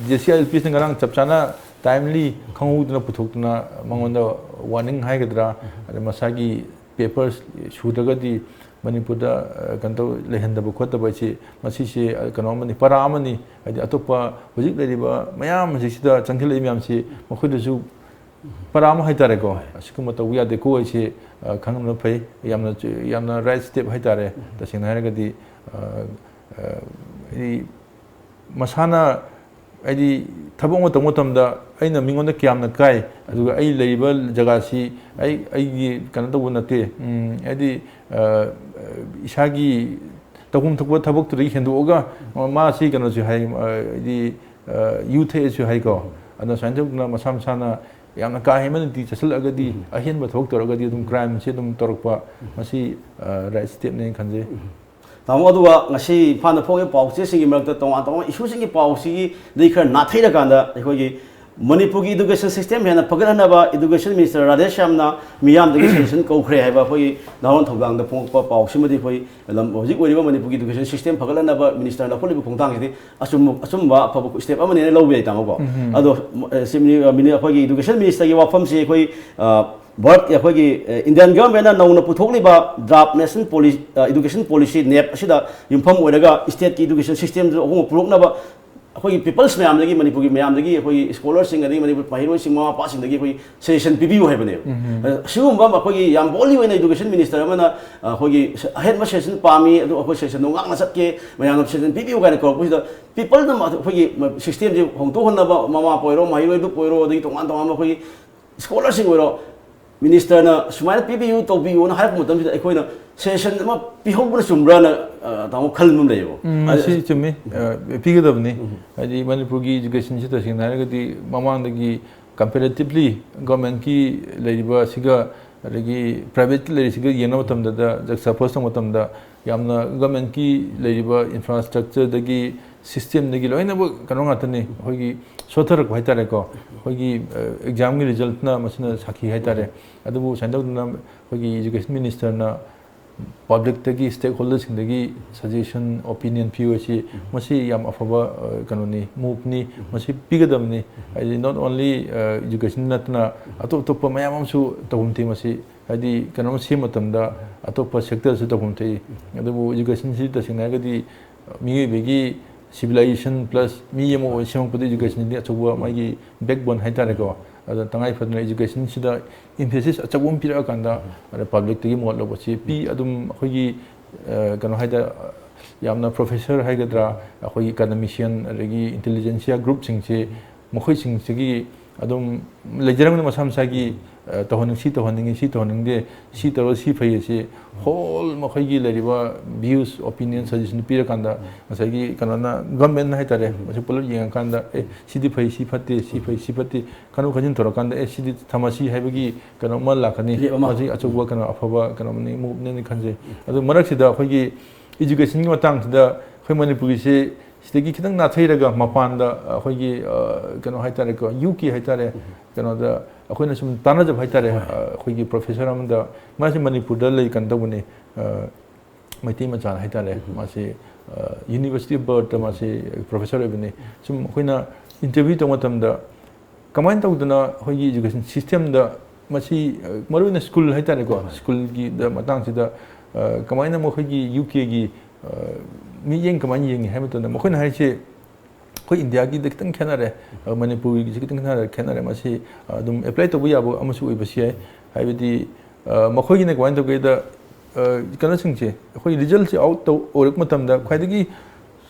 J C L P ꯑꯦꯁꯅ ꯉꯔꯥꯡ ꯆꯞ ꯆꯥꯅ ꯇꯥꯏꯝꯂꯤ ꯈꯪꯍꯧꯗꯅ ꯄꯨꯊꯣꯛꯇꯨꯅ ꯃꯉꯣꯟꯗ ꯋꯥꯔꯅꯤꯡ ꯍꯥꯏꯒꯗ꯭ꯔꯥ, ꯑꯗ ꯃꯁꯥꯒꯤ ꯄꯦꯄꯔꯁ ꯁꯨꯗ꯭ꯔꯒꯗꯤ ꯃꯅꯤꯄꯨꯔꯗ ꯑ, ꯀꯩꯅꯣ ꯇꯧ ꯂꯩꯍꯟꯗꯕ ꯈꯣꯠꯇꯕ ꯍꯥꯏꯁꯤ ꯃꯁꯤꯁꯦ ꯑ, ꯀꯩꯅꯣ ꯑꯃꯅꯤ, ꯄꯔꯥ ꯑꯃꯅꯤ꯫ ꯍꯥꯏꯗꯤ ꯑꯇꯣꯞꯄ ꯍꯧꯖꯤꯛ ꯂꯩꯔꯤꯕ ꯃꯌꯥꯝ ꯑꯁꯤꯁꯤꯗ ꯆꯪꯁꯤꯜꯂꯛꯏ ꯃꯌꯥꯝꯁꯤ ꯃꯈꯣꯏꯗꯁꯨ ꯄꯔꯥ ꯑꯃ ꯍꯥꯏꯇꯥꯔꯦꯀꯣ꯫ ꯑꯁꯤꯒꯨꯝꯕ ꯇꯧꯕ ꯌꯥꯗꯦꯀꯣ ꯍꯥꯏꯁꯤ ꯑ, ꯈꯪꯍꯟꯕ ꯐꯩ꯫ ꯌꯥꯝꯅ ꯌꯥꯝꯅ ꯔꯥꯏꯠ ꯁ꯭ꯇꯦꯞ ꯍꯥꯏꯇꯥꯔꯦ꯫ ꯇꯁꯦꯡꯅ ꯍꯥꯏꯔꯒꯗꯤ ꯑ, ꯑ, ꯍꯥꯏꯗꯤ ꯃꯁꯥꯅ ꯍꯥꯏꯗꯤ ꯊꯕꯛ ꯑꯃ ꯇꯧꯕ ꯃꯇꯝꯗ ꯑꯩꯅ ꯃꯤꯉꯣꯟꯗ ꯀꯌꯥꯝꯅ ꯀꯥꯏ, ꯑꯗꯨꯒ ꯑꯩ ꯂꯩꯔꯤꯕ ꯖꯒꯥꯁꯤ ꯑꯩ ꯑꯩꯒꯤ ꯀꯩꯅꯣ ꯇꯧꯕ ꯅꯠꯇꯦ꯫ ꯎꯝ, ꯍꯥꯏꯗꯤ ꯑ, ꯏꯁꯥꯒꯤ ꯇꯧꯐꯝ ꯊꯣꯛꯄ ꯊꯕꯛꯇꯨꯗꯒꯤ ꯍꯦꯟꯗꯣꯛꯑꯒ ꯃꯥꯁꯤ ꯀꯩꯅꯣꯁꯨ ꯍꯥꯏ, ꯑ, ꯍꯥꯏꯗꯤ ꯑ, ꯌꯨ ꯊꯛꯑꯦꯁꯨ ꯍꯥꯏꯀꯣ꯫ ꯑꯗꯨꯅ ꯁꯨꯃꯥꯏꯅ ꯇꯧꯗꯅ ꯃꯁꯥ ꯃꯁꯥꯅ ꯌꯥꯝꯅ ꯀꯥ ꯍꯦꯟꯕ ꯅꯤꯇꯤ ꯆꯠꯁꯤꯜꯂꯛꯑꯒꯗꯤ ꯑꯍꯦꯟꯕ ꯊꯕꯛ ꯇꯧꯔꯒꯗꯤ ꯑꯗꯨꯝ ꯀ꯭ꯔꯥꯏꯝꯁꯤ ꯑꯗꯨꯝ ꯇꯧꯔꯛꯄ, ꯃꯁꯤ ꯔꯥꯏꯠ ꯁ꯭ꯇꯦꯞꯅꯦꯅ ꯈꯟꯖꯩ꯫ ꯇꯥꯃꯣ, ꯑꯗꯨꯒ ꯉꯁꯤ ꯏꯝꯐꯥꯜꯗ ꯐꯣꯡꯉꯤꯕ ꯄꯥꯎꯆꯦꯁꯤꯡꯒꯤ ꯃꯔꯛꯇ ꯇꯣꯉꯥꯟ ꯇꯣꯉꯥꯟꯕ ꯏꯁꯨꯁꯤꯡꯒꯤ ꯄꯥꯎꯁꯤꯒꯤꯗꯒꯤ ꯈꯔ ꯅꯥꯊꯩꯔꯀꯥꯟꯗ ꯑꯩꯈꯣꯏꯒꯤ ꯃꯅꯤꯄꯨꯔꯒꯤ education system ꯍꯦꯟꯅ ꯐꯒꯠꯍꯟꯅꯕ education minister ꯔꯥꯙꯦꯁ꯭ꯌꯥꯝꯅ ꯃꯤꯌꯥꯝꯗꯒꯤ suggestion ꯀꯧꯈ꯭ꯔꯦ ꯍꯥꯏꯕ ꯑꯩꯈꯣꯏꯒꯤ ꯅꯍꯥꯔꯣꯜ ꯊꯧꯗꯥꯡꯗ ꯐꯣꯡꯉꯛꯄ ꯄꯥꯎꯁꯤꯃꯗꯤ ꯑꯩꯈꯣꯏ ꯂꯝ ꯍꯧꯖꯤꯛ ꯑꯣꯏꯔꯤꯕ ꯃꯅꯤꯄꯨꯔꯒꯤ education system ꯐꯒꯠꯍꯟꯅꯕ ministerꯅ ꯂꯧꯈꯠꯂꯤꯕ ꯈꯣꯡꯊꯥꯡꯁꯤꯗꯤ ꯑꯆꯨꯝꯕ, ꯑꯆꯨꯝꯕ ꯑꯐꯕ step ꯑꯃꯅꯦꯅ ꯂꯧꯕ ꯌꯥꯏ, ꯇꯥꯃꯣꯀꯣ꯫ ꯑꯗꯣ, ꯑ, ꯁꯤ ꯃꯤꯅꯤ-, ꯑ, ꯃꯤꯅꯤ-, ꯑꯩꯈꯣꯏꯒꯤ education ministerꯒꯤ ꯋꯥꯐꯝꯁꯤ ꯑꯩꯈꯣꯏ, ꯑ, ꯚꯥꯔꯠ, ꯑꯩꯈꯣꯏꯒꯤ, ꯑ, Indian governmentꯅ ꯅꯧꯅ ꯄꯨꯊꯣꯛꯂꯤꯕ draft national policy, ꯑ, education policy, NEP ꯑꯁꯤꯗ ꯌꯨꯝꯐꯝ ꯑꯣꯏꯔꯒ stateꯀꯤ education systemꯗ ꯑꯍꯣꯡꯕ ꯄꯨꯔꯛꯅꯕ ꯑꯩꯈꯣꯏꯒꯤ peoples ꯃꯌꯥꯝꯗꯒꯤ, ꯃꯅꯤꯄꯨꯔꯒꯤ ꯃꯌꯥꯝꯗꯒꯤ, ꯑꯩꯈꯣꯏꯒꯤ scholarꯁꯤꯡ, ꯑꯗꯒꯤ ꯃꯅꯤꯄꯨꯔ ꯃꯍꯩꯔꯣꯏꯁꯤꯡ, ꯃꯃꯥ ꯃꯄꯥꯁꯤꯡꯗꯒꯤ ꯑꯩꯈꯣꯏ suggestion ꯄꯤꯕꯤꯌꯨ ꯍꯥꯏꯕꯅꯦꯕ꯫ ꯑ, ꯁꯤꯒꯨꯝꯕ ꯑꯩꯈꯣꯏꯒꯤ ꯌꯥꯝ boldly ꯑꯣꯏꯅ education minister ꯑꯃꯅ, ꯑ, ꯑꯩꯈꯣꯏꯒꯤ ꯑꯍꯦꯟꯕ suggestion ꯄꯥꯝꯃꯤ, ꯑꯗꯨ ꯑꯩꯈꯣꯏ suggestionꯗꯣ ꯉꯥꯛꯅ ꯆꯠꯀꯦ, ꯃꯌꯥꯝꯅ suggestion ꯄꯤꯕꯤꯌꯨ ꯀꯥꯏꯅ ꯀꯧꯔꯛꯄꯁꯤꯗ, peopleꯅ ꯑꯩꯈꯣꯏꯒꯤ systemꯁꯤ ꯍꯣꯡꯗꯣꯛꯍꯟꯅꯕ, ꯃꯃꯥ ꯃꯄꯥ ꯑꯣꯏꯔꯣ, ꯃꯍꯩꯔꯣꯏ group ꯑꯣꯏꯔꯣ, ꯑꯗꯒꯤ ꯇꯣꯉꯥꯟ ꯇꯣꯉꯥꯟꯕ ꯑꯩꯈꯣꯏꯒꯤ scholarꯁꯤꯡ ꯑꯣꯏꯔꯣ, ministerꯅ ꯁꯨꯃꯥꯏꯅ ꯄꯤꯕꯤꯌꯨ, ꯇꯧꯕꯤꯌꯨꯅ ꯍꯥꯏꯔꯛꯄ ꯃꯇꯝꯁꯤꯗ ꯑꯩꯈꯣꯏꯅ suggestion ꯑꯃ ꯄꯤꯍꯧꯕꯅ ꯆꯨꯝꯕ꯭ꯔꯥꯅ, ꯑ, ꯇꯥꯃꯣ, ꯈꯟꯕ ꯑꯃ ꯂꯩꯌꯦꯕ꯫ ꯎꯝ, ꯑꯗ ꯃꯁꯤ ꯆꯨꯝꯃꯤ꯫ ꯑ, ꯄꯤꯒꯗꯕꯅꯤ꯫ ꯍꯥꯏꯗꯤ ꯃꯅꯤꯄꯨꯔꯒꯤ educationꯁꯤ ꯇꯁꯦꯡꯅ ꯍꯥꯏꯔꯒꯗꯤ ꯃꯃꯥꯡꯗꯒꯤ comparatively governmentꯀꯤ ꯂꯩꯔꯤꯕ ꯑꯁꯤꯒ ꯑꯗꯒꯤ privateꯀꯤ ꯂꯩꯔꯤꯁꯤꯒ ꯌꯦꯡꯅꯕ ꯃꯇꯝꯗ, juxtapose ꯇꯧꯕ ꯃꯇꯝꯗ ꯌꯥꯝꯅ governmentꯀꯤ ꯂꯩꯔꯤꯕ infrastructureꯗꯒꯤ systemꯗꯒꯤ ꯂꯣꯏꯅꯃꯛ ꯀꯩꯅꯣ ꯉꯥꯛꯇꯅꯤ, ꯑꯩꯈꯣꯏꯒꯤ ꯁꯣꯠꯊꯔꯛꯄ ꯍꯥꯏꯇꯥꯔꯦꯀꯣ꯫ ꯑꯩꯈꯣꯏꯒꯤ, ꯑ, examꯒꯤ resultꯅ ꯃꯁꯤꯅ ꯁꯥꯈꯤ ꯍꯥꯏꯇꯥꯔꯦ꯫ ꯑꯗꯨꯕꯨ ꯁꯨꯃꯥꯏꯅ ꯇꯧꯗꯅ ꯑꯩꯈꯣꯏꯒꯤ education ministerꯅ publicꯇꯒꯤ, stakeholderꯁꯤꯡꯗꯒꯤ suggestion, opinion ꯄꯤꯕ ꯑꯁꯤ ꯃꯁꯤ ꯌꯥꯝ ꯑꯐꯕ, ꯑ, ꯀꯩꯅꯣꯅꯤ, moveꯅꯤ, ꯃꯁꯤ ꯄꯤꯒꯗꯕꯅꯤ꯫ ꯍꯥꯏꯗꯤ not only, ꯑ, education ꯅꯠꯇꯅ ꯑꯇꯣꯞ ꯑꯇꯣꯞꯄ ꯃꯌꯥꯝ ꯑꯃꯁꯨ ꯇꯧꯐꯝ ꯊꯣꯛꯏ ꯃꯁꯤ꯫ ꯍꯥꯏꯗꯤ ꯀꯩꯅꯣꯝ ꯁꯦꯝꯕ ꯃꯇꯝꯗ ꯑꯇꯣꯞꯄ sectorꯁꯨ ꯇꯧꯐꯝ ꯊꯣꯛꯏ꯫ ꯑꯗꯨꯕꯨ educationꯁꯤ ꯇꯁꯦꯡꯅ ꯍꯥꯏꯔꯒꯗꯤ ꯃꯤꯑꯣꯏꯕꯒꯤ civilization plus ꯃꯤ ꯑꯃ ꯑꯣꯏꯅ ꯁꯦꯝꯃꯛꯄꯗ educationꯗꯤ ꯑꯆꯧꯕ ꯃꯥꯒꯤ backbone ꯍꯥꯏꯇꯥꯔꯦꯀꯣ꯫ ꯑꯗꯨꯅ ꯇꯉꯥꯏ ꯐꯗꯅ educationꯁꯤꯗ emphasis ꯑꯆꯧꯕ ꯑꯃ ꯄꯤꯔꯛꯑꯀꯥꯟꯗ, ꯑꯗ publicꯇꯒꯤ ꯃꯣꯠ ꯂꯧꯕꯁꯤ ꯄꯤ꯫ ꯑꯗꯨꯝ ꯑꯩꯈꯣꯏꯒꯤ, ꯑ, ꯀꯩꯅꯣ ꯍꯥꯏꯇꯥꯔꯦ, ꯌꯥꯝꯅ professor ꯍꯥꯏꯒꯗ꯭ꯔꯥ, ꯑꯩꯈꯣꯏꯒꯤ academician, ꯑꯗꯒꯤ intelligentsia groupꯁꯤꯡꯁꯦ, ꯃꯈꯣꯏꯁꯤꯡꯁꯤꯒꯤ ꯑꯗꯨꯝ ꯂꯩꯖꯔꯝꯒꯅꯤ ꯃꯁꯥ ꯃꯁꯥꯒꯤ, ꯑ, ꯇꯧꯍꯟꯅꯤꯡ-, ꯁꯤ ꯇꯧꯍꯟꯅꯤꯡꯉꯤ, ꯁꯤ ꯇꯧꯍꯟꯅꯤꯡꯗꯦ, ꯁꯤ ꯇꯧꯔ ꯁꯤ ꯐꯩ ꯑꯁꯤ whole ꯃꯈꯣꯏꯒꯤ ꯂꯩꯔꯤꯕ views, opinion, suggestion ꯄꯤꯔꯀꯥꯟꯗ ꯉꯁꯥꯏꯒꯤ ꯀꯩꯅꯣꯅ, governmentꯅ ꯍꯥꯏꯇꯥꯔꯦ, ꯃꯁꯤ ꯄꯨꯂꯞ ꯌꯦꯡꯉꯀꯥꯟꯗ, "ꯑꯦ, ꯁꯤꯗꯤ ꯐꯩ, ꯁꯤ ꯐꯠꯇꯦ, ꯁꯤ ꯐꯩ, ꯁꯤ ꯐꯠꯇꯦ," ꯈꯟꯗꯣꯛ ꯈꯟꯖꯤꯟ ꯇꯧꯔꯀꯥꯟꯗ, "ꯑꯦ, ꯁꯤꯗꯤ ꯊꯝꯃꯁꯤ" ꯍꯥꯏꯕꯒꯤ ꯀꯩꯅꯣ ꯑꯃ ꯂꯥꯛꯀꯅꯤ꯫ ꯐꯤꯔꯦꯞ ꯑꯃ꯫ ꯃꯁꯤ ꯑꯆꯧꯕ ꯀꯩꯅꯣ, ꯑꯐꯕ ꯀꯩꯅꯣ ꯑꯃꯅꯤ, moveꯅꯤ ꯈꯟꯖꯩ꯫ ꯑꯗꯨ ꯃꯔꯛꯁꯤꯗ ꯑꯩꯈꯣꯏꯒꯤ educationꯒꯤ ꯃꯇꯥꯡꯁꯤꯗ ꯑꯩꯈꯣꯏ ꯃꯅꯤꯄꯨꯔꯒꯤꯁꯤ ꯁꯤꯗꯒꯤ ꯈꯤꯇꯪ ꯅꯥꯊꯩꯔꯒ ꯃꯄꯥꯟꯗ ꯑꯩꯈꯣꯏꯒꯤ ꯀꯩꯅꯣ ꯍꯥꯏꯇꯥꯔꯦꯀꯣ, ꯌꯨ ꯀꯦ ꯍꯥꯏꯇꯥꯔꯦ, ꯀꯩꯅꯣꯗ ꯑꯩꯈꯣꯏꯅ ꯁꯨꯝ ꯇꯥꯟꯅꯖꯕ ꯍꯥꯏꯇꯥꯔꯦ꯫ ꯑꯩꯈꯣꯏꯒꯤ ꯄ꯭ꯔꯣꯐꯦꯁꯔ ꯑꯃꯗ, ꯃꯥꯁꯦ ꯃꯅꯤꯄꯨꯔꯗ ꯂꯩ, ꯀꯩꯅꯣ ꯇꯧꯕꯅꯤ, ꯃꯩꯇꯩ ꯃꯆꯥ ꯍꯥꯏꯇꯥꯔꯦ꯫ ꯃꯥꯁꯤ ꯌꯨꯅꯤꯚꯔꯁꯤꯇꯤ ꯑꯣꯐ ꯕꯔꯠꯇ ꯃꯥꯁꯤ ꯄ꯭ꯔꯣꯐꯦꯁꯔ ꯑꯣꯏꯕꯅꯤ꯫ ꯁꯨꯝ ꯑꯩꯈꯣꯏꯅ ꯏꯟꯇꯔꯚ꯭ꯌꯨ ꯇꯧꯕ ꯃꯇꯝꯗ ꯀꯃꯥꯏꯅ ꯇꯧꯗꯅ ꯑꯩꯈꯣꯏꯒꯤ ꯏꯖꯨꯀꯦꯁꯟ ꯁꯤꯁꯇꯦꯝꯗ ꯃꯁꯤ, ꯃꯔꯨꯑꯣꯏꯅ ꯁ꯭ꯀꯨꯜ ꯍꯥꯏꯇꯥꯔꯦꯀꯣ, ꯁ꯭ꯀꯨꯜꯒꯤꯗ ꯃꯇꯥꯡꯁꯤꯗ ꯀꯃꯥꯏꯅ ꯃꯈꯣꯏꯒꯤ ꯌꯨ ꯀꯦꯒꯤ ꯃꯤꯠꯌꯦꯡ ꯀꯃꯥꯏꯅ ꯌꯦꯡꯉꯤ ꯍꯥꯏꯕ ꯃꯇꯝꯗ, ꯃꯈꯣꯏꯅ ꯍꯥꯏꯁꯦ ꯑꯩꯈꯣꯏ ꯏꯟꯗꯤꯌꯥꯒꯤꯗ ꯈꯤꯇꯪ ꯈꯦꯠꯅꯔꯦ, ꯃꯅꯤꯄꯨꯔꯒꯤꯁꯦ ꯈꯤꯇꯪ ꯈꯦꯠꯅꯔꯦ꯫ ꯃꯁꯤ ꯑꯗꯨꯝ ꯑꯦꯄ꯭ꯂꯥꯏ ꯇꯧꯕ ꯌꯥꯕ ꯑꯃꯁꯨ ꯑꯣꯏꯕꯁꯨ ꯌꯥꯏ꯫ ꯍꯥꯏꯕꯗꯤ ꯃꯈꯣꯏꯒꯤꯅ ꯀꯃꯥꯏꯅ ꯇꯧꯒꯦꯗ, ꯀꯩꯅꯣꯁꯤꯡꯁꯦ, ꯑꯩꯈꯣꯏ ꯔꯤꯖꯜꯁꯦ ꯑꯥꯎꯠ ꯇꯧ ꯑꯣꯏꯔꯛꯄ ꯃꯇꯝꯗ ꯈ꯭ꯋꯥꯏꯗꯒꯤ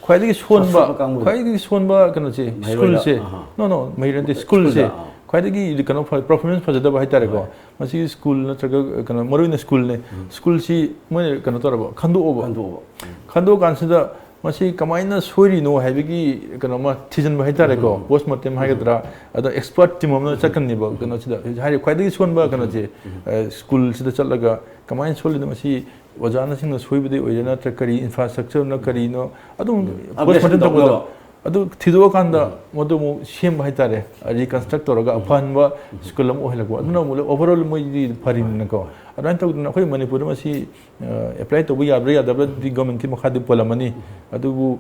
ꯈ꯭ꯋꯥꯏꯗꯒꯤ ꯁꯣꯟꯕ, ꯁꯣꯠꯄ ꯀꯥꯡꯕꯨꯗꯣ꯫ ꯈ꯭ꯋꯥꯏꯗꯒꯤ ꯁꯣꯟꯕ ꯀꯩꯅꯣꯁꯦ, ꯃꯍꯩꯔꯣꯏꯗ, ꯁ꯭ꯀꯨꯜꯁꯦ꯫ ꯑꯍꯥ꯫ ꯅꯣ, ꯅꯣ, ꯃꯍꯩꯔꯣꯏ ꯅꯠꯇꯦ, ꯁ꯭ꯀꯨꯜꯁꯦ꯫ ꯁ꯭ꯀꯨꯜꯗ, ꯑꯥ꯫ ꯈ꯭ꯋꯥꯏꯗꯒꯤ ꯀꯩꯅꯣ ꯐ-, ꯄꯔꯐꯣꯔꯃꯦꯟꯁ ꯐꯖꯗꯕ ꯍꯥꯏꯇꯥꯔꯦꯀꯣ꯫ ꯍꯣꯏ꯫ ꯃꯁꯤꯒꯤ ꯁ꯭ꯀꯨꯜ ꯅꯠꯇ꯭ꯔꯒ ꯀꯩꯅꯣ, ꯃꯔꯨꯑꯣꯏꯅ ꯁ꯭ꯀꯨꯜꯅꯦ꯫ ꯎꯝ꯫ ꯁ꯭ꯀꯨꯜꯁꯤ ꯃꯣꯏꯅ ꯀꯩꯅꯣ ꯇꯧꯔꯕ, ꯈꯟꯗꯣꯛꯑꯕ꯫ ꯈꯟꯗꯣꯛꯑꯕ꯫ ꯎꯝ꯫ ꯈꯟꯗꯣꯛꯑꯀꯥꯟꯁꯤꯗ ꯃꯁꯤ ꯀꯃꯥꯏꯅ ꯁꯣꯏꯔꯤꯅꯣ ꯍꯥꯏꯕꯒꯤ ꯀꯩꯅꯣꯃ ꯊꯤꯖꯤꯟꯕ ꯍꯥꯏꯇꯥꯔꯦꯀꯣ꯫ ꯎꯝ꯫ ꯄꯣꯁꯃꯣꯔꯇꯦꯝ ꯍꯥꯏꯒꯗ꯭ꯔꯥ, ꯑꯗꯣ ꯑꯦꯛꯁꯄꯔꯠ ꯇꯤꯝ ꯑꯃꯅ ꯆꯠꯀꯅꯦꯕ ꯀꯩꯅꯣꯁꯤꯗ꯫ ꯍꯥꯏꯗꯤ ꯈ꯭ꯋꯥꯏꯗꯒꯤ ꯁꯣꯟꯕ ꯀꯩꯅꯣꯁꯦ, ꯎꯝ꯫ ꯑ, ꯁ꯭ꯀꯨꯜꯁꯤꯗ ꯆꯠꯂꯒ ꯀꯃꯥꯏꯅ ꯁꯣꯜꯂꯤꯅꯣ, ꯃꯁꯤ ꯑꯣꯖꯥꯅꯁꯤꯡꯅ ꯁꯣꯏꯕꯗꯤ ꯑꯣꯏꯔꯦ, ꯅꯠꯇ꯭ꯔ ꯀꯔꯤ ꯏꯟꯐ꯭ꯔꯥꯁ꯭ꯇ꯭ꯔꯛꯆꯔꯅ ꯀꯔꯤꯅꯣ, ꯑꯗꯨꯝ ꯎꯝ꯫ ꯄꯣꯁꯃꯣꯔꯇꯦꯝ ꯑꯞꯒ꯭ꯔꯦꯗ ꯇꯧꯕꯗꯣ, ꯇꯧꯅꯕ꯫ ꯑꯗꯨ ꯊꯤꯗꯣꯛꯑꯀꯥꯟꯗ ꯎꯝ꯫ ꯃꯗꯨ ꯑꯃꯨꯛ ꯁꯦꯝꯕ ꯍꯥꯏꯇꯥꯔꯦ, ꯔꯤꯀꯟꯁꯇ꯭ꯔꯛ ꯇꯧꯔꯒ ꯎꯝ꯫ ꯑꯐꯍꯟꯕ ꯎꯝ꯫ ꯁ꯭ꯀꯨꯜ ꯑꯃ ꯑꯣꯏꯍꯜꯂꯛꯄ꯫ ꯑꯗꯨꯅ ꯑꯃꯨꯛ ꯑꯣꯚꯔꯑꯣꯜ ꯃꯣꯏꯗꯤ ꯐꯔꯤꯅꯤꯅꯀꯣ꯫ ꯍꯣꯏ꯫ ꯑꯗꯨꯃꯥꯏꯅ ꯇꯧꯗꯅ ꯑꯩꯈꯣꯏ ꯃꯅꯤꯄꯨꯔꯗ ꯃꯁꯤ, ꯑ, ꯑꯦꯄ꯭ꯂꯥꯏ ꯇꯧꯕ ꯌꯥꯕ꯭ꯔꯥ ꯌꯥꯗꯕ꯭ꯔꯥꯗꯤ ꯒꯚꯔꯟꯃꯦꯟꯠꯀꯤ ꯃꯈꯥꯗꯤ ꯄꯣꯜꯂꯝꯃꯅꯤ꯫ ꯎꯝ꯫ ꯑꯗꯨꯕꯨ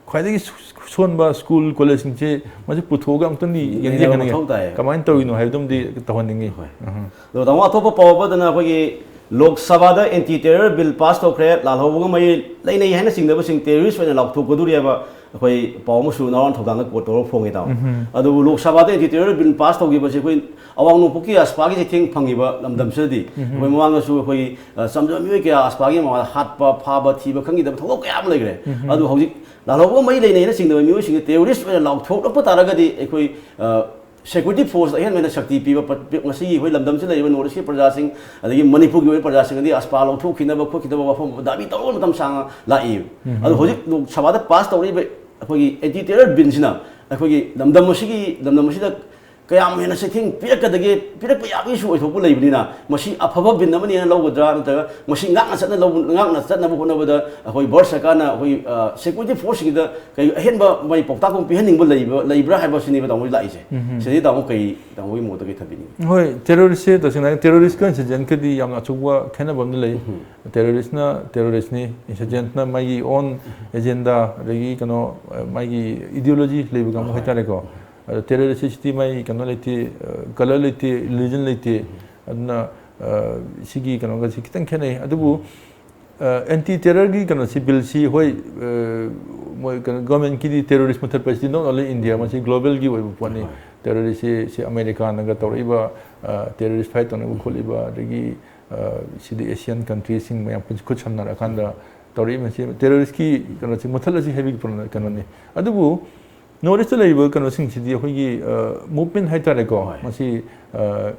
ꯈ꯭ꯋꯥꯏꯗꯒꯤ ꯁꯨ-, ꯁꯣꯟꯕ ꯁ꯭ꯀꯨꯜ, ꯀꯣꯂꯦꯖꯁꯤꯡꯁꯦ ꯃꯁꯤ ꯄꯨꯊꯣꯛꯑꯒ ꯑꯃꯨꯛꯇꯪꯗꯤ ꯌꯦꯡꯗꯤ ꯅꯩꯅꯕ ꯌꯦꯡꯍꯟꯅꯤꯡꯉꯦ꯫ ꯃꯊꯧ ꯇꯥꯏ꯫ ꯀꯃꯥꯏꯅ ꯇꯧꯔꯤꯅꯣ ꯍꯥꯏꯕꯗꯨꯝꯗꯤ ꯇꯧꯍꯟꯅꯤꯡꯉꯤ꯫ ꯍꯣꯏ꯫ ꯎꯝ꯫ ꯑꯗꯣ ꯇꯥꯃꯣ, ꯑꯇꯣꯞꯄ ꯄꯥꯎ ꯑꯃꯗꯅ ꯑꯩꯈꯣꯏꯒꯤ ꯂꯣꯛ ꯁꯚꯥꯗ ꯑꯦꯟꯇꯤ ꯇꯦꯔꯔ ꯕꯤꯜ ꯄꯥꯁ ꯇꯧꯈ꯭ꯔꯦ, ꯂꯥꯜꯍꯧꯕꯒ ꯃꯔꯤ ꯂꯩꯅꯩ ꯍꯥꯏꯅ ꯆꯤꯡꯅꯕꯁꯤꯡ ꯇꯦꯔꯣꯔꯤꯁ ꯑꯣꯏꯅ ꯂꯥꯎꯊꯣꯛꯀꯗꯣꯔꯤ ꯍꯥꯏꯕ ꯑꯩꯈꯣꯏ ꯄꯥꯎ ꯑꯃꯁꯨ ꯅꯍꯥꯔꯣꯜ ꯊꯧꯗꯥꯡꯗ ꯀꯣꯠ ꯇꯧꯔꯒ ꯐꯣꯡꯉꯦ, ꯇꯥꯃꯣ꯫ ꯎꯝ꯫ ꯑꯗꯨꯕꯨ ꯂꯣꯛ ꯁꯚꯥꯗ ꯑꯦꯟꯇꯤ ꯇꯦꯔꯔ ꯕꯤꯜ ꯄꯥꯁ ꯇꯧꯈꯤꯕꯁꯦ ꯑꯩꯈꯣꯏ ꯑꯋꯥꯡ ꯅꯣꯡꯄꯣꯛꯀꯤ ꯑꯁꯄꯥꯒꯤ ꯆꯩꯊꯦꯡ ꯐꯪꯉꯤꯕ ꯂꯝꯗꯝꯁꯤꯗꯗꯤ ꯎꯝ꯫ ꯑꯩꯈꯣꯏ ꯃꯃꯥꯡꯗꯁꯨ ꯑꯩꯈꯣꯏ, ꯑ, ꯆꯝꯖꯕ ꯃꯤꯑꯣꯏ ꯀꯌꯥ ꯑꯁꯄꯥꯒꯤ ꯃꯃꯥꯡꯗ ꯍꯥꯠꯄ, ꯐꯥꯕ, ꯊꯤꯕ ꯈꯪꯈꯤꯗꯕ ꯊꯧꯗꯣꯛ ꯀꯌꯥ ꯑꯃ ꯂꯩꯈ꯭ꯔꯦ꯫ ꯎꯝ꯫ ꯑꯗꯨ ꯍꯧꯖꯤꯛ ꯂꯥꯜꯍꯧꯕꯒ ꯃꯔꯤ ꯂꯩꯅꯩ ꯍꯥꯏꯅ ꯆꯤꯡꯅꯕ ꯃꯤꯑꯣꯏꯁꯤꯡꯁꯦ ꯇꯦꯔꯣꯔꯤꯁ ꯑꯣꯏꯅ ꯂꯥꯎꯊꯣꯛꯂꯛꯄ ꯇꯥꯔꯒꯗꯤ ꯑꯩꯈꯣꯏ, ꯑ, ꯁꯦꯀ꯭ꯌꯨꯔꯤꯇꯤ ꯐꯣꯔꯁꯇ ꯑꯍꯦꯟꯕ ꯑꯣꯏꯅ ꯁꯛꯇꯤ ꯄꯤꯕ ꯄ-, ꯄ-, ꯉꯁꯤꯒꯤ ꯑꯩꯈꯣꯏ ꯂꯝꯗꯝꯁꯤꯗ ꯂꯩꯔꯤꯕ ꯅꯣꯔꯠ ꯏꯁꯀꯤ ꯄ꯭ꯔꯖꯥꯁꯤꯡ, ꯑꯗꯒꯤ ꯃꯅꯤꯄꯨꯔꯒꯤ ꯑꯣꯏꯕ ꯄ꯭ꯔꯖꯥꯁꯤꯡ ꯑꯗꯒꯤ ꯑꯁꯄꯥ ꯂꯧꯊꯣꯛꯈꯤꯅꯕ ꯈꯣꯠꯈꯤꯅꯕ ꯋꯥꯐꯝ ꯗꯥꯕꯤ ꯇꯧꯔꯒ ꯃꯇꯝ ꯁꯥꯡꯅ ꯂꯥꯛꯏ꯫ ꯎꯝ꯫ ꯑꯗꯣ ꯍꯧꯖꯤꯛ ꯂꯣꯛ ꯁꯚꯥꯗ ꯄꯥꯁ ꯇꯧꯔꯛꯏꯕ ꯑꯩꯈꯣꯏꯒꯤ ꯑꯦꯟꯇꯤ ꯇꯦꯔꯔ ꯕꯤꯜꯁꯤꯅ ꯑꯩꯈꯣꯏꯒꯤ ꯂꯝꯗꯝ ꯑꯁꯤꯒꯤ, ꯂꯝꯗꯝ ꯑꯁꯤꯗ ꯀꯌꯥꯝ ꯍꯦꯟꯅ ꯆꯩꯊꯦꯡ ꯄꯤꯔꯛꯀꯗꯒꯦ, ꯄꯤꯔꯛꯄ ꯌꯥꯕꯒꯤꯁꯨ ꯑꯣꯏꯊꯣꯛꯄ ꯂꯩꯕꯅꯤꯅ, ꯃꯁꯤ ꯑꯐꯕ ꯕꯤꯟ ꯑꯃꯅꯦꯅ ꯂꯧꯒꯗ꯭ꯔꯥ, ꯅꯠꯇ꯭ꯔꯒ ꯃꯁꯤ ꯉꯥꯛꯅ ꯆꯠꯅ ꯂꯧꯕ-, ꯉꯥꯛꯅ ꯆꯠꯅꯕ ꯍꯣꯠꯅꯕꯗ ꯑꯩꯈꯣꯏ ꯚꯥꯔꯠ ꯁꯔꯀꯥꯔꯅ ꯑꯩꯈꯣꯏ, ꯑ, ꯁꯦꯀ꯭ꯌꯨꯔꯤꯇꯤ ꯐꯣꯔꯁꯁꯤꯡꯗ ꯀꯩ ꯑꯍꯦꯟꯕ ꯃꯥꯏ ꯄꯥꯎꯇꯥꯛ ꯑꯃ ꯄꯤꯍꯟꯅꯤꯡꯕ ꯂꯩꯕ, ꯂꯩꯕ꯭ꯔꯥ ꯍꯥꯏꯕꯁꯤꯅꯦꯕ ꯇꯥꯃꯣ ꯂꯥꯛꯏꯁꯦ꯫ ꯎꯝ꯫ ꯁꯤꯗꯩ ꯇꯥꯃꯣ ꯀꯩ, ꯇꯥꯃꯣꯒꯤ ꯃꯣꯠꯇ ꯀꯩ ꯊꯝꯕꯤꯅꯤꯡꯉꯤ? ꯍꯣꯏ, ꯇꯦꯔꯣꯔꯤꯁꯁꯦ ꯇꯁꯦꯡꯅ ꯍꯥꯏꯔꯒ ꯇꯦꯔꯣꯔꯤꯁꯀ ꯏꯟꯁꯔꯖꯦꯟꯠꯀꯗꯤ ꯌꯥꯝꯅ ꯑꯆꯧꯕ ꯈꯦꯠꯅꯕ ꯑꯃꯗꯤ ꯂꯩ꯫ ꯎꯝ꯫ ꯇꯦꯔꯣꯔꯤꯁꯅ ꯇꯦꯔꯣꯔꯤꯁꯅꯤ, ꯏꯟꯁꯔꯖꯦꯟꯠꯅ ꯃꯥꯒꯤ ꯑꯣꯟ ꯑꯦꯖꯦꯟꯗꯥ, ꯑꯗꯒꯤ ꯀꯩꯅꯣ, ꯑ, ꯃꯥꯒꯤ ꯏꯗꯤꯑꯣꯂꯣꯖꯤ ꯂꯩꯕ ꯀꯥꯡꯕꯨ ꯍꯣꯏ꯫ ꯍꯥꯏꯇꯥꯔꯦꯀꯣ꯫ ꯑꯗꯣ ꯇꯦꯔꯣꯔꯤꯁꯁꯤꯗꯤ ꯃꯥꯒꯤ ꯀꯩꯅꯣ ꯂꯩꯇꯦ, ꯑ, ꯀꯂꯔ ꯂꯩꯇꯦ, ꯔꯤꯂꯤꯖꯟ ꯂꯩꯇꯦ꯫ ꯑꯗꯨꯅ, ꯑ, ꯁꯤꯒꯤ ꯀꯩꯅꯣꯒꯁꯤ ꯈꯤꯇꯪ ꯈꯦꯠꯅꯩ꯫ ꯑꯗꯨꯕꯨ, ꯑ, ꯑꯦꯟꯇꯤ ꯇꯦꯔꯔꯒꯤ ꯀꯩꯅꯣꯁꯤ, ꯕꯤꯜꯁꯤ, ꯍꯣꯏ, ꯑ, ꯃꯣꯏ ꯀꯩꯅꯣ ꯒꯚꯔꯟꯃꯦꯟꯠꯀꯤꯗꯤ ꯇꯦꯔꯣꯔꯤꯁ ꯃꯨꯊꯠꯄ ꯍꯥꯏꯁꯤꯗꯤ not only India, ꯃꯁꯤ ꯒ꯭ꯂꯣꯕꯦꯜꯒꯤ ꯑꯣꯏꯕ ꯄꯣꯠꯅꯤ꯫ ꯍꯣꯏ꯫ ꯇꯦꯔꯣꯔꯤꯁꯁꯤ, ꯁꯤ ꯑꯃꯦꯔꯤꯀꯥꯅꯒ ꯇꯧꯔꯛꯏꯕ, ꯑ, ꯇꯦꯔꯣꯔꯤꯁ ꯐꯥꯏꯠ ꯇꯧꯅꯕ ꯈꯣꯠꯂꯤꯕ, ꯑꯗꯒꯤ, ꯑ, ꯁꯤꯗꯤ ꯑꯦꯁꯤꯌꯥꯟ ꯀꯟꯇ꯭ꯔꯤꯁꯤꯡ ꯃꯌꯥꯝ ꯈꯨꯠ, ꯈꯨꯠ ꯁꯝꯅꯔꯀꯥꯟꯗ ꯇꯧꯔꯛꯏꯕꯁꯤ ꯇꯦꯔꯣꯔꯤꯁꯀꯤ ꯀꯩꯅꯣꯁꯤ ꯃꯨꯊꯠꯂꯁꯤ ꯍꯥꯏꯕꯒꯤ ꯄ꯭ꯔꯣ-, ꯀꯩꯅꯣꯅꯤ꯫ ꯑꯗꯨꯕꯨ ꯅꯣꯔꯠ ꯏꯁꯇ ꯂꯩꯔꯤꯕ ꯀꯩꯅꯣꯁꯤꯡꯁꯤꯗꯤ ꯑꯩꯈꯣꯏꯒꯤ, ꯑ, ꯃꯨꯚꯃꯦꯟꯠ ꯍꯥꯏꯇꯥꯔꯦꯀꯣ꯫ ꯍꯣꯏ꯫ ꯃꯁꯤ, ꯑ,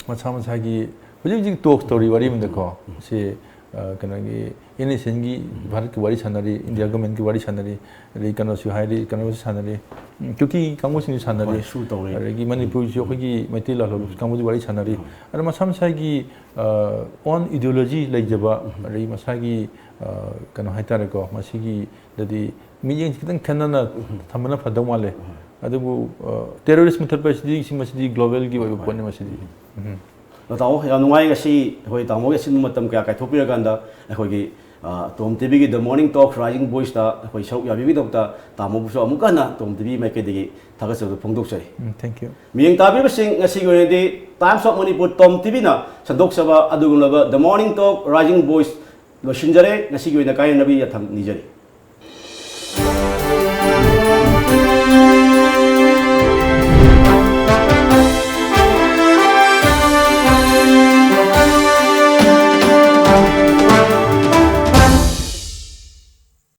ꯃꯁꯥ ꯃꯁꯥꯒꯤ ꯍꯧꯖꯤꯛ ꯍꯧꯖꯤꯛ ꯇꯣꯛꯁ ꯇꯧꯔꯤ ꯋꯥꯔꯤ ꯑꯃꯗꯀꯣ꯫ ꯁꯤ, ꯑ, ꯀꯩꯅꯣꯒꯤ ꯑꯦꯟ ꯑꯦꯁ ꯑꯦꯟꯒꯤ ꯚꯥꯔꯠꯀꯤ ꯋꯥꯔꯤ ꯁꯥꯟꯅꯔꯤ, ꯏꯟꯗꯤꯌꯥ ꯒꯚꯔꯟꯃꯦꯟꯠꯀꯤ ꯋꯥꯔꯤ ꯁꯥꯟꯅꯔꯤ, ꯑꯗꯩ ꯀꯩꯅꯣꯁꯨ ꯍꯥꯏꯔꯤ, ꯀꯩꯅꯣꯁꯨ ꯁꯥꯟꯅꯔꯤ, ꯎꯝ, ꯀꯨꯀꯤ ꯀꯥꯡꯕꯨꯁꯤꯡꯁꯨ ꯁꯥꯟꯅꯔꯤ, ꯍꯣꯏ, ꯁꯨ ꯇꯧꯔꯤ꯫ ꯑꯗꯒꯤ ꯃꯅꯤꯄꯨꯔꯁꯨ ꯑꯩꯈꯣꯏꯒꯤ ꯃꯩꯇꯩ ꯂꯥꯜꯍꯧꯕ ꯀꯥꯡꯕꯨꯁꯨ ꯋꯥꯔꯤ ꯁꯥꯟꯅꯔꯤ꯫ ꯍꯣꯏ꯫ ꯑꯗꯣ ꯃꯁꯥ ꯃꯁꯥꯒꯤ, ꯑ, ꯑꯣꯟ ꯏꯗꯤꯑꯣꯂꯣꯖꯤ ꯂꯩꯖꯕ, ꯑꯗꯒꯤ ꯃꯁꯥꯒꯤ, ꯑ, ꯀꯩꯅꯣ ꯍꯥꯏꯇꯥꯔꯦꯀꯣ, ꯃꯁꯤꯒꯤꯗꯗꯤ ꯃꯤꯠꯌꯦꯡꯁꯤ ꯈꯤꯇꯪ ꯈꯦꯠꯅꯅ ꯊꯝꯕꯅ ꯐꯗꯧ ꯃꯥꯜꯂꯦ꯫ ꯑꯗꯨꯕꯨ, ꯑ, ꯇꯦꯔꯣꯔꯤꯁ ꯃꯨꯊꯠꯄ ꯍꯥꯏꯁꯤꯗꯤ ꯁꯤ ꯃꯁꯤꯗꯤ ꯒ꯭ꯂꯣꯕꯦꯜꯒꯤ ꯑꯣꯏꯕ ꯄꯣꯠꯅꯤ ꯃꯁꯤꯗꯤ꯫ ꯎꯝ꯫ ꯑꯗꯣ ꯇꯥꯃꯣ, ꯌꯥꯝ ꯅꯨꯡꯉꯥꯏ ꯉꯁꯤ ꯑꯩꯈꯣꯏ ꯇꯥꯃꯣꯒꯤ ꯑꯁꯤꯟꯕ ꯃꯇꯝ ꯀꯌꯥ ꯀꯥꯏꯊꯣꯛꯄꯤꯔꯀꯥꯟꯗ ꯑꯩꯈꯣꯏꯒꯤ, ꯑ, ꯇꯣꯝ ꯇꯤꯚꯤꯒꯤ The Morning Talk Rising Voiceꯇ ꯑꯩꯈꯣꯏ ꯁꯔꯨꯛ ꯌꯥꯕꯤꯕꯒꯤꯗꯃꯛꯇ ꯇꯥꯃꯣꯕꯨꯁꯨ ꯑꯃꯨꯛꯀ ꯍꯟꯅ ꯇꯣꯝ ꯇꯤꯚꯤ ꯃꯥꯏꯀꯩꯗꯒꯤ ꯊꯥꯒꯠꯆꯕ ꯐꯣꯡꯗꯣꯛꯆꯔꯤ꯫ ꯎꯝ, thank you꯫ ꯃꯤꯠꯌꯦꯡ ꯇꯥꯕꯤꯕꯁꯤꯡ, ꯉꯁꯤꯒꯤ ꯑꯣꯏꯅꯗꯤ Times of Manipur ꯇꯣꯝ ꯇꯤꯚꯤꯅ ꯁꯟꯗꯣꯛꯆꯕ ꯑꯗꯨꯒꯨꯝꯂꯕ The Morning Talk Rising Voice ꯂꯣꯏꯁꯤꯟꯖꯔꯦ꯫ ꯉꯁꯤꯒꯤ ꯑꯣꯏꯅ ꯀꯥꯏꯅꯅꯕꯒꯤ ꯌꯥꯊꯪ ꯅꯤꯖꯔꯤ꯫